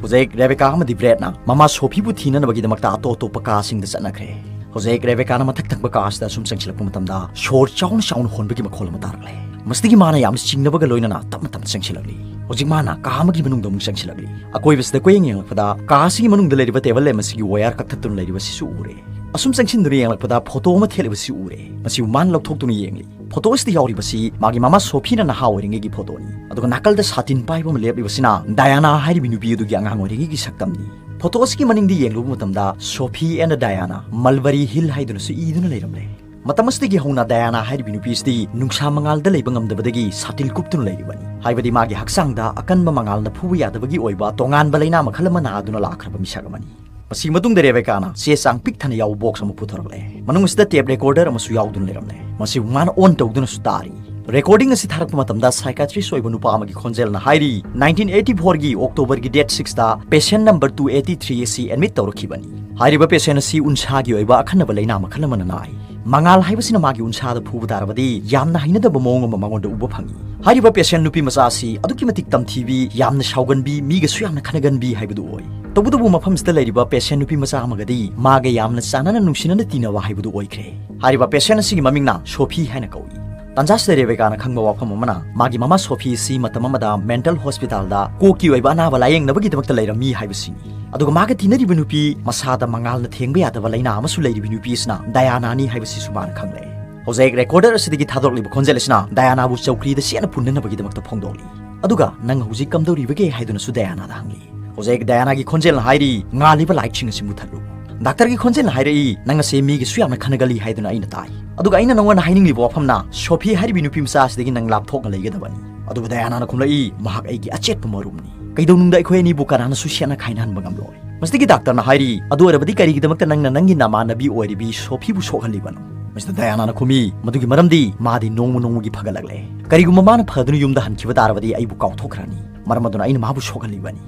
ꯍꯧꯖꯤꯛ ꯔꯦꯕꯦꯀꯥ ꯑꯃꯗꯤ ꯕ꯭ꯔꯦꯠꯅ ꯃꯃꯥ ꯁꯣꯐꯤꯕꯨ ꯊꯤꯅꯅꯕꯒꯤꯗꯃꯛꯇ ꯑꯇꯣꯞ ꯑꯇꯣꯞꯄ ꯀꯥꯁꯤꯡꯗ ꯆꯠꯅꯈ꯭ꯔꯦ꯫ ꯍꯧꯖꯤꯛ ꯔꯦꯕꯦꯀꯥꯅ ꯃꯊꯛ ꯊꯪꯕ ꯀꯥ ꯑꯁꯤꯗ ꯑꯁꯨꯝ ꯆꯪꯁꯤꯜꯂꯛꯄ ꯃꯇꯝꯗ ꯁꯣꯔ ꯆꯥꯎꯅ ꯆꯥꯎꯅ ꯍꯣꯟꯕꯒꯤ ꯃꯈꯣꯜ ꯑꯃ ꯇꯥꯔꯛꯂꯦ꯫ ꯃꯁꯤꯗꯒꯤ ꯃꯥꯅ ꯌꯥꯝꯅ ꯆꯤꯡꯅꯕꯒ ꯂꯣꯏꯅꯅ ꯇꯞꯅ ꯇꯞꯅ ꯆꯪꯁꯤꯜꯂꯛꯂꯤ꯫ ꯍꯧꯖꯤꯛ ꯃꯥꯅ ꯀꯥ ꯑꯃꯒꯤ ꯃꯅꯨꯡꯗ ꯑꯃꯨꯛ ꯆꯪꯁꯤꯜꯂꯛꯂꯤ꯫ ꯑꯀꯣꯏꯕꯁꯤꯗ ꯀꯣꯏꯌꯦꯡ ꯌꯦꯡꯂꯛꯄꯗ ꯀꯥ ꯑꯁꯤꯒꯤ ꯃꯅꯨꯡꯗ ꯂꯩꯔꯤꯕ ꯇꯦꯕꯜ ꯂꯦꯝ ꯑꯁꯤꯒꯤ ꯋꯥꯌꯔ ꯀꯛꯊꯠꯇꯨꯅ ꯂꯩꯔꯤꯕꯁꯤꯁꯨ ꯎꯔꯦ꯫ ꯑꯁꯨꯝ ꯆꯪꯁꯤꯟꯗꯨꯅ ꯌꯦꯡꯂꯛꯄꯗ ꯐꯣꯇꯣ ꯑꯃ ꯊꯦꯠꯂꯤꯕꯁꯤ ꯎꯔꯦ꯫ ꯃꯁꯤꯕꯨ ꯃꯥꯅ ꯂꯧꯊꯣꯛꯇꯨꯅ ꯌꯦꯡꯂꯤ꯫ ꯐꯣꯇꯣ ꯑꯁꯤꯗ ꯌꯥꯎꯔꯤꯕꯁꯤ ꯃꯥꯒꯤ ꯃꯃꯥ ꯁꯣꯐꯤꯅ ꯅꯍꯥ ꯑꯣꯏꯔꯤꯉꯩꯒꯤ ꯐꯣꯇꯣꯅꯤ꯫ ꯑꯗꯨꯒ ꯅꯥꯀꯜꯗ ꯁꯥꯇꯤꯟ ꯄꯥꯏꯕ ꯑꯃ ꯂꯦꯞꯂꯤꯕꯁꯤꯅ ꯗꯥꯌꯥꯅꯥ ꯍꯥꯏꯔꯤꯕꯤ ꯅꯨꯄꯤ ꯑꯗꯨꯒꯤ ꯑꯉꯥꯡ ꯑꯣꯏꯔꯤꯉꯩꯒꯤ ꯁꯛꯇꯝꯅꯤ꯫ ꯐꯣꯇꯣ ꯑꯁꯤꯒꯤ ꯃꯅꯤꯡꯗ ꯌꯦꯡꯂꯨꯕ ꯃꯇꯝꯗ ꯁꯣꯐꯤ ꯑꯦꯟ ꯗꯥꯌꯥꯅꯥ ꯃꯜꯕꯔꯤ ꯍꯤꯜ ꯍꯥꯏꯗꯨꯅꯁꯨ ꯏꯗꯨꯅ ꯂꯩꯔꯝꯂꯦ꯫ ꯃꯇꯝ ꯑꯁꯤꯗꯒꯤ ꯍꯧꯅ ꯗꯥꯌꯥꯅꯥ ꯍꯥꯏꯔꯤꯕꯤ ꯅꯨꯄꯤ ꯑꯁꯤꯗꯤ ꯅꯨꯡꯁꯥ ꯃꯉꯥꯜꯗ ꯂꯩꯕ ꯉꯝꯗꯕꯗꯒꯤ ꯁꯥꯇꯤꯜ ꯀꯨꯞꯇꯨꯅ ꯂꯩꯔꯤꯕꯅꯤ꯫ ꯍꯥꯏꯕꯗꯤ ꯃꯥꯒꯤ ꯍꯛꯆꯥꯡꯗ ꯑꯀꯟꯕ ꯃꯉꯥꯜꯅ ꯐꯨꯕ ꯌꯥꯗꯕꯒꯤ ꯑꯣꯏꯕ ꯇꯣꯉꯥꯟꯕ ꯂꯩꯅꯥ ꯃꯈꯜ ꯑꯃ ꯅꯥꯗꯨꯅ ꯂꯥꯛꯈ꯭ꯔꯕ ꯃꯤꯁꯛ ꯑꯃꯅꯤ꯫ ꯃꯁꯤꯒꯤ ꯃꯇꯨꯡꯗ ꯔꯦꯕꯦꯀꯥꯅ ꯆꯦ ꯆꯥꯡ ꯄꯤꯛ ꯊꯟꯅ ꯌꯥꯎꯕ ꯕꯣꯛꯁ ꯑꯃ ꯄꯨꯊꯣꯔꯛꯂꯦ꯫ ꯃꯅꯨꯡ ꯑꯁꯤꯗ ꯇꯦꯞ ꯔꯦꯀꯣꯔꯗꯔ ꯑꯃꯁꯨ ꯌꯥꯎꯗꯨꯅ ꯂꯩꯔꯝꯂꯦ꯫ ꯃꯁꯤꯕꯨ ꯃꯥꯅ ꯑꯣꯟ ꯇꯧꯗꯨꯅꯁꯨ ꯇꯥꯔꯤ꯫ ꯔꯦꯀꯣꯔꯗꯤꯡ ꯑꯁꯤ ꯊꯥꯔꯛꯄ ꯃꯇꯝꯗ ꯁꯥꯏꯀꯥꯇ꯭ꯔꯤꯁ ꯑꯣꯏꯕ ꯅꯨꯄꯥ ꯑꯃꯒꯤ ꯈꯣꯟꯖꯦꯜꯅ ꯍꯥꯏꯔꯤ, "ꯅꯥꯏꯟꯇꯤꯟ ꯑꯩꯠꯇꯤ ꯐꯣꯔꯒꯤ ꯑꯣꯛꯇꯣꯕꯔꯒꯤ ꯗꯦꯠ ꯁꯤꯛꯁꯇ patient number two eighty three ꯑꯁꯤ ꯑꯦꯗꯃꯤꯠ ꯇꯧꯔꯛꯈꯤꯕꯅꯤ꯫ ꯍꯥꯏꯔꯤꯕ ꯄꯦꯁꯦꯟ ꯑꯁꯤ ꯎꯟꯁꯥꯒꯤ ꯑꯣꯏꯕ ꯑꯈꯟꯅꯕ ꯂꯩꯅꯥ ꯃꯈꯜ ꯑꯃꯅ ꯅꯥꯏ꯫ ꯃꯉꯥꯜ ꯍꯥꯏꯕꯁꯤꯅ ꯃꯥꯒꯤ ꯎꯟꯁꯥꯗ ꯐꯨꯕ ꯇꯥꯔꯕꯗꯤ ꯌꯥꯝꯅ ꯍꯩꯅꯗꯕ ꯃꯑꯣꯡ ꯑꯃ ꯃꯉꯣꯟꯗ ꯎꯕ ꯐꯪꯏ꯫ ꯍꯥꯏꯔꯤꯕ ꯄꯦꯁꯦꯟ ꯅꯨꯄꯤ ꯃꯆꯥ ꯑꯁꯤ ꯑꯗꯨꯛꯀꯤ ꯃꯇꯤꯛ ꯇꯝꯊꯤꯕꯤ, ꯌꯥꯝꯅ ꯁꯥꯎꯒꯟꯕꯤ, ꯃꯤꯒꯁꯨ ꯌꯥꯝꯅ ꯈꯠꯅꯒꯟꯕꯤ ꯍꯥꯏꯕꯗꯨ ꯑꯣꯏ꯫ ꯇꯧꯕꯇꯕꯨ ꯃꯐꯝꯁꯤꯗ ꯂꯩꯔꯤꯕ ꯄꯦꯁꯦꯟ ꯅꯨꯄꯤ ꯃꯆꯥ ꯑꯃꯒꯗꯤ ꯃꯥꯒ ꯌꯥꯝꯅ ꯆꯥꯟꯅꯅ ꯅꯨꯡꯁꯤꯅꯅ ꯇꯤꯟꯅꯕ ꯍꯥꯏꯕꯗꯨ ꯑꯣꯏꯈ꯭ꯔꯦ꯫ ꯍꯥꯏꯔꯤꯕ ꯄꯦꯁꯦꯟ ꯑꯁꯤꯒꯤ ꯃꯃꯤꯡꯅ ꯁꯣꯐꯤ ꯍꯥꯏꯅ ꯀꯧꯏ꯫ ꯇꯥꯟꯖꯥꯁꯤꯗ ꯔꯦꯕꯦꯀꯥꯅ ꯈꯪꯕ ꯋꯥꯐꯝ ꯑꯃꯅ, ꯃꯥꯒꯤ ꯃꯃꯥ ꯁꯣꯐꯤ ꯑꯁꯤ ꯃꯇꯝ ꯑꯃꯗ ꯃꯦꯟꯇꯜ ꯍꯣꯁꯄꯤꯇꯥꯜꯗ ꯀꯣꯛꯀꯤ ꯑꯣꯏꯕ ꯑꯅꯥꯕ ꯂꯥꯌꯦꯡꯅꯕꯒꯤꯗꯃꯛꯇ ꯂꯩꯔꯝꯃꯤ ꯍꯥꯏꯕꯁꯤꯅꯤ꯫ ꯑꯗꯨꯒ ꯃꯥꯒ ꯇꯤꯟꯅꯔꯤꯕ ꯅꯨꯄꯤ, ꯃꯁꯥꯗ ꯃꯉꯥꯜꯅ ꯊꯦꯡꯕ ꯌꯥꯗꯕ ꯂꯥꯏꯅꯥ ꯑꯃꯁꯨ ꯂꯩꯔꯤꯕ ꯅꯨꯄꯤ ꯑꯁꯤꯅ ꯗꯌꯥꯅꯥꯅꯤ ꯍꯥꯏꯕꯁꯤꯁꯨ ꯃꯥꯅ ꯈꯪꯂꯦ꯫ ꯍꯧꯖꯤꯛ ꯔꯦꯀꯣꯔꯗꯔ ꯑꯁꯤꯗꯒꯤ ꯊꯥꯗꯣꯔꯛꯂꯤꯕ ꯈꯣꯟꯖꯦꯜ ꯑꯁꯤꯅ ꯗꯌꯥꯅꯥꯕꯨ ꯆꯧꯀ꯭ꯔꯤꯗ ꯆꯦꯠꯅ ꯄꯨꯟꯅꯅꯕꯒꯤꯗꯃꯛꯇ ꯐꯣꯡꯗꯣꯛꯂꯤ꯫ ꯑꯗꯨꯒ "ꯅꯪ ꯍꯧꯖꯤꯛ ꯀꯝꯗꯧꯔꯤꯕꯒꯦ?" ꯍꯥꯏꯗꯨꯅꯁꯨ ꯗꯌꯥꯅꯥꯗ ꯍꯪꯂꯤ꯫ ꯍꯧꯖꯤꯛ ꯗꯌꯥꯅꯥꯒꯤ ꯈꯣꯟꯖꯦꯜꯅ ꯍꯥꯏꯔꯤ, "ꯉꯥꯜꯂꯤꯕ ꯂꯥꯏꯠꯁꯤꯡ ꯑꯁꯤ ꯃꯨꯊꯠꯂꯨ"꯫ ꯗꯥꯛꯇꯔꯒꯤ ꯈꯣꯟꯖꯦꯜꯅ ꯍꯥꯏꯔꯛꯏ, "ꯅꯪ ꯑꯁꯦ ꯃꯤꯒꯤꯁꯨ ꯌꯥꯝꯅ ꯈꯟꯅꯒꯜꯂꯤ ꯍꯥꯏꯗꯨꯅ ꯑꯩꯅ ꯇꯥꯏ꯫ ꯑꯗꯨꯒ ꯑꯩꯅ ꯅꯪꯉꯣꯟꯗ ꯍꯥꯏꯅꯤꯡꯂꯤꯕ ꯋꯥꯐꯝꯅ, ꯁꯣꯐꯤ ꯍꯥꯏꯔꯤꯕꯤ ꯅꯨꯄꯤ ꯃꯆꯥ ꯑꯁꯤꯗꯒꯤ ꯅꯪ ꯂꯥꯞꯊꯣꯛꯅ ꯂꯩꯒꯗꯕꯅꯤ"꯫ ꯑꯗꯨꯒ ꯗꯌꯥꯅꯥꯅ ꯈꯨꯝꯂꯛꯏ, "ꯃꯍꯥꯛ ꯑꯩꯒꯤ ꯑꯆꯦꯠꯄ ꯃꯔꯨꯞꯅꯤ꯫ ꯀꯩꯗꯧꯅꯨꯡꯗ ꯑꯩꯈꯣꯏ ꯑꯅꯤꯕꯨ ꯀꯅꯥꯅꯁꯨ ꯁꯦꯠꯅ ꯈꯥꯏꯅꯍꯟꯕ ꯉꯝꯂꯣꯏ"꯫ ꯃꯁꯤꯗꯒꯤ ꯗꯥꯛꯇꯔꯅ ꯍꯥꯏꯔꯤ, "ꯑꯗꯨ ꯑꯣꯏꯔꯕꯗꯤ ꯀꯔꯤꯒꯤꯗꯃꯛꯇ ꯅꯪꯅ ꯅꯪꯒꯤ ꯅꯃꯥꯟꯅꯕꯤ ꯑꯣꯏꯔꯤꯕꯤ ꯁꯣꯐꯤꯕꯨ ꯁꯣꯛꯍꯜꯂꯤꯕꯅꯣ?" ꯃꯁꯤꯗ ꯗꯌꯥꯅꯥꯅ ꯈꯨꯝꯃꯤ, "ꯃꯗꯨꯒꯤ ꯃꯔꯝꯗꯤ ꯃꯥꯗꯤ ꯅꯣꯡꯃ ꯅꯣꯡꯃꯒꯤ ꯐꯒꯠꯂꯛꯂꯦ꯫ ꯀꯔꯤꯒꯨꯝꯕ ꯃꯥꯅ ꯐꯗꯨꯅ ꯌꯨꯝꯗ ꯍꯟꯈꯤꯕ ꯇꯥꯔꯕꯗꯤ ꯑꯩꯕꯨ ꯀꯥꯎꯊꯣꯛꯈ꯭ꯔꯅꯤ꯫ ꯃꯔꯝ ꯑꯗꯨꯅ ꯑꯩꯅ ꯃꯥꯕꯨ ꯁꯣꯛꯍꯜꯂꯤꯕꯅꯤ"꯫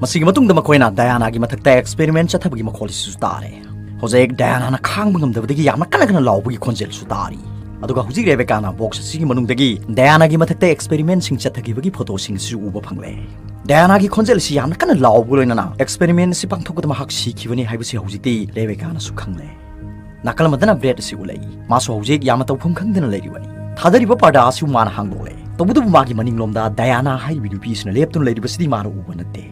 ꯃꯁꯤꯒꯤ ꯃꯇꯨꯡꯗ ꯃꯈꯣꯏꯅ ꯗꯌꯥꯅꯥꯒꯤ ꯃꯊꯛꯇ ꯑꯦꯛꯁꯄꯦꯔꯤꯃꯦꯟ ꯆꯠꯊꯕꯒꯤ ꯃꯈꯣꯜ ꯑꯁꯤꯁꯨ ꯇꯥꯔꯦ꯫ ꯍꯧꯖꯤꯛ ꯗꯌꯥꯅꯥꯅ ꯈꯥꯡꯕ ꯉꯝꯗꯕꯗꯒꯤ ꯌꯥꯝꯅ ꯀꯟꯅ ꯀꯟꯅ ꯂꯥꯎꯕꯒꯤ ꯈꯣꯟꯖꯦꯜꯁꯨ ꯇꯥꯔꯤ꯫ ꯑꯗꯨꯒ ꯍꯧꯖꯤꯛ ꯔꯦꯕꯦꯀꯥꯅ ꯕꯣꯛꯁ ꯑꯁꯤꯒꯤ ꯃꯅꯨꯡꯗꯒꯤ ꯗꯌꯥꯅꯥꯒꯤ ꯃꯊꯛꯇ ꯑꯦꯛꯁꯄꯦꯔꯤꯃꯦꯟꯁꯤꯡ ꯆꯠꯊꯈꯤꯕꯒꯤ ꯐꯣꯇꯣꯁꯤꯡ ꯑꯁꯤꯁꯨ ꯎꯕ ꯐꯪꯂꯦ꯫ ꯗꯌꯥꯅꯥꯒꯤ ꯈꯣꯟꯖꯦꯜ ꯑꯁꯤ ꯌꯥꯝꯅ ꯀꯟꯅ ꯂꯥꯎꯕꯒ ꯂꯣꯏꯅꯅ ꯑꯦꯛꯁꯄꯦꯔꯤꯃꯦꯟ ꯑꯁꯤ ꯄꯥꯡꯊꯣꯛꯄꯗ ꯃꯍꯥꯛ ꯁꯤꯈꯤꯕꯅꯤ ꯍꯥꯏꯕꯁꯤ ꯍꯧꯖꯤꯛꯇꯤ ꯔꯦꯕꯦꯀꯥꯅꯁꯨ ꯈꯪꯂꯦ꯫ ꯅꯥꯀꯜ ꯑꯃꯗꯅ ꯕ꯭ꯔꯦꯗ ꯑꯁꯤ ꯎꯠꯂꯛꯏ꯫ ꯃꯥꯁꯨ ꯍꯧꯖꯤꯛ ꯌꯥꯝꯅ ꯇꯧꯐꯝ ꯈꯪꯗꯅ ꯂꯩꯔꯤꯕꯅꯤ꯫ ꯊꯥꯗꯔꯤꯕ ꯄꯔꯗꯥ ꯑꯁꯤꯕꯨ ꯃꯥꯅ ꯍꯥꯡꯗꯣꯛꯂꯦ꯫ ꯇꯧꯕꯇꯕꯨ ꯃꯥꯒꯤ ꯃꯅꯤꯡꯂꯣꯝꯗ ꯗꯌꯥꯅꯥ ꯍꯥꯏꯔꯤꯕꯤ ꯅꯨꯄꯤ ꯑꯁꯤꯅ ꯂꯦꯞꯇꯨꯅ ꯂꯩꯔꯤꯕꯁꯤꯗꯤ ꯃꯥꯅ ꯎꯕ ꯅꯠꯇꯦ꯫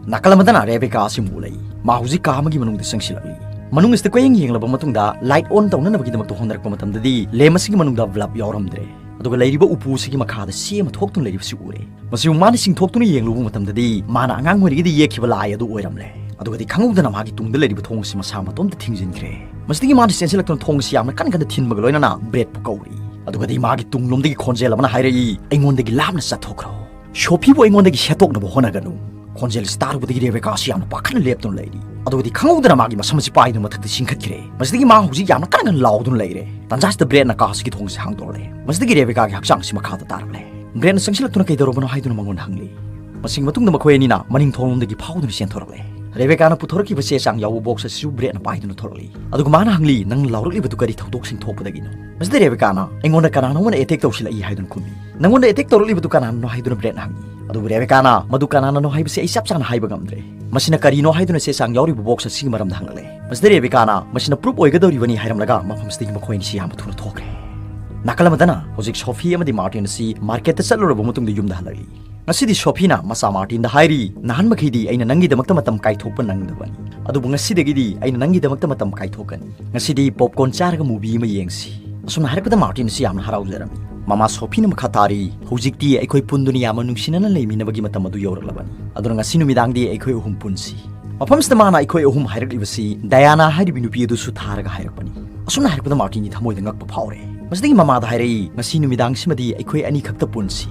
ꯅꯥꯀꯜ ꯑꯃꯗꯅ ꯔꯦꯕꯦꯀꯥ ꯑꯁꯤ ꯑꯃꯨꯛ ꯎꯠꯂꯛꯏ꯫ ꯃꯥ ꯍꯧꯖꯤꯛ ꯀꯥ ꯑꯃꯒꯤ ꯃꯅꯨꯡꯗ ꯆꯪꯁꯤꯜꯂꯛꯂꯤ꯫ ꯃꯅꯨꯡ ꯑꯁꯤꯗ ꯀꯣꯏꯌꯦꯡ ꯌꯦꯡꯂꯕ ꯃꯇꯨꯡꯗ ꯂꯥꯏꯠ ꯑꯣꯟ ꯇꯧꯅꯅꯕꯒꯤꯗꯃꯛꯇ ꯍꯣꯠꯅꯔꯛꯄ ꯃꯇꯝꯗꯗꯤ ꯂꯦꯝ ꯑꯁꯤꯒꯤ ꯃꯅꯨꯡꯗ ꯕꯜꯕ ꯌꯥꯎꯔꯝꯗ꯭ꯔꯦ꯫ ꯑꯗꯨꯒ ꯂꯩꯔꯤꯕ ꯎꯄꯨ ꯑꯁꯤꯒꯤ ꯃꯈꯥꯗ ꯆꯦ ꯑꯃ ꯊꯣꯛꯇꯨꯅ ꯂꯩꯔꯤꯕꯁꯤ ꯎꯔꯦ꯫ ꯃꯁꯤꯕꯨ ꯃꯥꯅ ꯆꯤꯡꯊꯣꯛꯇꯨꯅ ꯌꯦꯡꯂꯨꯕ ꯃꯇꯝꯗꯗꯤ ꯃꯥꯅ ꯑꯉꯥꯡ ꯑꯣꯏꯔꯤꯉꯩꯗ ꯌꯦꯛꯈꯤꯕ ꯂꯥꯏ ꯑꯗꯨ ꯑꯣꯏꯔꯝꯂꯦ꯫ ꯑꯗꯨꯒꯗꯤ ꯈꯪꯍꯧꯗꯅ ꯃꯥꯒꯤ ꯇꯨꯡꯗ ꯂꯩꯔꯤꯕ ꯊꯣꯡ ꯑꯁꯤ ꯃꯁꯥ ꯃꯇꯣꯝꯇ ꯊꯤꯡꯖꯤꯟꯈ꯭ꯔꯦ꯫ ꯃꯁꯤꯗꯒꯤ ꯃꯥꯅ ꯆꯦꯟꯁꯤꯜꯂꯛꯇꯨꯅ ꯊꯣꯡ ꯑꯁꯤ ꯌꯥꯝꯅ ꯀꯟꯅ ꯀꯟꯅ ꯊꯤꯟꯕꯒ ꯂꯣꯏꯅꯅ ꯕ꯭ꯔꯦꯗꯄꯨ ꯀꯧꯔꯤ꯫ ꯑꯗꯨꯒꯗꯤ ꯃꯥꯒꯤ ꯇꯨꯡꯂꯣꯝꯗꯒꯤ ꯈꯣꯟꯖꯦꯜ ꯑꯃꯅ ꯍꯥꯏꯔꯛꯏ, "ꯑꯩꯉꯣꯟꯗꯒꯤ ꯂꯥꯞꯅ ꯆꯠꯊꯣꯛꯈ꯭ꯔꯣ꯫ ꯁꯣꯐꯤꯕꯨ ꯑꯩꯉꯣꯟꯗꯒꯤ ꯁꯦꯠꯇꯣꯛꯅꯕ ꯍꯣꯠꯅꯒꯅꯨ"꯫ ꯈꯣꯟꯖꯦꯜ ꯑꯁꯤ ꯇꯥꯔꯨꯕꯗꯒꯤ ꯔꯦꯕꯦꯀꯥ ꯑꯁꯤ ꯌꯥꯝꯅ ꯄꯥꯈꯠꯅ ꯂꯦꯞꯇꯨꯅ ꯂꯩꯔꯤ꯫ ꯑꯗꯨꯒꯗꯤ ꯈꯪꯍꯧꯗꯅ ꯃꯥꯒꯤ ꯃꯁꯝ ꯑꯁꯤ ꯄꯥꯏꯗꯨꯅ ꯃꯊꯛꯇ ꯆꯤꯡꯈꯠꯈ꯭ꯔꯦ꯫ ꯃꯁꯤꯗꯒꯤ ꯃꯥ ꯍꯧꯖꯤꯛ ꯌꯥꯝꯅ ꯀꯟꯅ ꯀꯟꯅ ꯂꯥꯎꯗꯨꯅ ꯂꯩꯔꯦ꯫ ꯇꯥꯟꯖꯥꯁꯤꯗ ꯕ꯭ꯔꯦꯗꯅ ꯀꯥ ꯑꯁꯤꯒꯤ ꯊꯣꯡ ꯑꯁꯤ ꯍꯥꯡꯗꯣꯔꯛꯂꯦ꯫ ꯃꯁꯤꯗꯒꯤ ꯔꯦꯕꯦꯀꯥꯒꯤ ꯍꯛꯆꯥꯡ ꯑꯁꯤ ꯃꯈꯥꯗ ꯇꯥꯔꯛꯂꯦ꯫ ꯕ꯭ꯔꯦꯗꯅ ꯆꯪꯁꯤꯜꯂꯛꯇꯨꯅ ꯀꯩꯗꯧꯔꯕꯅꯣ ꯍꯥꯏꯗꯨꯅ ꯃꯉꯣꯟꯗ ꯍꯪꯂꯤ꯫ ꯃꯁꯤꯒꯤ ꯃꯇꯨꯡꯗ ꯃꯈꯣꯏ ꯑꯅꯤꯅ ꯃꯅꯤꯡ ꯊꯣꯡꯂꯣꯝꯗꯒꯤ ꯐꯥꯎꯗꯨꯅ ꯆꯦꯟꯊꯣꯔꯛꯂꯦ꯫ ꯔꯦꯕꯦꯀꯥꯅ ꯄꯨꯊꯣꯔꯛꯈꯤꯕ ꯆꯦ ꯆꯥꯡ ꯌꯥꯎꯕ ꯕꯣꯛꯁ ꯑꯁꯤꯁꯨ ꯕ꯭ꯔꯦꯠꯅ ꯄꯥꯏꯗꯨꯅ ꯊꯣꯔꯛꯂꯤ꯫ ꯑꯗꯨꯒ ꯃꯥꯅ ꯍꯪꯂꯤ, "ꯅꯪ ꯂꯥꯎꯔꯛꯂꯤꯕꯗꯨ ꯀꯔꯤ ꯊꯧꯗꯣꯛꯁꯤꯡ ꯊꯣꯛꯄꯗꯒꯤꯅꯣ?" ꯃꯁꯤꯗ ꯔꯦꯕꯦꯀꯥꯅ, "ꯑꯩꯉꯣꯟꯗ ꯀꯅꯥꯅꯣ ꯑꯃꯅ ꯑꯦꯇꯦꯛ ꯇꯧꯁꯤꯜꯂꯛꯏ" ꯍꯥꯏꯗꯨꯅ ꯈꯨꯝꯃꯤ꯫ "ꯅꯪꯉꯣꯟꯗ ꯑꯦꯇꯦꯛ ꯇꯧꯔꯛꯂꯤꯕꯗꯨ ꯀꯅꯥꯅꯅꯣ?" ꯍꯥꯏꯗꯨꯅ ꯕ꯭ꯔꯦꯠꯅ ꯍꯪꯉꯤ꯫ ꯑꯗꯨꯕꯨ ꯔꯦꯕꯦꯀꯥꯅ ꯃꯗꯨ ꯀꯅꯥꯅꯅꯣ ꯍꯥꯏꯕꯁꯤ ꯑꯩ ꯆꯞ ꯆꯥꯅ ꯍꯥꯏꯕ ꯉꯝꯗ꯭ꯔꯦ꯫ ꯃꯁꯤꯅ ꯀꯔꯤꯅꯣ ꯍꯥꯏꯗꯨꯅ ꯆꯦ ꯆꯥꯡ ꯌꯥꯎꯔꯤꯕ ꯕꯣꯛꯁ ꯑꯁꯤꯒꯤ ꯃꯔꯝꯗ ꯍꯪꯂꯛꯂꯦ꯫ ꯃꯁꯤꯗ ꯔꯦꯕꯦꯀꯥꯅ ꯃꯁꯤꯅ ꯄ꯭ꯔꯨꯞ ꯑꯣꯏꯒꯗꯧꯔꯤꯕꯅꯤ ꯍꯥꯏꯔꯝꯂꯒ ꯃꯐꯝꯁꯤꯗꯒꯤ ꯃꯈꯣꯏ ꯑꯅꯤꯁꯤ ꯌꯥꯝꯅ ꯊꯨꯅ ꯊꯣꯛꯈ꯭ꯔꯦ꯫ ꯅꯥꯀꯜ ꯑꯃꯗꯅ ꯍꯧꯖꯤꯛ ꯁꯣꯐꯤ ꯑꯃꯗꯤ ꯃꯥꯔꯇꯤꯟ ꯑꯁꯤ ꯃꯥꯔꯀꯦꯠꯇ ꯆꯠꯂꯨꯔꯕ ꯃꯇꯨꯡꯗ ꯌꯨꯝꯗ ꯍꯜꯂꯛꯂꯤ꯫ ꯉꯁꯤꯗꯤ ꯁꯣꯐꯤꯅ ꯃꯆꯥ ꯃꯥꯔꯇꯤꯟꯗ ꯍꯥꯏꯔꯤ, "ꯅꯍꯥꯟ ꯃꯈꯩꯗꯤ ꯑꯩꯅ ꯅꯪꯒꯤꯗꯃꯛꯇ ꯃꯇꯝ ꯀꯥꯏꯊꯣꯛꯄ ꯅꯪꯗꯕꯅꯤ, ꯑꯗꯨꯕꯨ ꯉꯁꯤꯗꯒꯤꯗꯤ ꯑꯩꯅ ꯅꯪꯒꯤꯗꯃꯛꯇ ꯃꯇꯝ ꯀꯥꯏꯊꯣꯛꯀꯅꯤ꯫ ꯉꯁꯤꯗꯤ ꯄꯣꯞꯀꯣꯔꯟ ꯆꯥꯔꯒ ꯃꯨꯚꯤ ꯑꯃ ꯌꯦꯡꯁꯤ꯫" ꯑꯁꯨꯝꯅ ꯍꯥꯏꯔꯛꯄꯗ ꯃꯥꯔꯇꯤꯟ ꯑꯁꯤ ꯌꯥꯝꯅ ꯍꯔꯥꯎꯖꯔꯝꯃꯤ꯫ ꯃꯃꯥ ꯁꯣꯐꯤꯅ ꯃꯈꯥ ꯇꯥꯔꯤ, "ꯍꯧꯖꯤꯛꯇꯤ ꯑꯩꯈꯣꯏ ꯄꯨꯟꯗꯨꯅ ꯌꯥꯝꯅ ꯅꯨꯡꯁꯤꯅꯅ ꯂꯩꯃꯤꯟꯅꯕꯒꯤ ꯃꯇꯝ ꯑꯗꯨ ꯌꯧꯔꯛꯂꯕꯅꯤ, ꯑꯗꯨꯅ ꯉꯁꯤ ꯅꯨꯃꯤꯗꯥꯡꯗꯤ ꯑꯩꯈꯣꯏ ꯑꯍꯨꯝ ꯄꯨꯟꯁꯤ꯫" ꯃꯐꯝꯁꯤꯗ ꯃꯥꯅ "ꯑꯩꯈꯣꯏ ꯑꯍꯨꯝ" ꯍꯥꯏꯔꯛꯂꯤꯕꯁꯤ ꯗꯌꯥꯅꯥ ꯍꯥꯏꯔꯤꯕꯤ ꯅꯨꯄꯤ ꯑꯗꯨꯁꯨ ꯊꯥꯔꯒ ꯍꯥꯏꯔꯛꯄꯅꯤ꯫ ꯑꯁꯨꯝꯅ ꯍꯥꯏꯔꯛꯄꯗ ꯃꯥꯔꯇꯤꯟꯒꯤ ꯊꯃꯣꯏꯗ ꯉꯛꯄ ꯐꯥꯎꯔꯦ꯫ ꯃꯁꯤꯗꯒꯤ ꯃꯃꯥꯗ ꯍꯥꯏꯔꯛꯏ, "ꯉꯁꯤ ꯅꯨꯃꯤꯗꯥꯡꯁꯤꯃꯗꯤ ꯑꯩꯈꯣꯏ ꯑꯅꯤꯈꯛꯇ ꯄꯨꯟꯁꯤ꯫"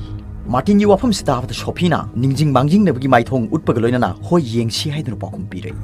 ꯃꯥꯔꯇꯤꯟꯒꯤ ꯋꯥꯐꯝꯁꯤ ꯇꯥꯕꯗ ꯁꯣꯐꯤꯅ ꯅꯤꯡꯖꯤꯡ ꯃꯥꯡꯖꯤꯡꯅꯕꯒꯤ ꯃꯥꯏꯊꯣꯡ ꯎꯠꯄꯒ ꯂꯣꯏꯅꯅ "ꯍꯣꯏ, ꯌꯦꯡꯁꯤ" ꯍꯥꯏꯗꯨꯅ ꯄꯥꯎꯈꯨꯝ ꯄꯤꯔꯛꯏ꯫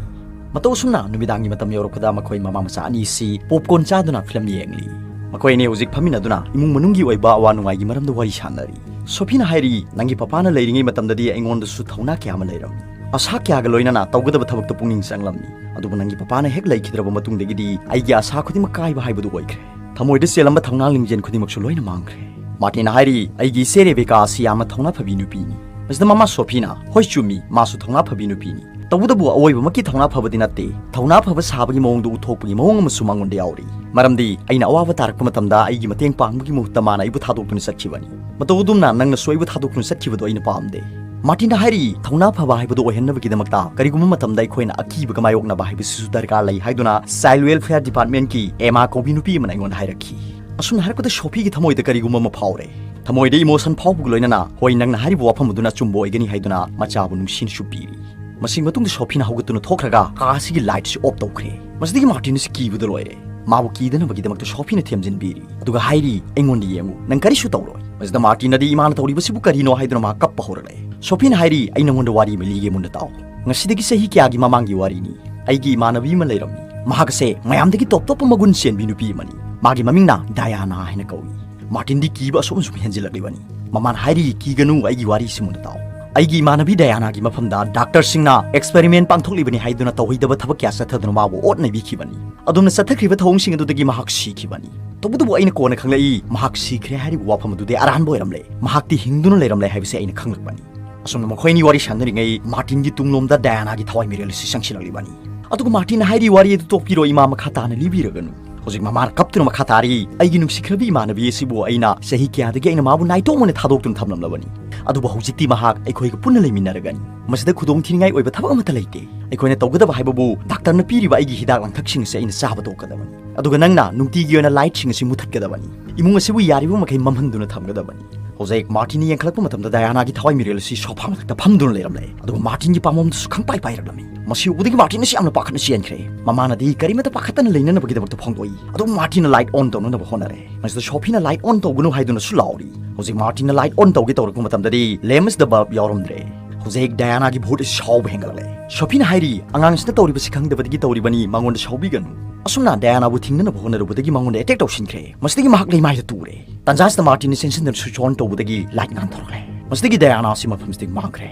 ꯃꯇꯧ ꯑꯁꯨꯝꯅ ꯅꯨꯃꯤꯗꯥꯡꯒꯤ ꯃꯇꯝ ꯌꯧꯔꯛꯄꯗ ꯃꯈꯣꯏ ꯃꯃꯥ ꯃꯆꯥ ꯑꯅꯤꯁꯤ ꯄꯣꯞꯀꯣꯔꯟ ꯆꯥꯗꯨꯅ ꯐꯤꯂꯝ ꯌꯦꯡꯂꯤ꯫ ꯃꯈꯣꯏ ꯑꯅꯤ ꯍꯧꯖꯤꯛ ꯐꯝꯃꯤꯟꯅꯗꯨꯅ ꯏꯃꯨꯡ ꯃꯅꯨꯡꯒꯤ ꯑꯣꯏꯕ ꯑꯋꯥ ꯅꯨꯡꯉꯥꯏꯒꯤ ꯃꯔꯝꯗ ꯋꯥꯔꯤ ꯁꯥꯟꯅꯔꯤ꯫ ꯁꯣꯐꯤꯅ ꯍꯥꯏꯔꯤ, "ꯅꯪꯒꯤ ꯄꯄꯥꯅ ꯂꯩꯔꯤꯉꯩ ꯃꯇꯝꯗꯗꯤ ꯑꯩꯉꯣꯟꯗꯁꯨ ꯊꯧꯅꯥ ꯀꯌꯥ ꯑꯃ ꯂꯩꯔꯝꯃꯤ꯫ ꯑꯁꯥ ꯀꯌꯥꯒ ꯂꯣꯏꯅꯅ ꯇꯧꯒꯗꯕ ꯊꯕꯛꯇ ꯄꯨꯛꯅꯤꯡ ꯆꯪꯂꯝꯃꯤ꯫ ꯑꯗꯨꯕꯨ ꯅꯪꯒꯤ ꯄꯄꯥꯅ ꯍꯦꯛ ꯂꯩꯈꯤꯗ꯭ꯔꯕ ꯃꯇꯨꯡꯗꯒꯤꯗꯤ ꯑꯩꯒꯤ ꯑꯁꯥ ꯈꯨꯗꯤꯡꯃꯛ ꯀꯥꯏꯕ ꯍꯥꯏꯕꯗꯨ ꯑꯣꯏꯈ꯭ꯔꯦ꯫ ꯊꯃꯣꯏꯗ ꯆꯦꯜꯂꯝꯕ ꯊꯧꯅꯥ ꯂꯤꯡꯖꯦꯜ ꯈꯨꯗꯤꯡꯃꯛꯁꯨ ꯂꯣꯏꯅ ꯃꯥꯡꯈ꯭ꯔꯦ꯫" ꯃꯥꯔꯇꯤꯟꯅ ꯍꯥꯏꯔꯤ, "ꯑꯩꯒꯤ ꯏꯆꯦ ꯔꯦꯕꯦꯀꯥ ꯑꯁꯤ ꯌꯥꯝꯅ ꯊꯧꯅꯥ ꯐꯕꯤ ꯅꯨꯄꯤꯅꯤ꯫" ꯃꯁꯤꯗ ꯃꯃꯥ ꯁꯣꯐꯤꯅ, "ꯍꯣꯏ, ꯆꯨꯝꯃꯤ, ꯃꯥꯁꯨ ꯊꯧꯅꯥ ꯐꯕꯤ ꯅꯨꯄꯤꯅꯤ꯫ ꯇꯧꯕꯇꯕꯨ ꯑꯋꯣꯏꯕꯃꯛꯀꯤ ꯊꯧꯅꯥ ꯐꯕꯗꯤ ꯅꯠꯇꯦ꯫ ꯊꯧꯅꯥ ꯐꯕ ꯁꯥꯕꯒꯤ ꯃꯑꯣꯡꯗ ꯎꯠꯊꯣꯛꯄꯒꯤ ꯃꯑꯣꯡ ꯑꯃꯁꯨ ꯃꯉꯣꯟꯗ ꯌꯥꯎꯔꯤ꯫ ꯃꯔꯝꯗꯤ ꯑꯩꯅ ꯑꯋꯥꯕ ꯇꯥꯔꯛꯄ ꯃꯇꯝꯗ ꯑꯩꯒꯤ ꯃꯇꯦꯡ ꯄꯥꯡꯕꯒꯤ ꯃꯍꯨꯠꯇ ꯃꯥꯅ ꯑꯩꯕꯨ ꯊꯥꯗꯣꯛꯇꯨꯅ ꯆꯠꯈꯤꯕꯅꯤ꯫ ꯃꯇꯧ ꯑꯗꯨꯝꯅ ꯅꯪꯅꯁꯨ ꯑꯩꯕꯨ ꯊꯥꯗꯣꯛꯇꯨꯅ ꯆꯠꯈꯤꯕꯗꯣ ꯑꯩꯅ ꯄꯥꯝꯗꯦ꯫" ꯃꯥꯔꯇꯤꯟꯅ ꯍꯥꯏꯔꯤ, ꯊꯧꯅꯥ ꯐꯕ ꯍꯥꯏꯕꯗꯨ ꯑꯣꯏꯍꯟꯅꯕꯒꯤꯗꯃꯛꯇ ꯀꯔꯤꯒꯨꯝꯕ ꯃꯇꯝꯗ ꯑꯩꯈꯣꯏꯅ ꯑꯀꯤꯕꯒ ꯃꯥꯌꯣꯛꯅꯕ ꯍꯥꯏꯕꯁꯤꯁꯨ ꯗꯔꯀꯥꯔ ꯂꯩ ꯍꯥꯏꯗꯨꯅ ꯆꯥꯏꯜ ꯋꯦꯜꯐꯤꯌꯔ ꯗꯤꯄꯥꯔꯠꯃꯦꯟꯠꯀꯤ ꯑꯦꯃꯥ ꯀꯧꯕꯤ ꯅꯨꯄꯤ ꯑꯃꯅ ꯑꯩꯉꯣꯟꯗ ꯍꯥꯏꯔꯛꯈꯤ꯫ ꯑꯁꯨꯝꯅ ꯍꯥꯏꯔꯛꯄꯗ ꯁꯣꯐꯤꯒꯤ ꯊꯃꯣꯏꯗ ꯀꯔꯤꯒꯨꯝꯕ ꯑꯃ ꯐꯥꯎꯔꯦ꯫ ꯊꯃꯣꯏꯗ ꯏꯃꯣꯁꯟ ꯐꯥꯎꯕꯒ ꯂꯣꯏꯅꯅ, "ꯍꯣꯏ, ꯅꯪꯅ ꯍꯥꯏꯔꯤꯕ ꯋꯥꯐꯝ ꯑꯗꯨꯅ ꯑꯆꯨꯝꯕ ꯑꯣꯏꯒꯅꯤ" ꯍꯥꯏꯗꯨꯅ ꯃꯆꯥꯕꯨ ꯅꯨꯡꯁꯤꯅꯁꯨ ꯄꯤꯔꯤ꯫ ꯃꯁꯤꯒꯤ ꯃꯇꯨꯡꯗ ꯁꯣꯐꯤꯅ ꯍꯧꯒꯠꯇꯨꯅ ꯊꯣꯛꯈ꯭ꯔꯒ ꯀꯥ ꯑꯁꯤꯒꯤ ꯂꯥꯏꯠꯁꯤ ꯑꯣꯐ ꯇꯧꯈ꯭ꯔꯦ꯫ ꯃꯁꯤꯗꯒꯤ ꯃꯥꯔꯇꯤꯟ ꯑꯁꯤ ꯀꯤꯕꯗ ꯂꯣꯏꯔꯦ꯫ ꯃꯥꯕꯨ ꯀꯤꯗꯅꯕꯒꯤꯗꯃꯛꯇ ꯁꯣꯐꯤꯅ ꯊꯦꯝꯖꯤꯟꯕꯤꯔꯤ꯫ ꯑꯗꯨꯒ ꯍꯥꯏꯔꯤ, "ꯑꯩꯉꯣꯟꯗ ꯌꯦꯡꯉꯨ, ꯅꯪ ꯀꯔꯤꯁꯨ ꯇꯧꯔꯣꯏ꯫" ꯃꯁꯤꯗ ꯃꯥꯔꯇꯤꯟꯅꯗꯤ, "ꯏꯃꯥꯅ ꯇꯧꯔꯤꯕꯁꯤꯕꯨ ꯀꯔꯤꯅꯣ?" ꯍꯥꯏꯗꯨꯅ ꯃꯍꯥꯛ ꯀꯞꯄ ꯍꯧꯔꯛꯂꯦ꯫ ꯁꯣꯐꯤꯅ ꯍꯥꯏꯔꯤ, "ꯑꯩ ꯅꯉꯣꯟꯗ ꯋꯥꯔꯤ ꯑꯃ ꯂꯤꯒꯦ, ꯃꯨꯟꯅ ꯇꯥꯎ꯫ ꯉꯁꯤꯗꯒꯤ ꯆꯍꯤ ꯀꯌꯥꯒꯤ ꯃꯃꯥꯡꯒꯤ ꯋꯥꯔꯤꯅꯤ꯫ ꯑꯩꯒꯤ ꯏꯃꯥꯟꯅꯕꯤ ꯑꯃ ꯂꯩꯔꯝꯃꯤ꯫ ꯃꯍꯥꯛ ꯑꯁꯦ ꯃꯌꯥꯝꯗꯒꯤ ꯇꯣꯞ ꯇꯣꯞꯄ ꯃꯒꯨꯟ ꯆꯦꯟꯕꯤ ꯅꯨꯄꯤ ꯑꯃꯅꯤ꯫ ꯃꯥꯒꯤ ꯃꯃꯤꯡꯅ ꯗꯥꯌꯥꯅꯥ ꯍꯥꯏꯅ ꯀꯧꯏ꯫" ꯃꯥꯔꯇꯤꯟꯗꯤ ꯀꯤꯕ ꯑꯁꯨꯝ ꯑꯁꯨꯝ ꯍꯦꯟꯖꯤꯜꯂꯛꯂꯤꯕꯅꯤ꯫ ꯃꯃꯥꯅ ꯍꯥꯏꯔꯤ, "ꯀꯤꯒꯅꯨ, ꯑꯩꯒꯤ ꯋꯥꯔꯤꯁꯤ ꯃꯨꯟꯅ ꯇꯥꯎ꯫ ꯑꯩꯒꯤ ꯏꯃꯥꯟꯅꯕꯤ ꯗꯌꯥꯅꯥꯒꯤ ꯃꯐꯝꯗ ꯗꯥꯛꯇꯔꯁꯤꯡꯅ ꯑꯦꯛꯁꯄꯦꯔꯤꯃꯦꯟ ꯄꯥꯡꯊꯣꯛꯂꯤꯕꯅꯤ ꯍꯥꯏꯗꯨꯅ ꯇꯧꯍꯩꯗꯕ ꯊꯕꯛ ꯀꯌꯥ ꯆꯠꯊꯗꯨꯅ ꯃꯥꯕꯨ ꯑꯣꯠ ꯅꯩꯕꯤꯈꯤꯕꯅꯤ꯫ ꯑꯗꯨꯝꯅ ꯆꯠꯊꯈ꯭ꯔꯤꯕ ꯊꯧꯑꯣꯡꯁꯤꯡ ꯑꯗꯨꯗꯒꯤ ꯃꯍꯥꯛ ꯁꯤꯈꯤꯕꯅꯤ꯫ ꯇꯧꯕꯇꯕꯨ ꯑꯩꯅ ꯀꯣꯟꯅ ꯈꯪꯂꯛꯏ, ꯃꯍꯥꯛ ꯁꯤꯈ꯭ꯔꯦ ꯍꯥꯏꯔꯤꯕ ꯋꯥꯐꯝ ꯑꯗꯨꯗꯤ ꯑꯔꯥꯟꯕ ꯑꯣꯏꯔꯝꯂꯦ꯫ ꯃꯍꯥꯛꯇꯤ ꯍꯤꯡꯗꯨꯅ ꯂꯩꯔꯝꯂꯦ ꯍꯥꯏꯕꯁꯤ ꯑꯩꯅ ꯈꯪꯂꯛꯄꯅꯤ꯫ ꯑꯁꯨꯝꯅ ꯃꯈꯣꯏ ꯑꯅꯤ ꯋꯥꯔꯤ ꯁꯥꯟꯅꯔꯤꯉꯩ ꯃꯥꯔꯇꯤꯟꯒꯤ ꯇꯨꯡꯂꯣꯝꯗ ꯗꯌꯥꯅꯥꯒꯤ ꯊꯋꯥꯏ ꯃꯤꯔꯦꯜ ꯑꯁꯤ ꯆꯪꯁꯤꯜꯂꯛꯂꯤꯕꯅꯤ꯫ ꯑꯗꯨꯒ ꯃꯥꯔꯇꯤꯟꯅ ꯍꯥꯏꯔꯤ, "ꯋꯥꯔꯤ ꯑꯗꯨ ꯇꯣꯛꯄꯤꯔꯣ ꯏꯃꯥ, ꯃꯈꯥ ꯇꯥꯅ ꯂꯤꯕꯤꯔꯒꯅꯨ"꯫ ꯍꯧꯖꯤꯛ ꯃꯃꯥꯅ ꯀꯞꯇꯨꯅ ꯃꯈꯥ ꯇꯥꯔꯤ, "ꯑꯩꯒꯤ ꯅꯨꯡꯁꯤꯈ꯭ꯔꯕꯤ ꯏꯃꯥꯟꯅꯕꯤ ꯑꯁꯤꯕꯨ ꯑꯩꯅ ꯆꯍꯤ ꯀꯌꯥꯗꯒꯤ ꯑꯩꯅ ꯃꯥꯕꯨ ꯅꯥꯏꯇꯣꯝ ꯑꯣꯏꯅ ꯊꯥꯗꯣꯛꯇꯨꯅ ꯊꯝꯂꯝꯂꯕꯅꯤ꯫ ꯑꯗꯨꯕꯨ ꯍꯧꯖꯤꯛꯇꯤ ꯃꯍꯥꯛ ꯑꯩꯈꯣꯏꯒ ꯄꯨꯟꯅ ꯂꯩꯃꯤꯟꯅꯔꯒꯅꯤ꯫ ꯃꯁꯤꯗ ꯈꯨꯗꯣꯡ ꯊꯤꯅꯤꯡꯉꯥꯏ ꯑꯣꯏꯕ ꯊꯕꯛ ꯑꯃꯠꯇ ꯂꯩꯇꯦ꯫ ꯑꯩꯈꯣꯏꯅ ꯇꯧꯒꯗꯕ ꯍꯥꯏꯕꯕꯨ ꯗꯥꯛꯇꯔꯅ ꯄꯤꯔꯤꯕ ꯑꯩꯒꯤ ꯍꯤꯗꯥꯛ ꯂꯥꯡꯊꯛꯁꯤꯡ ꯑꯁꯤ ꯑꯩꯅ ꯆꯥꯕ ꯇꯣꯛꯀꯗꯕꯅꯤ꯫ ꯑꯗꯨꯒ ꯅꯪꯅ ꯅꯨꯡꯇꯤꯒꯤ ꯑꯣꯏꯅ ꯂꯥꯏꯠꯁꯤꯡ ꯑꯁꯤ ꯃꯨꯊꯠꯀꯗꯕꯅꯤ꯫ ꯏꯃꯨꯡ ꯑꯁꯤꯕꯨ ꯌꯥꯔꯤꯕ ꯃꯈꯩ ꯃꯝꯍꯟꯗꯨꯅ ꯊꯝꯒꯗꯕꯅꯤ"꯫ ꯍꯧꯖꯤꯛ ꯃꯥꯔꯇꯤꯟꯅ ꯌꯦꯡꯈꯠꯂꯛꯄ ꯃꯇꯝꯗ ꯗꯌꯥꯅꯥꯒꯤ ꯊꯋꯥꯏ ꯃꯤꯔꯦꯜ ꯑꯁꯤ ꯁꯣꯐꯥ ꯃꯊꯛꯇ ꯐꯝꯗꯨꯅ ꯂꯩꯔꯝꯂꯦ꯫ ꯑꯗꯨꯒ ꯃꯥꯔꯇꯤꯟꯒꯤ ꯄꯥꯝꯕꯣꯝꯗꯁꯨ ꯈꯪꯄꯥꯏ ꯄꯥꯏꯔꯛꯂꯝꯃꯤ꯫ ꯃꯁꯤ ꯎꯕꯗꯒꯤ ꯃꯥꯔꯇꯤꯟ ꯑꯁꯤ ꯌꯥꯝꯅ ꯄꯥꯈꯠꯅ ꯆꯦꯟꯈ꯭ꯔꯦ꯫ ꯃꯃꯥꯅꯗꯤ ꯀꯔꯤꯃꯠꯇ ꯄꯥꯈꯠꯇꯅ ꯂꯩꯅꯅꯕꯒꯤꯗꯃꯛꯇ ꯐꯣꯡꯗꯣꯛꯏ꯫ ꯑꯗꯨꯕꯨ ꯃꯥꯔꯇꯤꯟꯅ ꯂꯥꯏꯠ ꯑꯣꯟ ꯇꯧꯅꯅꯕ ꯍꯣꯠꯅꯔꯦ꯫ ꯃꯁꯤꯗ ꯁꯣꯐꯤꯅ "ꯂꯥꯏꯠ ꯑꯣꯟ ꯇꯧꯒꯅꯨ" ꯍꯥꯏꯗꯨꯅꯁꯨ ꯂꯥꯎꯔꯤ꯫ ꯍꯧꯖꯤꯛ ꯃꯥꯔꯇꯤꯟꯅ ꯂꯥꯏꯠ ꯑꯣꯟ ꯇꯧꯒꯦ ꯇꯧꯔꯛꯄ ꯃꯇꯝꯗꯗꯤ ꯂꯦꯝꯁ ꯗ ꯕꯜꯕ ꯌꯥꯎꯔꯝꯗ꯭ꯔꯦ꯫ ꯍꯧꯖꯤꯛ ꯗꯌꯥꯅꯥꯒꯤ ꯚꯨꯠ ꯑꯁꯤ ꯁꯥꯎꯕ ꯍꯦꯟꯒꯠꯂꯛꯂꯦ꯫ ꯁꯣꯐꯤꯅ ꯍꯥꯏꯔꯤ, "ꯑꯉꯥꯡꯁꯤꯅ ꯇꯧꯔꯤꯕꯁꯤ ꯈꯪꯗꯕꯗꯒꯤ ꯇꯧꯔꯤꯕꯅꯤ, ꯃꯉꯣꯟꯗ ꯁꯥꯎꯕꯤꯒꯅꯨ"꯫ ꯑꯁꯨꯝꯅ ꯗꯌꯥꯅꯥꯕꯨ ꯊꯤꯡꯅꯅꯕ ꯍꯣꯠꯅꯔꯨꯕꯗꯒꯤ ꯃꯉꯣꯟꯗ ꯑꯦꯇꯦꯛ ꯇꯧꯁꯤꯟꯈ꯭ꯔꯦ꯫ ꯃꯁꯤꯗꯒꯤ ꯃꯍꯥꯛ ꯂꯩꯃꯥꯏꯗ ꯇꯨꯔꯦ꯫ ꯇꯥꯟꯖꯥꯁꯤꯗ ꯃꯥꯔꯇꯤꯟꯅ ꯆꯦꯟꯁꯤꯟꯗꯨꯅ ꯁ꯭ꯋꯤꯆ ꯑꯣꯟ ꯇꯧꯕꯗꯒꯤ ꯂꯥꯏꯠ ꯉꯥꯟꯊꯣꯔꯛꯂꯦ꯫ ꯃꯁꯤꯗꯒꯤ ꯗꯌꯥꯅꯥ ꯑꯁꯤ ꯃꯐꯝꯁꯤꯗꯒꯤ ꯃꯥꯡꯈ꯭ꯔꯦ꯫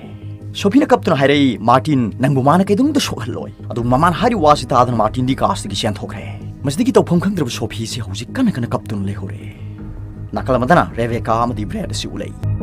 ꯁꯣꯐꯤꯅ ꯀꯞꯇꯨꯅ ꯍꯥꯏꯔꯛꯏ, "ꯃꯥꯔꯇꯤꯟ, ꯅꯪꯕꯨ ꯃꯥꯅ ꯀꯩꯗꯧꯅꯨꯡꯗ ꯁꯣꯛꯍꯜꯂꯣꯏ"꯫ ꯑꯗꯨꯕꯨ ꯃꯃꯥꯅ ꯍꯥꯏꯔꯤꯕ ꯋꯥꯁꯤ ꯇꯥꯗꯨꯅ ꯃꯥꯔꯇꯤꯟꯗꯤ ꯀꯥꯁꯤꯗꯒꯤ ꯆꯦꯟꯊꯣꯛꯈ꯭ꯔꯦ꯫ ꯃꯁꯤꯗꯒꯤ ꯇꯧꯐꯝ ꯈꯪꯗ꯭ꯔꯕ ꯁꯣꯐꯤ ꯑꯁꯤ ꯍꯧꯖꯤꯛ ꯀꯟꯅ ꯀꯟꯅ ꯀꯞꯇꯨꯅ ꯂꯩꯍꯧꯔꯦ꯫ ꯅꯥꯀꯜ ꯑꯃꯗꯅ ꯔꯦꯕꯦꯀꯥ ꯑꯃꯗꯤ ꯕ꯭ꯔꯦꯗ ꯑꯁꯤ ꯎꯠꯂꯛꯏ꯫